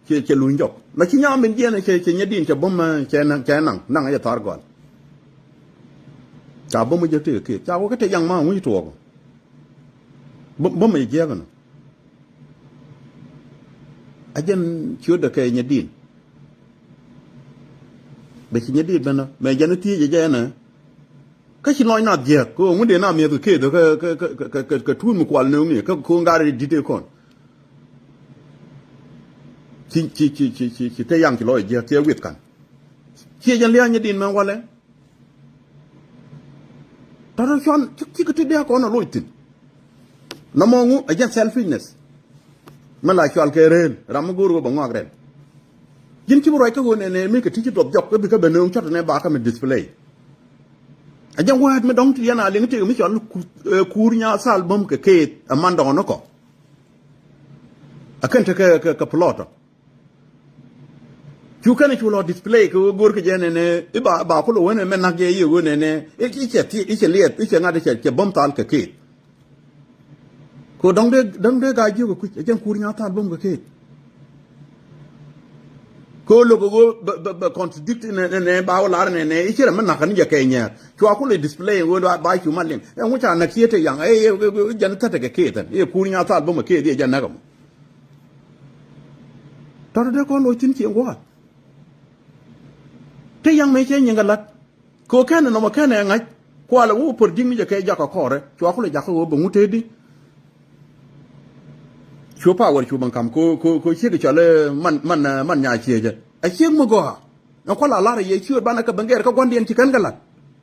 Cɛ cɛ luny jɔk la ci nyam min jiɛn cɛ cɛ nyɛ din cɛ bäm cɛ naŋ cɛ naŋ naŋ cɛ thar gɔal. Ca bäm jɛ tëë keek ca wä kä te yaŋ ma ŋuc tuɔɔk. Bäm bäm jiɛk nɔ. A jɛn ciötdɛ kɛ nyɛ din. Bɛ ci nyɛ din bɛn nɔ mɛ jɛn thiec jɛ jɛ ɛnɛ. Kä ci lɔny na jiɛk kɛ ŋun dee na miɛth kɛ keeth kɛ kɛ kɛ kɛ kɛ tuut mi kual nööŋni kä ko̱o̱ŋ gar di̱t ëë kɔn. Ci ci ci ci ci ci te yaŋ ci lɔc jiäk ci ɛ wi̱th ka̱n. Ciɛ jɛn lia̱a̱ nyɛ din mɛn walɛ. Tɔ̱tɔ̱ cuan ci ci kɛ ti dee kɔn ɛ loc thi̱n. Nɔmɔ ŋu ɛ jɛn selfishness. Mɛ la cual kɛ reel ram mi go̱o̱r wä bɛ ŋɔak rɛl. Ji̱n ci bi ruac kä ɣöö nɛnɛ mi kɛ ti ci duɔth jɔk kä bi kä bɛ nööŋ cɔt nɛ ba kä mi display. Ɛ jɛn wääät mi dɔ̱ŋ ti yɛn a liŋ tëëk mi cual ku- eh, kuur nya thal bäm kɛ keet ɛ man dɔ̱ŋ ni kɔ. Ɛ kɛn te kɛ kɛ kɛ plot ɔ. Cu kɛn cu lɔ display kɛ ɣöö go̱o̱r kɛ jɛ nɛnɛ i̱ ba ba kulɛ wen ɛmɛ nak jɛ i̱ ɣöö nɛnɛ i̱ i̱ cɛ thiec i̱ cɛ liɛth i̱ cɛ ŋa̱t i̱ cɛ cɛ bäm thal kɛ keet. Kɛ ɣöö dɔ̱ŋ dee dɔ̱ŋ dee gaa jiök kɛ kui̱c ɛ jɛn kuur nya thal bäm kɛ keet. Kɛ ɣöö lo̱k kɛ ɣöö bɛ bɛ bɛ contradict nɛnɛ ba wä lar nɛnɛ i̱ ci rɛ mi nak kɛ ni jɛ kɛ nyɛɛr cua kulɛ display ɣöö ba ba cu mal liŋ ɛ ŋuca nak ciet te yaŋ ɛ jɛn thätɛ kɛ keet ɛn i̱ kuur nya thal bäm kɛ keet i̱ ɛ jɛn näk ɛmɔ. Tɔ̱tɔ̱ dee kɔn loc thi̱n cieŋ gua̱a̱th. Te yaŋ mëë cɛ nyiŋ kɛ la̱t. Kɛ ɣöö kɛn ɛ nɔmɔ kɛn ɛ ŋa̱c. Kualɛ wä wä pär ji̱k ni jɛ kɛ jakä kɔrɛ. Cua kulɛ jakä ɣöö bɛ ŋut tëëdi. Cu power cu bɛ ka̱m kɛ ɣöö kɛ ɣöö ciek cɔl ɛ man man man nya ciecä. A ciek mi gɔaa. Ɛn kual a lar a yɛ ciööt banɛ kɛ ben gɛɛr kä gua̱ndiɛn ci kɛn kɛ lat.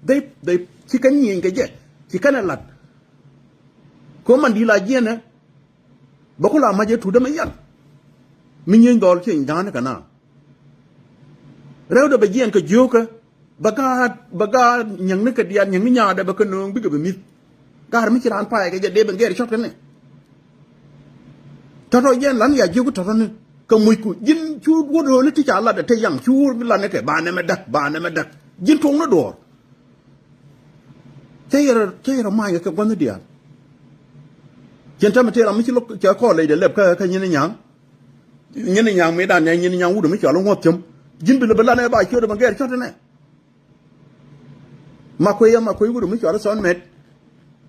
Dhey, dhey ci kɛn nyieny kɛ jɛ. Ci kɛn ɛ lat. Kɛ ɣöö man di̱i̱l a jiɛnɛ. Bä ku la mac ɛ tuut dämɛ yal. Mi nyieny dhɔl ci nya̱a̱n kɛ na. Rɛwdɛ bɛ jiɛn kɛ jiöökä. Bɛ gaat, bɛ gaat nyäŋni kɛ diaal, nyäŋni nyaadɛ bɛ kɛ nööŋ bikɛ bɛ mi̱th. Gaat mi ci raan payɛ kɛ jɛ dee bɛ gɛɛr cɔt kɛ ni. Tɔ̱tɔ̱ jɛn lan ya jiök tɔ̱tɔ̱ ni. Kɛ mucku ji̱n cu wuɔt ɣööni ti ca lat ɛ te yaŋ cu wuɔt bi lat ni kɛ ba nɛmɛ däk, ba nɛmɛ däk. Ji̱n tuɔ̱ŋni duɔ̱ɔ̱r. Cä yɛ rɔ, cä yɛ rɔ ma̱a̱ny kɛ gua̱nh diaal. Cɛn tämɛ tëë ram mi ci lo̱k cɛ kɔɔl lɛcdɛ lɛp kä, kä nyin nyaŋ. Nyin nyaŋ mi dan nɛ nyin nyaŋ wut mi cɔal ŋuɔth thiäm. Ji̱n bi lɛ bi lan ɛ ba ciöt ɛ bɛ gɛɛr cɔt ɛnɛ. Ma kuec ɛ, ma kuec wut mi cɔal thɔn mɛt.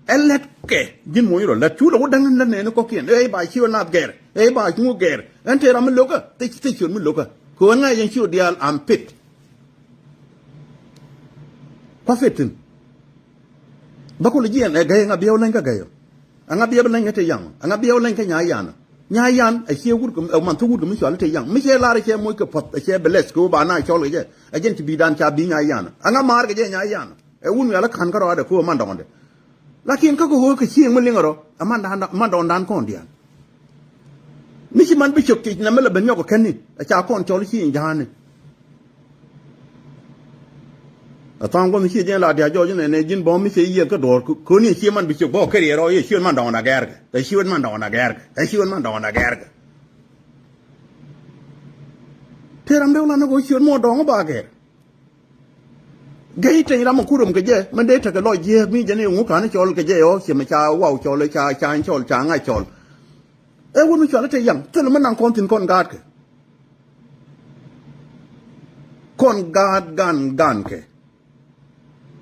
Ɛ lɛt kɛ ji̱n muɔ̱ny rɔ lɛt cu lɛ wut da̱ŋ lät nɛɛni kɔ̱kiɛn ɛ ba ciöt nath gɛɛr ɛ ba ŋu gɛɛr. Ɛn tëë ram mi lo̱kä thec, thec ciöt mi lo̱kä. Kɛ ɣän ŋa̱c yɛn ciöt diaal am pit. Kua̱ pit thi̱n. Bä kulɛ jiɛn ɛ gɛy ɛŋa biɛw leny kä gɛy ɔ. Ɛŋa biɛw leny kä te yaŋ ɔ. Ɛŋa biɛw leny kä nyaay yan ɔ. Nyaay yan ɛ ciɛ wut kɛ, ɛ man thok wut kɛ mi cɔal i̱ te yaŋ. Mi cɛ lar ɛ cɛ moc kɛ puɔth ɛ cɛ bless kɛ ɣöö ba na cɔl kɛ jɛ. Ɛ jɛn ci bi̱i̱dan ca bi̱i̱ nyaay yan ɔ. Ɛŋa maar kɛ jɛ nyaay yan ɔ. Ɛ wut mi ala ka̱n kä rɔɔdɛ kɛ ɣöö man dɔɔndɛ. Lakin kä kɛ ɣöö kɛ cieŋ mi liŋɛ rɔ ɛ man dɔɔndan kɔn diaal. Mi ci man bi cök tic nɛ mi lɛ ben nyɔk kɛ kɛn ni ɛ ca kɔn cɔl i̱ ci in ja̱a̱ni. Ɛ tha̱a̱ŋ guɔ̱n ci jɛn la dia̱a̱ jɔɔc inɛ nɛ ji̱n bɔ̱m mi ci yiëër kä duɔ̱ɔ̱r köni ɛ ci man bi cök bä kɛ riɛɛr ɔ yɛ ci ɣän man dɔɔn agɛɛrkɛ. Ɛ ci ɣän man dɔɔn agɛɛrkɛ. Ɛ ci ɣän man dɔɔn agɛɛrkɛ. Tëë ram dee wä lan ni kɛ ɣöö ci ɣän mɔ dɔɔŋ ba gɛɛr. Gɛy teny ram a kurum kɛ jɛ mɛn dee tekɛ lɔc jiääk mi jɛn i̱ ŋu ka̱n cɔl kɛ jɛ ɔ ciɛ mɛ ca waw cɔl ca ca cɔl ca ŋa̱c cɔl. Ɛ wut mi cɔal i̱ te yaŋ thil mi naŋ kɔn thi̱n kɔn gaatkɛ. Kɔn gaat gan gankɛ.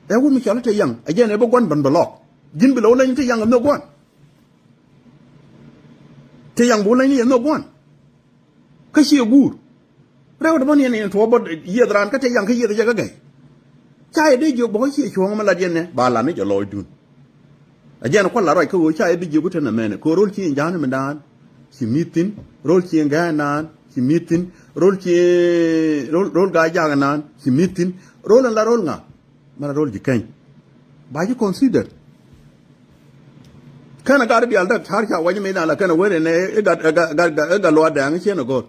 Ɛ wut mi cɔal i̱ te yaŋ ɛ jɛn ɛ bi gua̱n ben bɛ lɔk. Ji̱n bi lɛ wä leny i̱ te yaŋ ɛ nhök gua̱n. Te yaŋ bi wä leny i̱ ɛ nhök gua̱n. Kä ciɛ guur. Rɛw dee bä niɛn in tuɔɔk bä yieth raan kä te yaŋ kä yieth jɛ kä gɛy. Ca yɛ dee jiök bä kä ciɛ cuɔ̱ɔ̱ŋ mi lat yɛn nɛ ba lat ni jɛ lɔɔcdun. A jɛn kual la ruac kä ɣöö ca yɛ bi jiök kä te nɛ mɛnɛ kɛ ɣöö ro̱l ci in ja̱a̱n mi daan ci mi̱th thi̱n, ro̱l ci in gɛ̈ɛ̈n naan ci mi̱th thi̱n, ro̱l ci, ro̱l, ro̱l gaa ja̱a̱k naan ci mi̱th thi̱n, ro̱l in la ro̱l ŋa. Mɛn a ro̱l ji̱ keny ba ji̱ consider. Kɛn a gat i̱ diaal däk ta̱r ca wac i̱ mec na la kɛn a wer in ɛ i̱ gat, i̱ gat, gat, gat, i̱ gat luaak dɛɛŋ i̱ ciɛn a go̱r.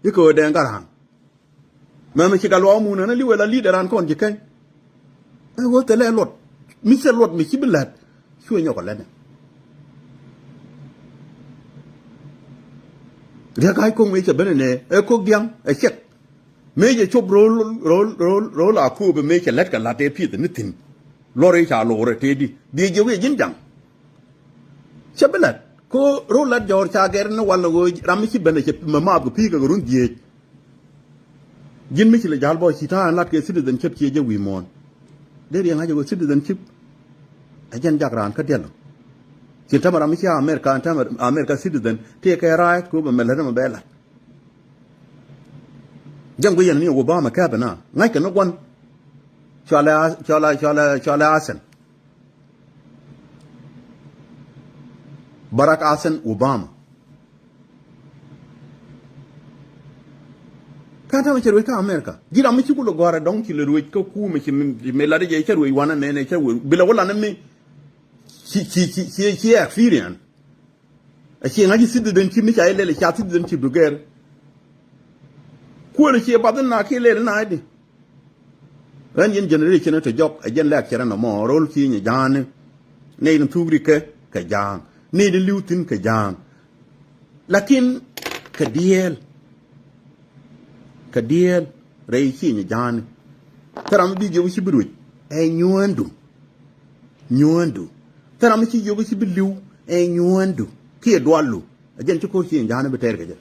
I̱ kɛ ɣöö dɛɛŋ gat ra̱a̱ŋ. Mɛmɛ ci gat luaak mun ɛn a li̱w ɛ la leader an kɔn ji̱ keny. Ɛ ɣöö thilɛ luɔt mi thilɛ luɔt mi ci bi lät. Cuɛ nyɔk ɛ lɛnɛ. Riɛk ga̱a̱c ko̱k mëë cɛ ben ɛnɛ ɛ ko̱k dia̱ŋ ɛ cɛk. Mëë cɛ cop ro̱l, ro̱l, ro̱l, ro̱l a ko̱o̱p mëë cɛ lät kɛ la̱t ɛ pi̱eth ni thi̱n. Luɔr i̱ ca lo̱r ɛ tëëdi bi jiök i̱ ji̱n ja̱ŋ. Cɛ bi la̱t ko ro̱l la̱t jɔ̱ɔ̱r ca gɛr ni wal ni ɣöö ram mi ci ben ɛ cɛ mɛ maap kɛ pi̱i̱ kɛ kɛ run dhieec. Ji̱n mi ci lɛ ja̱l bɔ ci ta̱a̱ ɛn lat kɛ citizenship ciɛ jɛ wi̱i̱ muɔ̱ɔ̱n. Dee riɛŋ a jɛ ɣöö citizenship ɛ jɛn jak raan kä diɛl. Ci tämɛ ram mi ci America, tämɛ America citizen tëë kɛ right ko bɛ mɛ lät mɛ bɛ la̱t. Jɛn guic yɛn ni Obama kɛpɛ na ŋa̱ckɛ ni gua̱n. Cualɛ, cualɛ, cualɛ, cualɛ Asen. Barack Asen Obama. Kä tamɛ cɛ ruec kä America ji̱ ram mi ci kulɛ gɔ̱a̱r ɛ dɔ̱ŋ ci lɛ ruec kä kumɛ ci mi, ci mi lat jɛ cɛ ruec wanɛ mɛnɛ cɛ ruec bilɛ wä lanɛ mi. Ci, ci, ci, ci, ci experience. A ciɛ ŋa̱c i̱ citizenship mi ca ilɛl i̱ ca citizenship du gɛr. Kuäär i̱ ciɛ bath in na ki ilɛl in na i̱di. Ɣän yɛn generation te jɔk ɛ jɛn lɛk cɛ rɛn ɛmɔ ro̱l ci nyɛ ja̱a̱ni. Nɛy ni thuk rik kɛ kɛ ja̱a̱ŋ. Nɛy ni li̱w thi̱n kɛ ja̱a̱ŋ. Lakin kɛ diɛɛl. Kɛ diɛɛl rɛy ci nyɛ ja̱a̱ni. Thil ram mi bi jiök i̱ ci bi ruec ɛ nyuäändu. Nyuäändu. Thil ram mi ci jiök i̱ ci bi li̱w ɛ nyuäändu kiɛ dualdu. Ɛ jɛn ci ko̱r ci nyɛ ja̱a̱ni bi tɛɛr kɛ jɛ.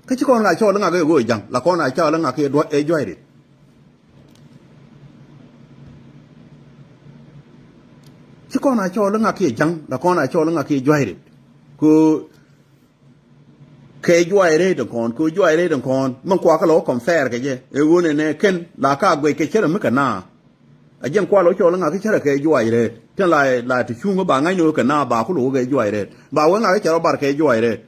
Kä ci kɔn ŋa̱c cɔɔl i̱ ŋa̱k i̱ ɣöö ja̱ŋ la kɔn ŋa̱c cɔɔl i̱ ŋa̱k i̱ duac ɛ juac rit. Ci kɔn a cɔɔl i̱ ŋa̱k kiɛ ja̱ŋ la kɔn a cɔɔl i̱ ŋa̱k kiɛ jua̱c rit. Ko kɛ jua̱c ret in kɔn, ko jua̱c ret in kɔn min kuakä lɔ compare kɛ jɛ. Ɛ ɣöö nɛnɛ kɛn la ka guɛc kɛ cärɛ mi kɛ naa. A jiɛn kual ɔ cɔɔl i̱ ŋa̱k kiɛ cärɛ kɛ jua̱c ret tin la, la ti cuŋ ba ŋa̱c ni ɣöö kɛ naa ba ku lo̱k kɛ jua̱c ret ba wee ŋa̱k kiɛ cärɛ bar kɛ jua̱c ret.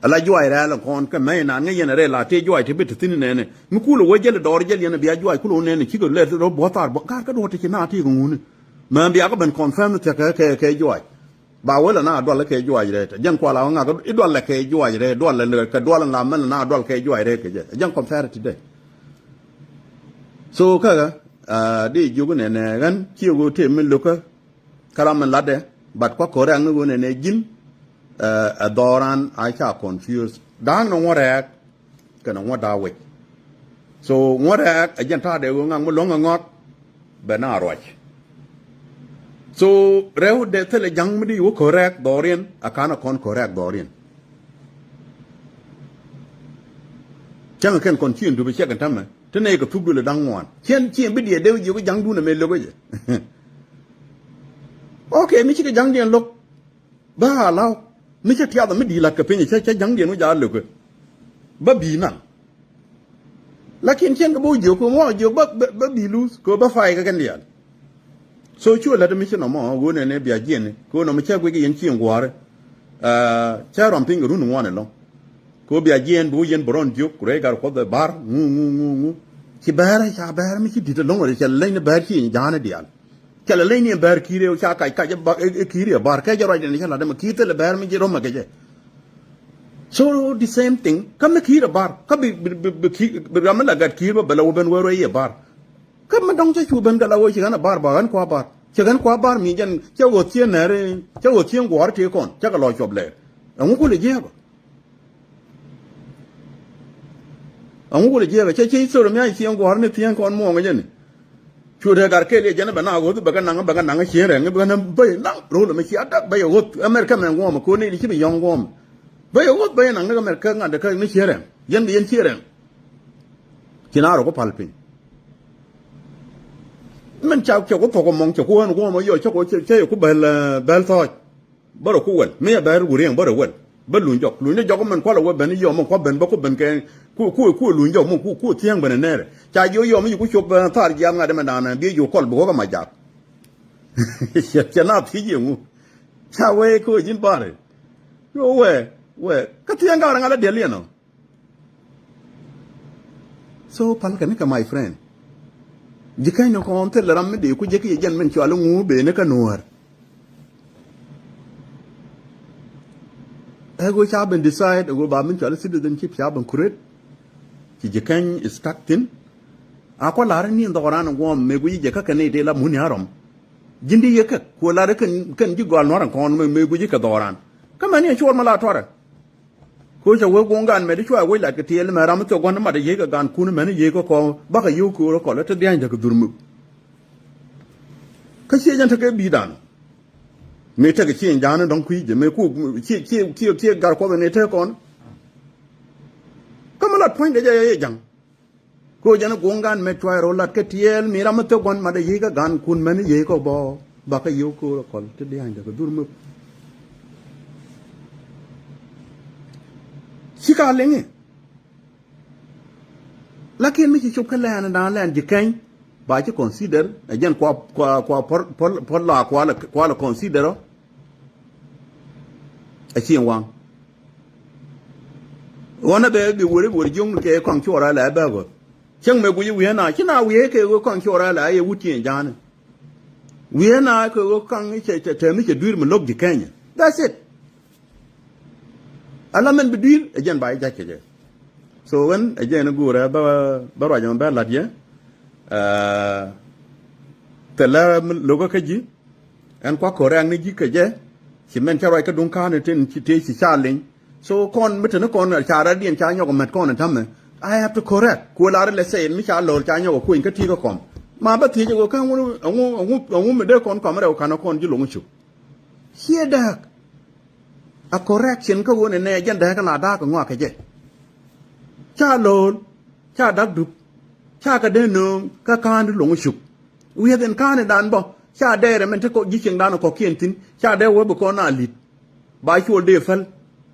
Ala juac rɛɛl ɛn kɔn kä mɛy naan ŋäc yɛn a rɛɛl a tëë juac ti bi ti thi̱n nɛɛni. Mi kulɛ wee jäl dɔɔr jäl yɛn a bia juac kulɛ wä nɛɛni cikɛ lɛr rɔ buɔ̱th thar bä ga̱a̱r kä duɔ̱t ti ci na ti kɛ ŋuni. Mɛ bia kɛ ben confirm thia̱k kɛ kɛ kɛ juac. Ba wee lɛ na dual kɛ juac rɛɛ tɛ jɛn kual a wä ŋak i̱ dual lɛ kɛ juac rɛɛ dual lɛ kɛ dual la mɛn lɛ na dual kɛ juac rɛɛ kɛ jɛ jɛn confirm ti dee. So kä ɣä di jiök nɛnɛ ɣän ciɛ ɣöö tëë mi lo̱kä. Kä ram mi latdɛ, but kuak kɔn rɛɛk ni ɣöö nɛnɛ ji̱n ɛ dhɔran a ca confuse da̱a̱ŋ ni ŋuɔ̱t rɛɛk kɛnɛ ŋuɔ̱t da̱a̱ wec. So ŋuɔ̱t rɛɛk ɛ jɛn ta̱a̱dɛ ɣöö ŋa̱k mi lo̱ŋ ɛ ŋɔak bɛ na ruac. So rɛw dee thilɛ ja̱ŋ mi di wä kɔn rɛɛk dhɔriɛn a ka̱n a kɔn kɔn rɛɛk dhɔriɛn. Cäŋ kɛn kɔn ci in dup ɛ ciɛk in tämɛ. Ti nɛy kɛ thuk duël da̱ŋ ŋuan ciɛn ci in bi diɛ dee jiök ja̱ŋdun ɛmɛ lo̱k jɛ. Ok, mi cikɛ ja̱ŋdiɛn lo̱k bä a law mi cä tiath mi di̱i̱t la̱t kɛ piny cä cä ja̱ŋdiɛn wä ja̱ lo̱k bä bi̱i̱ naŋ. Lakin ciɛn kɛ bä wä jiök kɛ wä jiök bä bä bi̱i̱ luth kɛ bä fay kɛ kɛn diaal. So cuɛ lät mi ci nɔmɔ ɣöö nɛnɛ bia jiɛni kɛ ɣöö nɔmɔ cä guic kɛ yɛn ci in gua̱a̱ri. Cä rɔm piny kɛ run ŋuan ɛlɔ̱ŋ. Kɛ ɣöö bia jiɛn bi wä yɛn bɛ rɔn jiök ku rɛy gat kuɔth ɛ ba̱r ŋu ŋu ŋu ŋu. Ci bɛɛrä ca bɛɛr mi ci di̱t ɛlɔ̱ŋ rɛ cɛ leny ni bɛɛr ci in ja̱a̱ni diaal. Cɛ lɛ leny ni in bɛɛr ki̱i̱r ɛ ca kac kac ɛ ki̱i̱r ɛ ba̱r kɛ jɛ ruacdɛ ni cɛ la̱t ɛmɛ ki̱i̱r thilɛ bɛɛr mi ci rɔm ɛ kɛ jɛ. So the same thing kä mi ki̱i̱r ɛ ba̱r kä bi bi bi bi ki̱i̱r bi ram mi la gat ki̱i̱r bä bɛ la wä ben wee ruɛy yɛ ba̱r. Kä mi dɔ̱ŋ cä cu ben kɛ la wee ci ɣän a ba̱r ba ɣän kua ba̱r ci ɣän kua ba̱r mi jɛn cä ɣöth cien nɛɛri cä ɣöth cien guɔ̱ɔ̱r tëë kɔn cä kɛ lɔc cuɔp lɛɛr. Ɛŋu kulɛ jiääk ɔ? Ɛŋu kulɛ jiääk ɔ cä ci thor mi a cien guɔ̱ɔ̱r ni thieŋ kɔn muɔ̱ɔ̱ŋ jɛn. Cu dee gar kɛɛl yɛ jɛn bɛ na ɣöth bɛ kɛ naŋ bɛ kɛ naŋ cien rɛŋ bɛ kɛ naŋ bäy naŋ ro̱l ɛmɛ cia dak bɛ yɛ ɣöth America mɛ guɔ̱ɔ̱mɛ ko̱n ni ci bi yɔ̱ŋ guɔ̱ɔ̱mɛ. Bä yɛ ɣöth bä yɛ naŋ ni kɛ mɛr kä ŋa̱t dee kä ni ciɛ rɛŋ yɛn bi yɛn ciɛ rɛŋ. Ci na rɔ ku pal piny. Mɛn ca cɛ ku thok mɔŋ cɛ ku ɣän guɔ̱ɔ̱mɛ yɔ cɛ ku cɛ yɛ ku bɛl bɛl thɔɔc. Bä rɔ ku wɛl mi yɛ bɛr wuriɛŋ bä rɔ wɛl. Bä luny jɔk luny ni jɔk mɛn kualɛ wä ben yɔ mɛn kua ben bä ku ben kɛ ku ku ku luny jɔk mɛn ku ku thiɛŋ ben nɛɛrɛ. Ca jiɔ yɔ mi yi ku cop thar jiath ŋa̱t mɛn da̱a̱n bi jiɔ kɔl bi wä kä ma jak. Cɛ na thiec yɛ ŋu. Ca wee kä wee ji̱n barɛ. Yo wee wee kä thiɛŋ garɛ ŋa̱t la diɛl yɛn ɔ. So pal kɛ ni kɛ my friend. Ji̱ käny ni kɔn thil ram mi dee ku jek yɛ jɛn min cual ŋu ben ni kä nuäär. Ɛ ɣöö ca ben decide ɛ ɣöö ba min cual citizenship ca ben create. Ci ji̱ käny is stuck thin. A kɔ lar ni dhɔran guɔm me guic jɛ kä kɛ ni dee la muni a rɔm. Ji̱n di yɛ kɛ kuɔ lar kɛn ji̱ gɔal nuar kɔn me guic kɛ dhɔran. Kä mɛ ni cuɔr ma la tuarɛ. Koc a wee guŋ gan mɛt i̱ cua wec lat kɛ tiɛɛl mɛ ram mi thok gua̱n i̱ mat i̱ yiec kɛ gan kun i̱ mɛn i̱ yiec kɛ kɔn bakɛ yio̱w köör ɛ kɔl i̱ te dhia̱ny däk dhur mök. Kä ciec ɛn tekɛ bi̱i̱dan. Mëë tekɛ ciec ja̱a̱n i̱ dɔ̱ŋ kui̱c jɛ mëë ku ciec ciec ciec ciec gar kuɔth ɛn i̱ te kɔn. Kä mi lat puɔ̱nydɛ jɛ yɛ ja̱ŋ. Ko jɛn guŋ gan mɛ tuay rɔ lat kä tiɛɛl mi ram mi thok guan mat a yiey kä gan kun mɛn yiey kä bɔ ba kä yio̱w ko̱r a kɔl ti dia̱a̱ny dɛ kä dhur mök. Ci ka liŋi. Lakin mi ci cop kä lɛn dan lɛn ji̱ kɛny ba ci consider a jɛn kua kua kua pɔl pɔl pɔl la kua la kua la consider ɔ. A cieŋ waŋ. Ɣɔn a bɛ bi weri weri jiöŋ kɛ kɔŋ cuɔra lɛ bɛ gɔth. Cäŋ mɛ guic wiee na ci na wiee kɛ ɣöö kɔŋ cuɔra lɛ a yɛ wut cieŋ ja̱a̱ni. Wiee na kɛ ɣöö kɔŋ cɛ cɛ tɛm ni cɛ dui̱r mi lo̱k ji̱ Kenya. That's it. Ala mɛn bi dui̱r ɛ jɛn ba jɛ ja̱c kɛ jɛ. So ɣän ɛ jɛn i̱ guurɛ bä bä ruac ɛmɛ bä la̱t yɛ. Thilɛ lo̱kä kä ji̱. Ɛn kua correct ni ji̱ kɛ jɛ. Ci mɛn cä ruac kä duŋ ka̱n tin ci tëë ci ca liŋ. So kɔn mi te ni kɔn ca rɛ̈tdiɛn ca nyɔk mɛt kɔn in ta̱mɛ. I have to correct kuɔ lar lɛ sɛy mi ca lo̱l ca nyɔk kuɔny kä ti̱i̱ kä kɔm. Ma bä thiec ɛ ɣöö kä ɛŋu ɛŋu ɛŋu mi dee kɔn kɔm rɛw ka̱n ɛ kɔn ji̱ lo̱ŋ cuk. Ciɛ dääk. A correction kä ɣöö nɛ nɛ jɛn dääk la da̱a̱k ŋɔak kɛ jɛ. Ca lo̱l ca da̱k dup. Ca kɛ dee nööŋ kä ka̱n di lo̱ŋ cuk. Wi̱i̱ ɛn ka̱n i̱ dan bä ca dɛɛrɛ mɛn te kɔ ji̱ cieŋdan kɔ̱kiɛn thi̱n ca dee wee bi kɔn a li̱t. Ba cuɔl dee päl.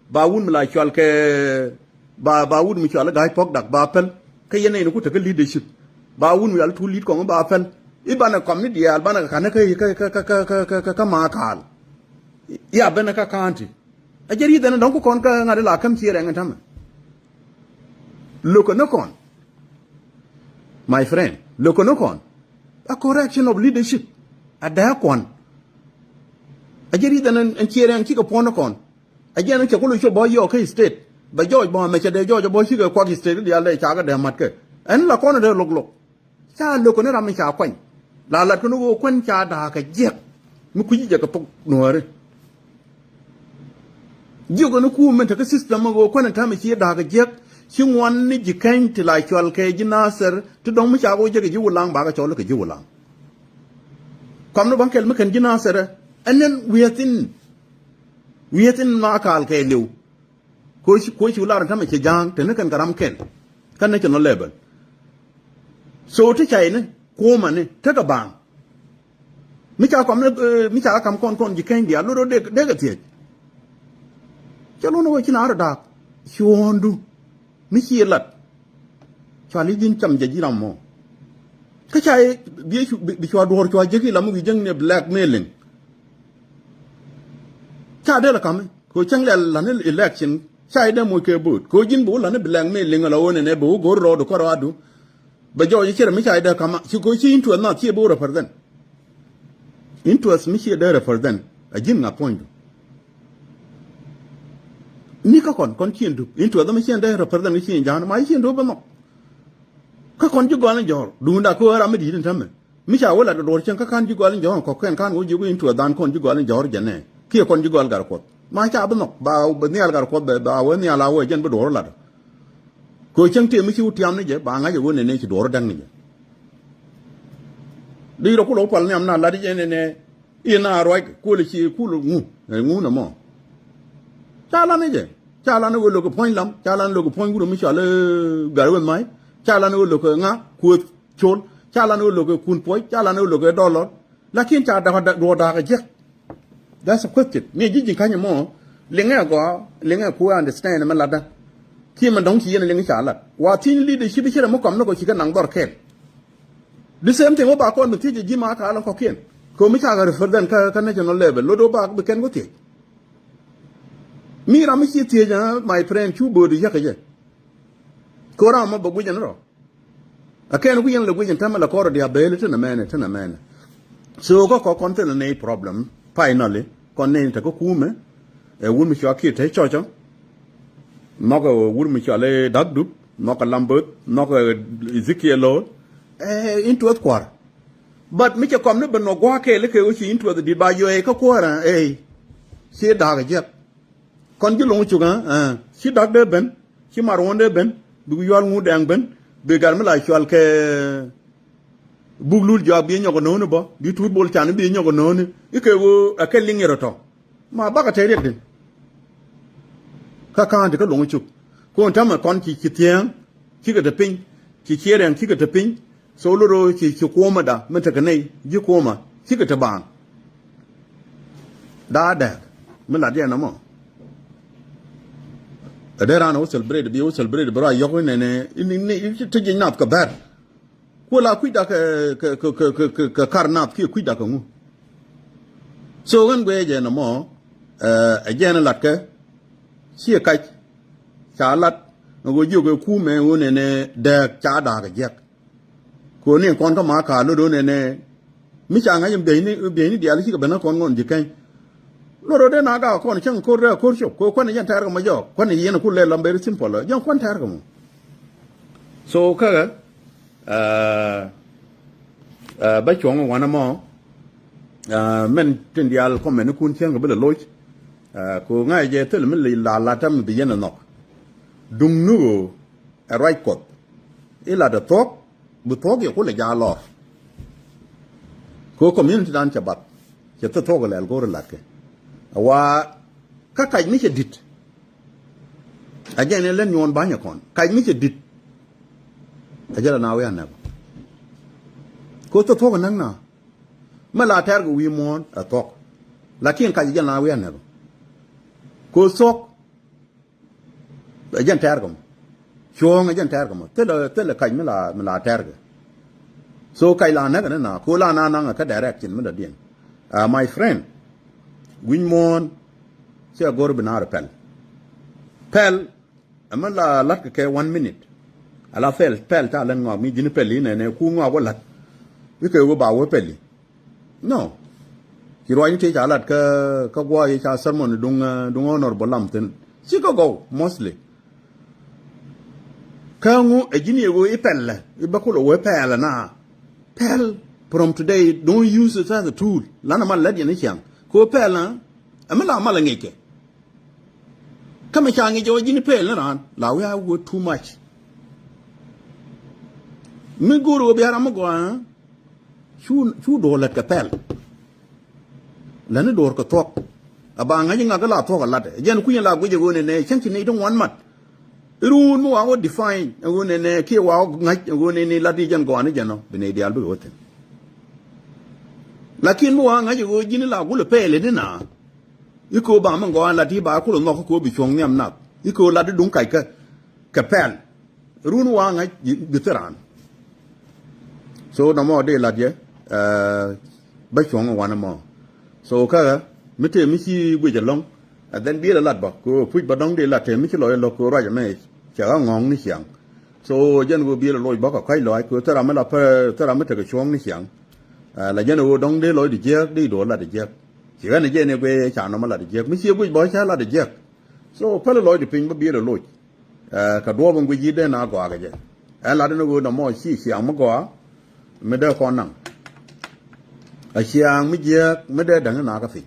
Ba wut mi la cual kɛ ba ba wut mi cual i̱ ga̱a̱c pɔ̱k dak ba päl. Kä yɛn nɛy ni ku tekä leadership. Ba wut mi cual i̱ tuul li̱t kɔŋ i̱ ba päl. I̱ banɛ kɔm ni diaal banɛ kɛ ka̱n i̱ kä kä kä kä kä kä kä kä kä ma kaal. I̱ a ben i̱ kä ka̱n ti. A jɛ ri̱th ɛn dɔ̱ŋ ku kɔn kä ŋa̱t la käm ciɛ rɛŋ ɛn ta̱mɛ. Lo̱kä ni kɔn. My friend, lo̱kä ni kɔn. A correction of leadership. A dee kɔn. A jɛ ri̱th ɛn ɛn ciɛ rɛŋ cikɛ puɔ̱n ni kɔn. A jɛ ɛn cɛ ku lo̱c cop bä yɔɔk kä state. Bɛ jɔɔc bä mɛ cɛ dee jɔɔc bä cikɛ kuak state diaal dee cakɛ dee ma̱tkɛ. Ɛn la kɔn dee lo̱k lo̱k. Ca lo̱k kɔn ram mi ca kuany. La lat kɔn ɣöö kuän ca da̱a̱k kɛ jiɛk. Mi kui̱ci jɛ kɛ thok nuääri. Jiök kɔn kum min te kä system mi ɣöö kuän in ta̱mɛ ci da̱a̱k kɛ jiɛk. Ci ŋuan ni ji̱ kɛny ti la cual kɛ ji̱ Nathir. Ti dɔ̱ŋ mi ca ɣöö jɛ kɛ ji̱ Wulaŋ bakɛ cɔl kɛ ji̱ Wulaŋ. Kɔm ni baŋ kɛl mi kɛn ji̱ Nathir. Ɛn nɛn wi̱i̱thin. Wi̱i̱thin ma kaal kɛ liw. Kuoci, kuoci lar tamɛ cɛ ja̱a̱ŋ, te ni kɛn kɛ ram kɛl. Kä national level. So ti cay ni, kuɔmä ni, tekɛ baaŋ. Mi ca kɔm ni, eh, mi ca kam kɔn kɔn ji̱ keny diaal, lot rɔ dek, dek a thiec. Cɛ lot ni wä ci na rɔ da̱a̱k. Cuɔ̱ɔ̱ŋdu. Mi ci lat. Cua li ji̱n cam jɛ ji̱ ram mɔ. Kä ca bi, bi, bi cua duɔ̱ɔ̱r cua jek i̱ lam wi̱i̱ jäŋ ni blackmailing. Ca dee la kami. Ko cäŋ lɛl la̱t ni election. Ca i̱ dee moc kɛ vote. Ko ji̱n bi wä la̱t ni blackmailing ala wä nɛnɛ bi wä go̱r rɔɔdu kärɔadu. Bɛ jɔɔc i̱ cɛ rɛ mi ca i̱ dee kama. Ci ko ci interest nath ci i̱ bi wä represent. Interest mi ci i̱ dee represent. A ji̱n ŋa puɔ̱nydu. Ni kä kɔn, kɔn ci in dup. Interest mi ci in dee represent ki ci in ja̱a̱n. Ma ci in dup bä nhɔk. Kä kɔn ji̱ gɔal in jɔ̱ɔ̱r. Duunda kä ram mi di̱i̱t in tämɛ. Mi ca wä lat duɔ̱ɔ̱r cäŋ kä ka̱n ji̱ gɔal in jɔ̱ɔ̱r kɔ̱kiɛn ka̱n wä jiök in tuɔɔk dhan kɔn ji̱ gɔal in jɔ̱ɔ̱r jɛ nɛ. Kiɛ kɔn ji̱ gɔal gat kuɔth. Ma ca bi nhɔk ba, ba nhial gat kuɔth bɛ, ba wä nhial a wä jɛn bi duɔ̱ɔ̱r lat. Kɛ cäŋ tëë mi ci wä tiam ni jɛ, ba ŋa̱c ɛ wä nɛnɛ ci duɔ̱ɔ̱r däk ni jɛ. Di rɔ kulɛ wä pal nhiam na lat jɛ nɛnɛ, i̱ na ruac kulɛ ci kulɛ ŋu, ɛ ŋu nɛ mɔ. Ca lan ni jɛ, ca lan ni wä lo̱k kɛ puɔ̱ny lam, ca lan ni lo̱k kɛ puɔ̱ny wurɛ mi cɔal i̱ gat wä ma̱c, ca lan ni wä lo̱k kɛ ŋa kuäth. Col, ca lan wä lo̱k kɛ kun puɔ̱c, ca lan wä lo̱k kɛ dollar. Lakin ca dak, dak, duɔ̱ɔ̱r da̱a̱k ɛ jiäk. That's a question. Mi ji̱ ji̱ ka̱ny mɔ, liŋɛ gɔaa, liŋɛ ku understand mɛ latdä. Kiɛ mɛ dɔ̱ŋ ci yɛn liŋ ca lat. Wa thi̱n leadership ci rɛ mi kɔm ni kɔ ci kɛ naŋ dhɔr kɛɛl. The same thing wä ba kɔn mi thiec ji̱ ma ka lan kɔkiɛn. Kɛ mi ca kɛ represent kä, kä national level. Lot wä ba bi kɛn wä thiec. Mi ram mi ci thiec, ah, my friend, cu bo̱o̱di yäk kɛ jɛ. Kɛ ram mɔ bɛ guic ɛn rɔ. A kɛn ku yɛn lɛ guic in tämɛ lɛ kɔr diaal beli tin amɛnɛ, tin amɛnɛ. So kä kɔ kɔn thilɛ nɛy problem. Finally kɔn nɛy in te kä kumɛ. Ɛ wun mi cua kiɛ te cɔcɔ. Nhɔkɛ wun mi cua lɛ dak dup. Nhɔkɛ Lambert. Nhɔkɛ Ezekiel Lol. Ɛ in tuɔth kuar. But mi cɛ kɔm ni ben nɔ gua̱a̱ kɛɛl kɛ wä ci in tuɔth dit ba yɔɛ kä kuar ɛ. Ci da̱a̱k jiɛk. Kɔn ji̱ loŋ cuk, ah, ah. Ci dak dee ben, ci mar won dee ben, bi yual ŋu dɛŋ ben, bi gat mi la cual kɛ buk lul jɔak bi nyɔk no̱o̱ni bɔ, bi tuut bol can bi nyɔk no̱o̱ni. Ikɛ ɣöö a kɛ liŋ yɛ rɔ tɔ. Ma bakɛ te riɛk din. Kä ka̱a̱n ti kä loŋ cuk. Kun tämɛ kɔn ci, ci thiɛŋ, cikɛ te piny, ci ciɛ rɛŋ cikɛ te piny, So lot rɔ ci, ci kuɔmɛ da mi tekɛ nɛy ji̱ kuɔmɛ cikɛ te baaŋ. Daa dɛɛk mi lat yɛn ɛmɔ. Ɛ dee raan ɛ wä celebrate bi wä celebrate bi rɔ a yɔk inɛnɛ ini, ini, ini ti jiec nath kɛ bɛr. Kuɔ la kui̱da kɛ, kɛ, kɛ kar nath kiɛ kui̱da kɛ ŋu. So ɣän guɛ jɛ nɔmɔ, ɛ, ɛ jɛn ɛ lat kɛ ciɛ kac. Ca lat ni ɣöö jiök ɛ kumɛ ɣöö nɛnɛ dɛɛk ca da̱a̱k ɛ jiɛk. Kɛ ɣöö ni kɔn kä ma ka̱a̱ lot ɣöö nɛnɛ mi ca ŋa̱c in bieyni, bieyni diaal cikɛ ben kä kɔn ŋɔn ji̱ kɛny. Lot ɣöö dee na gak kɔn cäŋ ko̱r dee ko̱r cop kɛ ɣöö kuan jɛn tɛɛr kɛ mɔ jɔɔk kuan yɛn ku lɛl lam very simple jɛn kuan tɛɛr kɛ mɔ. So kä, ɛ, ɛ, bä cuɔ̱ŋ wanɛ mɔ, ɛ, mɛn tin diaal kɔmɛn ikun cäŋ kɛ bi lɛ loc. Ɛ, kɛ ɣöö ŋa̱c jɛ thil mi la la tam bi yɛn ɛ nhɔk. Duŋ ni ɣöö ɛ ruac Kuɔth. Ilat ɛ thuɔ̱k, bi thuɔ̱k yɛ kulɛ ja̱a̱ lɔr. Kɛ ɣöö community dan cɛ bath, cɛ thil thuɔ̱k ɛ lɛl go̱o̱r ɛ latkɛ. Ɛ wa kä kac mi cɛ di̱t. Ɛ jɛn in lät nyuɔ̱ɔ̱n ba̱nyɛ kɔn. Kac mi cɛ di̱t. Ɛ jɛn la na wi̱i̱ anɛk. Kɛ ɣöö thil thuɔ̱k ɛ näk na. Mi la tɛr kɛ wi̱i̱ muɔ̱ɔ̱n ɛ thuɔ̱k. Lakin kac ɛ jɛn la na wi̱i̱ anɛk. Kɛ ɣöö thuɔ̱k Ɛ jɛn tɛɛr kɛ mɔ. Cuɔ̱ɔ̱ŋ ɛ jɛn tɛɛr kɛ mɔ. Thilɛ, thilɛ kac mi la, mi la tɛɛr kɛ. So kac la näk ɛ ni na. Ko la na naŋ ɛ kä direction mi dɔ̱diɛn. Ah, my friend. Wi̱ny muɔ̱ɔ̱n. Ciɛ go̱r bi naar pɛl. Pɛl ɛmɛ la la̱t kɛ kɛ one minute. Ala pɛl, pɛl ca lät ŋɔak mi ji̱n pɛl inɛnɛ ku ŋɔak wä la̱t. Ikɛ wä ba wä pɛli. No. Ci ruac ni ti ca lat kä, kä guɔ yi ca sermon duŋ, eh, duŋ honorable Lam thin. Ci kä gɔw, mostly. Kä ŋu ɛ ji̱n yɛ wee i pɛl lɛ, i bä kulɛ wee pɛl na. Pɛl from today, don't use it as a tool. Lan a mal lät yɛn i ciaŋ. Ko pɛl na, ɛ mi la mal ŋic kɛ. Kä mi ca ŋic ɛ wä ji̱n i pɛl ni raan, la wee a wee too much. Mi go̱o̱r wee bia ram mi gɔaa, Cu, cu do̱r lät kɛ pɛl. Lätni do̱r kɛ thuɔ̱k. A ba ŋa̱c ŋak la thuɔ̱k a lat. Jɛn kui̱n la guic a ɣöö nɛnɛ cäŋ ci nɛy ti ŋuan mat. Iruun mi wa wä define a ɣöö nɛnɛ kiɛ wa wä ŋa̱c a ɣöö nɛnɛ lat i̱ jɛn gɔaa ni jɛn ɔ bi nɛy diaal bikɛ wä thi̱n. Lakin mi wa ŋa̱c a ɣöö ji̱n la gulɛ pɛl i̱ ni na. I̱ köö ba mi gɔaa lat i̱ ba kulɛ nhɔk i̱ köö bi cuɔ̱ŋ nhiam nath. I̱ köö lat i̱ duŋ kac kä kɛ pɛl. Run waŋä bi thil raan. So nɔmɔ dee lat yɛ, eh, bä cuɔ̱ŋ wanɛ mɔ. So kä mi tëë mi ci guic ɛlɔ̱ŋ. And then biɛl ɛ lat bä kɛ puc bä dɔ̱ŋ dee lat tëë mi ci lɔc ɛlɔ̱k kɛ ruac ɛmɛ. Cɛ ɣä ŋɔ̱ŋ ni ciaŋ. So jɛn ɣöö biɛl ɛ loc bä kɛ kɔc lɔac kɛ thil ram mi la pä thil ram mi tekɛ cuɔ̱ŋ ni ciaŋ. Eh, la jɛn ɣöö dɔ̱ŋ dee lɔc di jiääk dee do̱r lat di jiääk. Ci ɣän ɛ jɛn ɛ guic ca nɔmɔ lat di jiääk mi ci guic bä ca lat di jiääk. So pälɛ lɔc di piny bä biɛl ɛ loc. Eh, kɛ duɔɔp in guic yi̱t dee na gɔaa kɛ jɛ. Ɛn lat in ɣöö nɔmɔ ci ciaŋ mi gɔaa mi dee kɔn naŋ. A ciaŋ mi jiääk mi dee däŋ in na kä piny.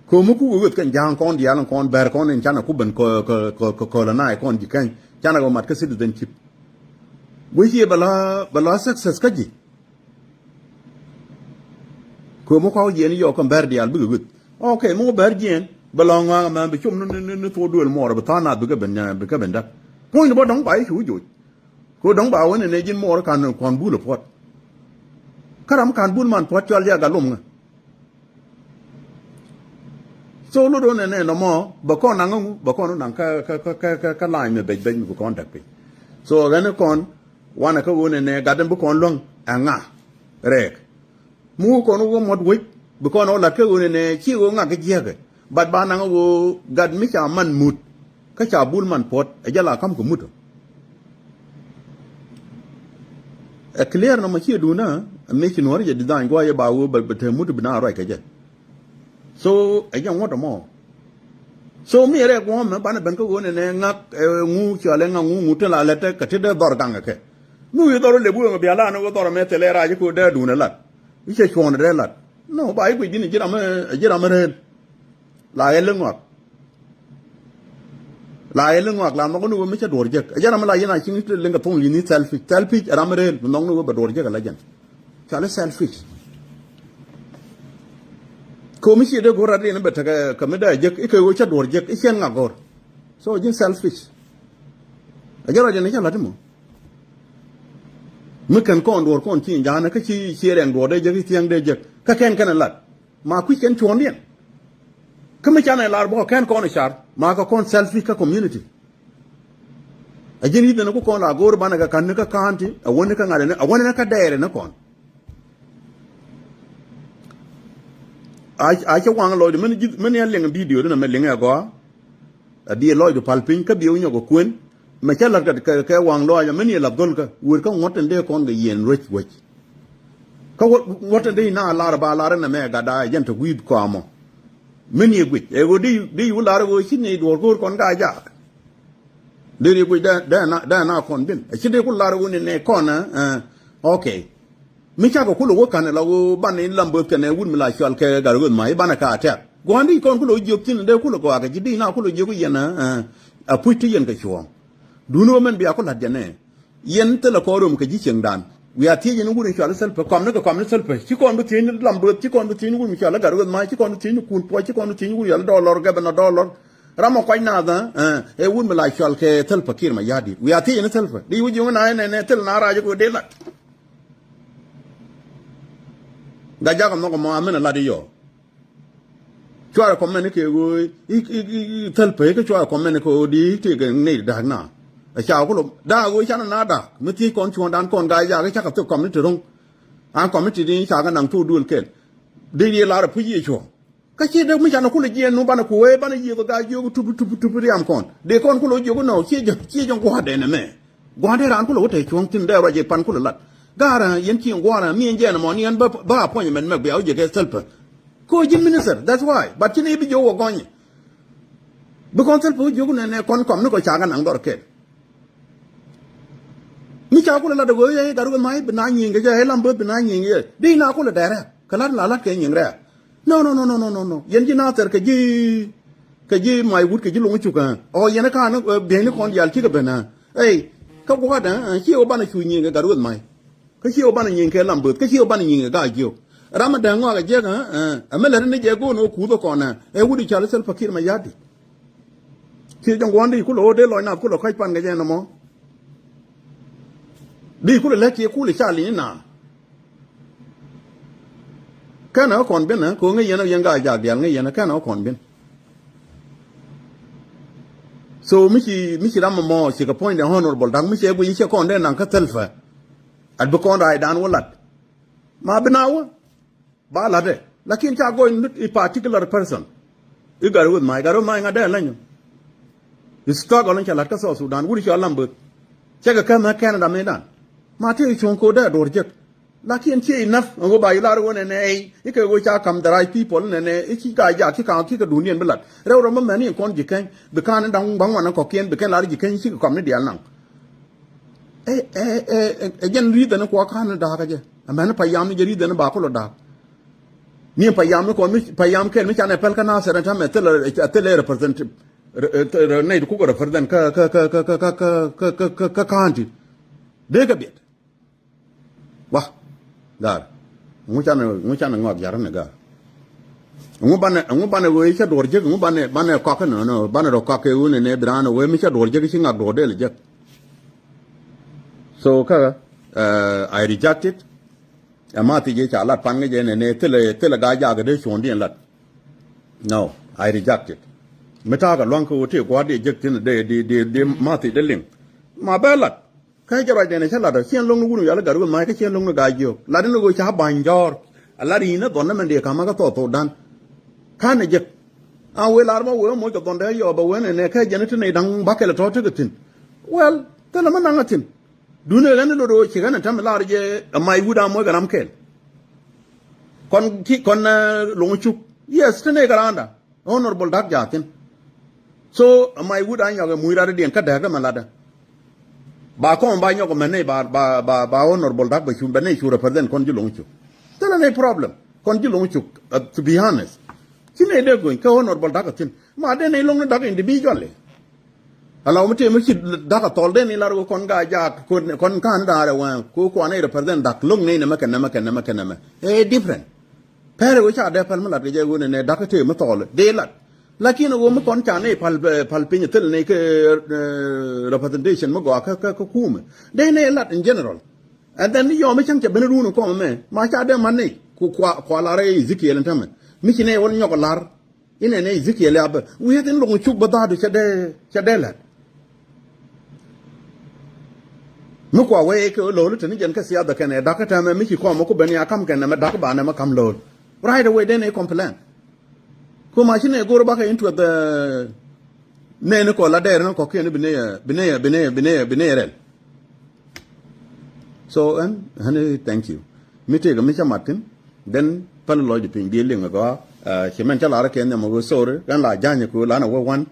Köömi kuk ɣöth kɛn ja̱a̱ŋ kɔn diaal in kɔn bɛr kɔn in canɛ ku ben kö, kö, kö, kö, colonize kɔn ji̱ kɛny. Canɛ kɛ mat kä citizenship. Guic yiëë bɛ la, bɛ la success kä ji̱. Köömi kɔk jiɛn yɔɔk kɛ bɛr diaal bikɛ ɣöth. Ok, mi wä bɛr jiɛn bɛ lɔ̱ŋ ŋɔaŋ ɛmɛ bi com ni, ni, ni, ni thok duël muɔɔr bi tha̱a̱ŋ nath bikɛ ben, bikɛ ben däk. Puɔ̱ny ni bä dɔ̱ŋ ba i̱ cu joc. Kɛ ɣöö dɔ̱ŋ ba wä nɛnɛ ji̱n muɔɔr kan kuan bul ɛ puɔ̱t. Kä ram kan bul man puɔ̱t cɔal jɛ a gat lom ŋä. So lot ɣöö nɛnɛ nɔmɔ bɛ kɔn naŋ ŋä ŋu bɛ kɔn naŋ kä, kä, kä, kä, kä, kä la̱a̱ny mi bec bec mi bi kɔn däk piny. So ɣän kɔn wanɛ kä ɣöö nɛnɛ gat in bi kɔn luäŋ ɛ ŋa rɛɛk. Mi wä kɔn wä muɔ̱t wec bi kɔn wä lat kä ɣöö nɛnɛ ci ɣöö ŋak kä jiääkɛ. But ba naŋ ɣöö gat mi ca man mut kä ca bul man puɔ̱t ɛ jɛ la ka̱m kɛ mut ɔ. Ɛ clear nɔmɔ ci ɛ duundä ɛ mi ci nuɔ̱ɔ̱ri jɛ design gua̱a̱c ɛ ba ɣöö bɛ, bɛ te mut bi na ruac kɛ jɛ. So ɛ jɛ ŋuɔ̱t ɛmɔ. So mi rɛk guɔ̱ɔ̱mɛ banɛ ben kä ɣöö nɛnɛ ŋak, eh, ŋu cɔalɛ ŋak ŋu ŋu tin la lɛt kɛ ti dee dhɔr gaŋ kɛ. Mi wi̱i̱ dhɔr lep wi̱i̱ ŋɛ bia la ni ɣöö dhɔr ɛmɛ thilɛ rac i̱ ko̱ dee duun ɛ lat. I̱ cɛ cuɔ̱ɔ̱n dee lat. No ba i̱ guic di̱n ji̱ ram, ji̱ ram rɛɛl. La ɣɛl i̱ ŋɔak. La ɣɛl i̱ ŋɔak la nhɔk ni ɣöö mi cä duɔ̱ɔ̱r jek. Ɛ jɛn ram mi la yɛn a ciŋ liŋ kɛ thoŋ li̱n i̱ selfish. Selfish ɛ ram rɛɛl mi nhɔk ni ɣöö bɛ duɔ̱ɔ̱r jek ɛ la jɛn. Cɔal i̱ selfish. Kɛ ɣöö mi ciɛ dee go̱r rat in bɛ tekɛ kɛ mi dee jek i̱ kɛ ɣöö cä duɔ̱ɔ̱r jek i̱ ciɛn ŋa go̱r. So ji̱n selfish. Ɛ jɛ ruac in i̱ cä la̱t imɔ. Mi kɛn kɔn duɔ̱ɔ̱r kɔn ci in ja̱a̱nä kä ci, ci rɛŋ duɔ̱ɔ̱r dee jek i̱ thiäŋ dee jek kä kɛn kɛn in lat. Ma kui̱c kɛn cuɔ̱ɔ̱ŋdiɛn. Kä mi canɛ lar bä kɛn kɔn i̱ car ma kɛ kɔn selfish kä community. A ji̱n yi̱th ɛn ku kɔn la go̱o̱r banɛ kɛ ka̱n ni kä county a wäni kä ŋa̱t ɛn a wäni kä dɛɛr ɛn kɔn. A, a cɛ waŋ lɔcdɛ mɛn ji̱th mɛn yɛn liŋ video dinɛ mɛ liŋ ɛ gɔaa. A bi lɔcdu pal piny kä bi wä nyɔk ɛ kuën. Mɛ cä la̱t kɛ, kɛ, kɛ waŋ lɔac mɛn yɛ la̱th gɔ̱lkä wër kä ŋuɔ̱t tin dee kɔn kɛ yiɛn ruec wec. Kä wä, wä tin dee na lar ba lar nɛ mɛ gat da̱a̱ jɛn te gui̱i̱th kɔamɔ. Mɛn yɛ guic ɛ ɣöö dee, dee wä lar ɣöö ci ni duɔ̱ɔ̱r go̱o̱r kɔn gaa jaak. Dee ri guic dee, dee na, dee na kɔn bin. Ɛ ci dee ku lar ɣöö ni nɛ kɔn, eh, okay. Mi cakɛ kulɛ wä kanɛ la ɣöö banɛ in lam böth kɛnɛ wut mi la cual kɛ gat ɣöth ma i̱ banɛ ka tɛk. Gua̱a̱n di kɔn kulɛ wä jiök thi̱n dee kulɛ gɔaa kɛ ji̱ di na kulɛ jiök yɛn, eh, a puc ti yɛn kɛ cuɔ̱ɔ̱ŋ. Duundɛ wä mɛn bia ku la̱t jɛ nɛ. Yɛn thilɛ kɔn röm kɛ ji̱ cieŋdan. Wiaa thiec yɛn wut in cual i̱ thil pɛ kɔm ni kɛ kɔm ni thil pɛ ci kɔn bi thiec ni lam böth ci kɔn bi thiec ni wut mi cual i̱ gat ɣöth ma ci kɔn bi thiec ni kun puɔc ci kɔn bi thiec ni wut yɔl i̱ dɔlɔr gɛbɛ nɔ dɔlɔr. Ram ɔ kuac naath, eh, ɛ wut mi la cual kɛ thil pɛ kiir ma ya̱a̱ di̱t wiaa thiec yɛn i̱ thil pɛ di wä jiök na yɛn nɛ thil na rac i̱ kɛ wä dee la̱t. Gat jakä nhɔk ɛmɔ a min a lat i̱ yɔɔ. Cuarɛ kɔmɛn kɛ ɣöö i̱, i̱, i̱, i̱ thäl pek kä cuarɛ kɔmɛn kɛ ɣöö di tëëkɛ nɛy da̱a̱k na. Ɛ ca kulɔ da̱a̱k ɣöö canɛ na da̱a̱k mi thiec kɔn cuɔ̱ɔ̱ŋdan kɔn gaa jaak i̱ cakɛ thok kɔmni ti ro̱ŋ. An kɔmni ti di ca kɛ naŋ thok duël kɛl. Dee riee lar ɛ puc yiëë cuɔ̱ɔ̱ŋ. Kä ci dee mi canɛ kulɛ jiɛn nu banɛ ku wee banɛ yiëth ɔ gaa jiök tup tup tup riam kɔn. Dee kɔn kulɛ wä jiök nɔ, ciɛ jɛ, ciɛ jɛ gua̱a̱dɛ nɛ mɛ. Gua̱a̱dɛ raan kulɛ wä te cuɔ̱ŋ thi̱n dee ruac i̱ pan kulɛ lat. Ga̱a̱rä yɛn ci gua̱a̱rä mi ɛn jɛn ɛmɔ ni ɛn bä, bä appointment mɛ bia wä jɛ kɛ Salva. Ko ji̱ minister, that's why. But ci ni bi jiök wä gɔnyɛ. Bi kɔn Salva wä jiök nɛ, nɛ kɔn kɔm ni kɔ ca kɛ naŋ dhɔr kɛl. Mi ca kulɛ lat ɛ ɣöö yɛ Gatwec Mac bi na nyiŋ kɛ jɛ, ɛ Lam Böth bi na nyiŋ kɛ jɛ. Di na kulɛ dɛrɛ kɛ lat la lat kɛ nyiŋ rɛɛ. No, no, no, no, no, no, no. Yɛn ji̱ Nathɛr kɛ ji̱, kɛ ji̱ Mac Wut kɛ ji̱ Loŋ Cuk ɛ. Ɔ yɛn ɛ ka̱n, eh, biɛyni kɔn diaal cikɛ ben ɛ. Ey, kä gua̱a̱dɛ, eh, ci ɣöö banɛ cu nyiŋ kɛ Gatwec Mac. Kä ci ɣöö banɛ nyiŋ kɛ Lam Böth, kä ci ɣöö banɛ nyiŋ kɛ Gaa Jiök. Ram mi däŋ ŋɔak ɛ jiɛk, eh, eh, ɛ mi lät ni jɛ go̱o̱n ɣöö kuuth ɛ kɔn ɛ. Ɛ wut i̱ cɔal i̱ Salva Kiir Mayardit. Ci jɔŋ gua̱n di kulɛ ɣöö dee lɔc nath kulɛ kɔc pan kɛ jɛ nɔmɔ. Di kulɛ lɛt ci kulɛ ca li̱ny na. Kɛn ɛ kɔn ben ɛ, ko ŋäc yɛn ɛ yɛn Gaa Jaak diaal ŋäc yɛn ɛ kɛn ɛ kɔn ben. So mi ci, mi ci ram ɛmɔ ci kɛ puɔ̱nydɛ Honorable Dak mi cɛ guic cɛ kɔn dee naŋ kä Salva. At bi kɔn raacdan wä lat. Ma bi na wä. Ba la̱tdɛ. Lakin ca gɔɔy ni a particular person. I̱ Gatwec Mac, Gatwec Mac ŋa̱t dee läny ɔ. I̱ struggle in ca la̱t kä South Sudan, wut i̱ cɔal Lam Böth. Cɛ kɛ käm ɛ Canada mëëdan. Ma tëë cuɔ̱ŋ ko̱o̱t dee duɔ̱ɔ̱r jek. Lakin ciɛ enough, ɛn ɣöö ba i̱ lar ɣöö nɛnɛ, i̱ kɛ ɣöö ca ka̱m the right people, nɛnɛ, i̱ ci Gaa Jaak, ci ka̱n, ci kɛ duundiɛn bi lat. Rɛw rɛw mä mɛni in kɔn ji̱ keny, bi ka̱n in da̱ŋ ba̱ŋ wanɛ kɔ̱kiɛn, bi kɛn lar ji̱ keny, ci kɛ kɔm ni diaal naŋ. Ɛ, ɛ, ɛ, ɛ, ɛ jɛn reason kuɔ ka̱n da̱a̱k kä jɛ. Amäni payam ni jɛ reason ba kulɔ da̱a̱k. Ni payam ni kɔn mi, payam kɛl mi canɛ pɛl kä Nasir ɛn täämɛ thilɛ, thilɛ representative. Rɛ, rɛ, rɛ, nɛy ti kukɛ represent kä, kä, kä county. Dee kɛ biɛt. Wa, gaar. Ŋu canɛ, ŋu canɛ ŋɔak ya̱r ni gaar. Ŋu banɛ, ŋu banɛ wee cä duɔr jek, ŋu banɛ, banɛ kɔak nɔ, nɔ, banɛ rɔ kɔak kɛ wun nɛ bi raan wee mi cä duɔr jek ci ŋak duɔr del jek. So kä, uh, I reject it. Ɛ ma thiec ca lat pan ŋäc ɛn ɛn ɛ thilɛ, thilɛ Gaa Jaak dee cuɔ̱ɔ̱ŋdiɛn lat. No, I reject it. Mi ta̱a̱ kɛ lua̱ŋ kɛ wä tëë gua̱a̱r dee jek thi̱n dee, dee, dee, dee ma thiec dee liŋ. Ma bɛ lat. Kä jɛ ruacdɛn ɛ cä lat ɔ, ciɛn lo̱ŋ ni wun wial i̱ Gatwec Mac kä ciɛn lo̱ŋ ni Gaa Jiök. Lat in ɣöö ca ba̱ny jɔ̱ɔ̱r. A lat in ɛ dhɔn ni mɛn dee ka̱m kä thɔɔk thɔɔk dan. Ka̱n ɛ jek. A wëë lar ma wëë moc kɛ dhɔn dee yɔɔp ɛ wëë nɛnɛ kä jɛn i̱ ti nɛy da̱ŋ bakɛl ɛ tɔ̱ tekɛ thi̱n. Well, thilɛ mi naŋ ɛ thi̱n. Duundɛ ɣän i̱ lot ɣöö ci ɣän ɛ ta̱m i̱ lar jɛ ɛ Mac Wut a moc kɛ ram kɛl. Kɔn ki, kɔn, eh, Loŋ Cuk. Yes, ti nɛy kɛ raanda. Honorable Dak Jaathin. So, ɛ Mac Wut a nyɔk ɛ muc ratdiɛn kä dääk ɛ mɛ latdä. Ba kɔn ba nyɔk ɛ mɛ nɛy ba, ba, ba, ba Honorable Dak bɛ cu, bɛ nɛy cu represent kɔn ji̱ Loŋ Cuk. Thilɛ nɛy problem. Kɔn ji̱ Loŋ Cuk, uh, to be honest. Ci nɛy dee gony kä Honorable Dak a thi̱n. Ma dee nɛy lo̱ŋ ni Dak individually. Ala wä mi tëë mi ci Dak a thɔl dee ni lar wä kɔn Gaa Jaak, kɔn, kɔn ka̱n da̱a̱r ɛ wä ko kuan ɛ represent Dak lo̱ŋ ni nɛmɛ kɛ nɛmɛ kɛ nɛmɛ kɛ nɛmɛ. Ɛ different. Pɛr ɛ wä ca dee päl mi lat kɛ jɛ wä nɛ nɛ Dak tëë mi thɔl dee lat. Lakin ɛ wä mi kɔn ca nɛy pal, pal piny thil nɛy kɛ, eh, representation mi gɔaa kä, kä, kä kumɛ. Dee nɛy lat in general. And then ni yɔm mi cäŋ cɛ ben run kɔmɛ mɛ. Ma ca dee man nɛy. Ku kua, kua lar ɛ Ezekiel in tämɛ. Mi ci nɛy wä nyɔk lar. Inɛ nɛ Ezekiel ya bä wi̱i̱ thin Loŋ Cuk bä dha̱a̱du cɛ dee, cɛ dee lät. Mi kua wee kɛ lo̱l te ni jɛn kä siasa kɛnɛ Dak tɛmɛ mi ci kɔmɛ ku ben ya kam kɛnɛ mɛ Dak ba nɛ mɛ kam lo̱l. Right away dee nɛ complain. Ku ma ci nɛ go̱r bakɛ into the nɛ ni kɔ la dɛɛr ni kɔ kiɛn bi nɛ, bi nɛ, bi nɛ, bi nɛ, bi nɛ rɛl. So ɛn, ɛn, thank you. Mi tëëkɛ mi cä mat thi̱n, then päl lɔcdɛ piny bi liŋ ɛ gɔaa. Ci mɛn cä lar kɛ nhiam ɛ ɣöö sorry, ɛn la ja̱ny ɛ kɛ ɣöö lan ɛ wee wan.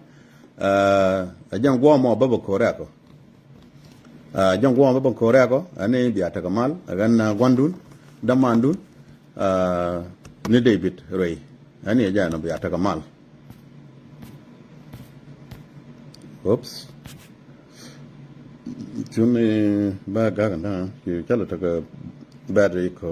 Ɛ jɛn guɔ̱ɔ̱mɔ bä bä ko̱rɛ kɔ. Ɛ jɛn guɔ̱ɔ̱mɔ bä bä ko̱rɛ kɔ, ɛn i̱ bia tekɛ mal, ɛ ɣän, ɛ, gua̱ndun, dämandun. Aa, ni David Rey. Ani ɛ jɛ ɛn ɔ bia tekɛ mal. Oops. Cuni bä gak ɛn da̱a̱, ci cä lɛ tekɛ battery kɔ.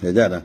Ɛ jɛ ɛn ɔ.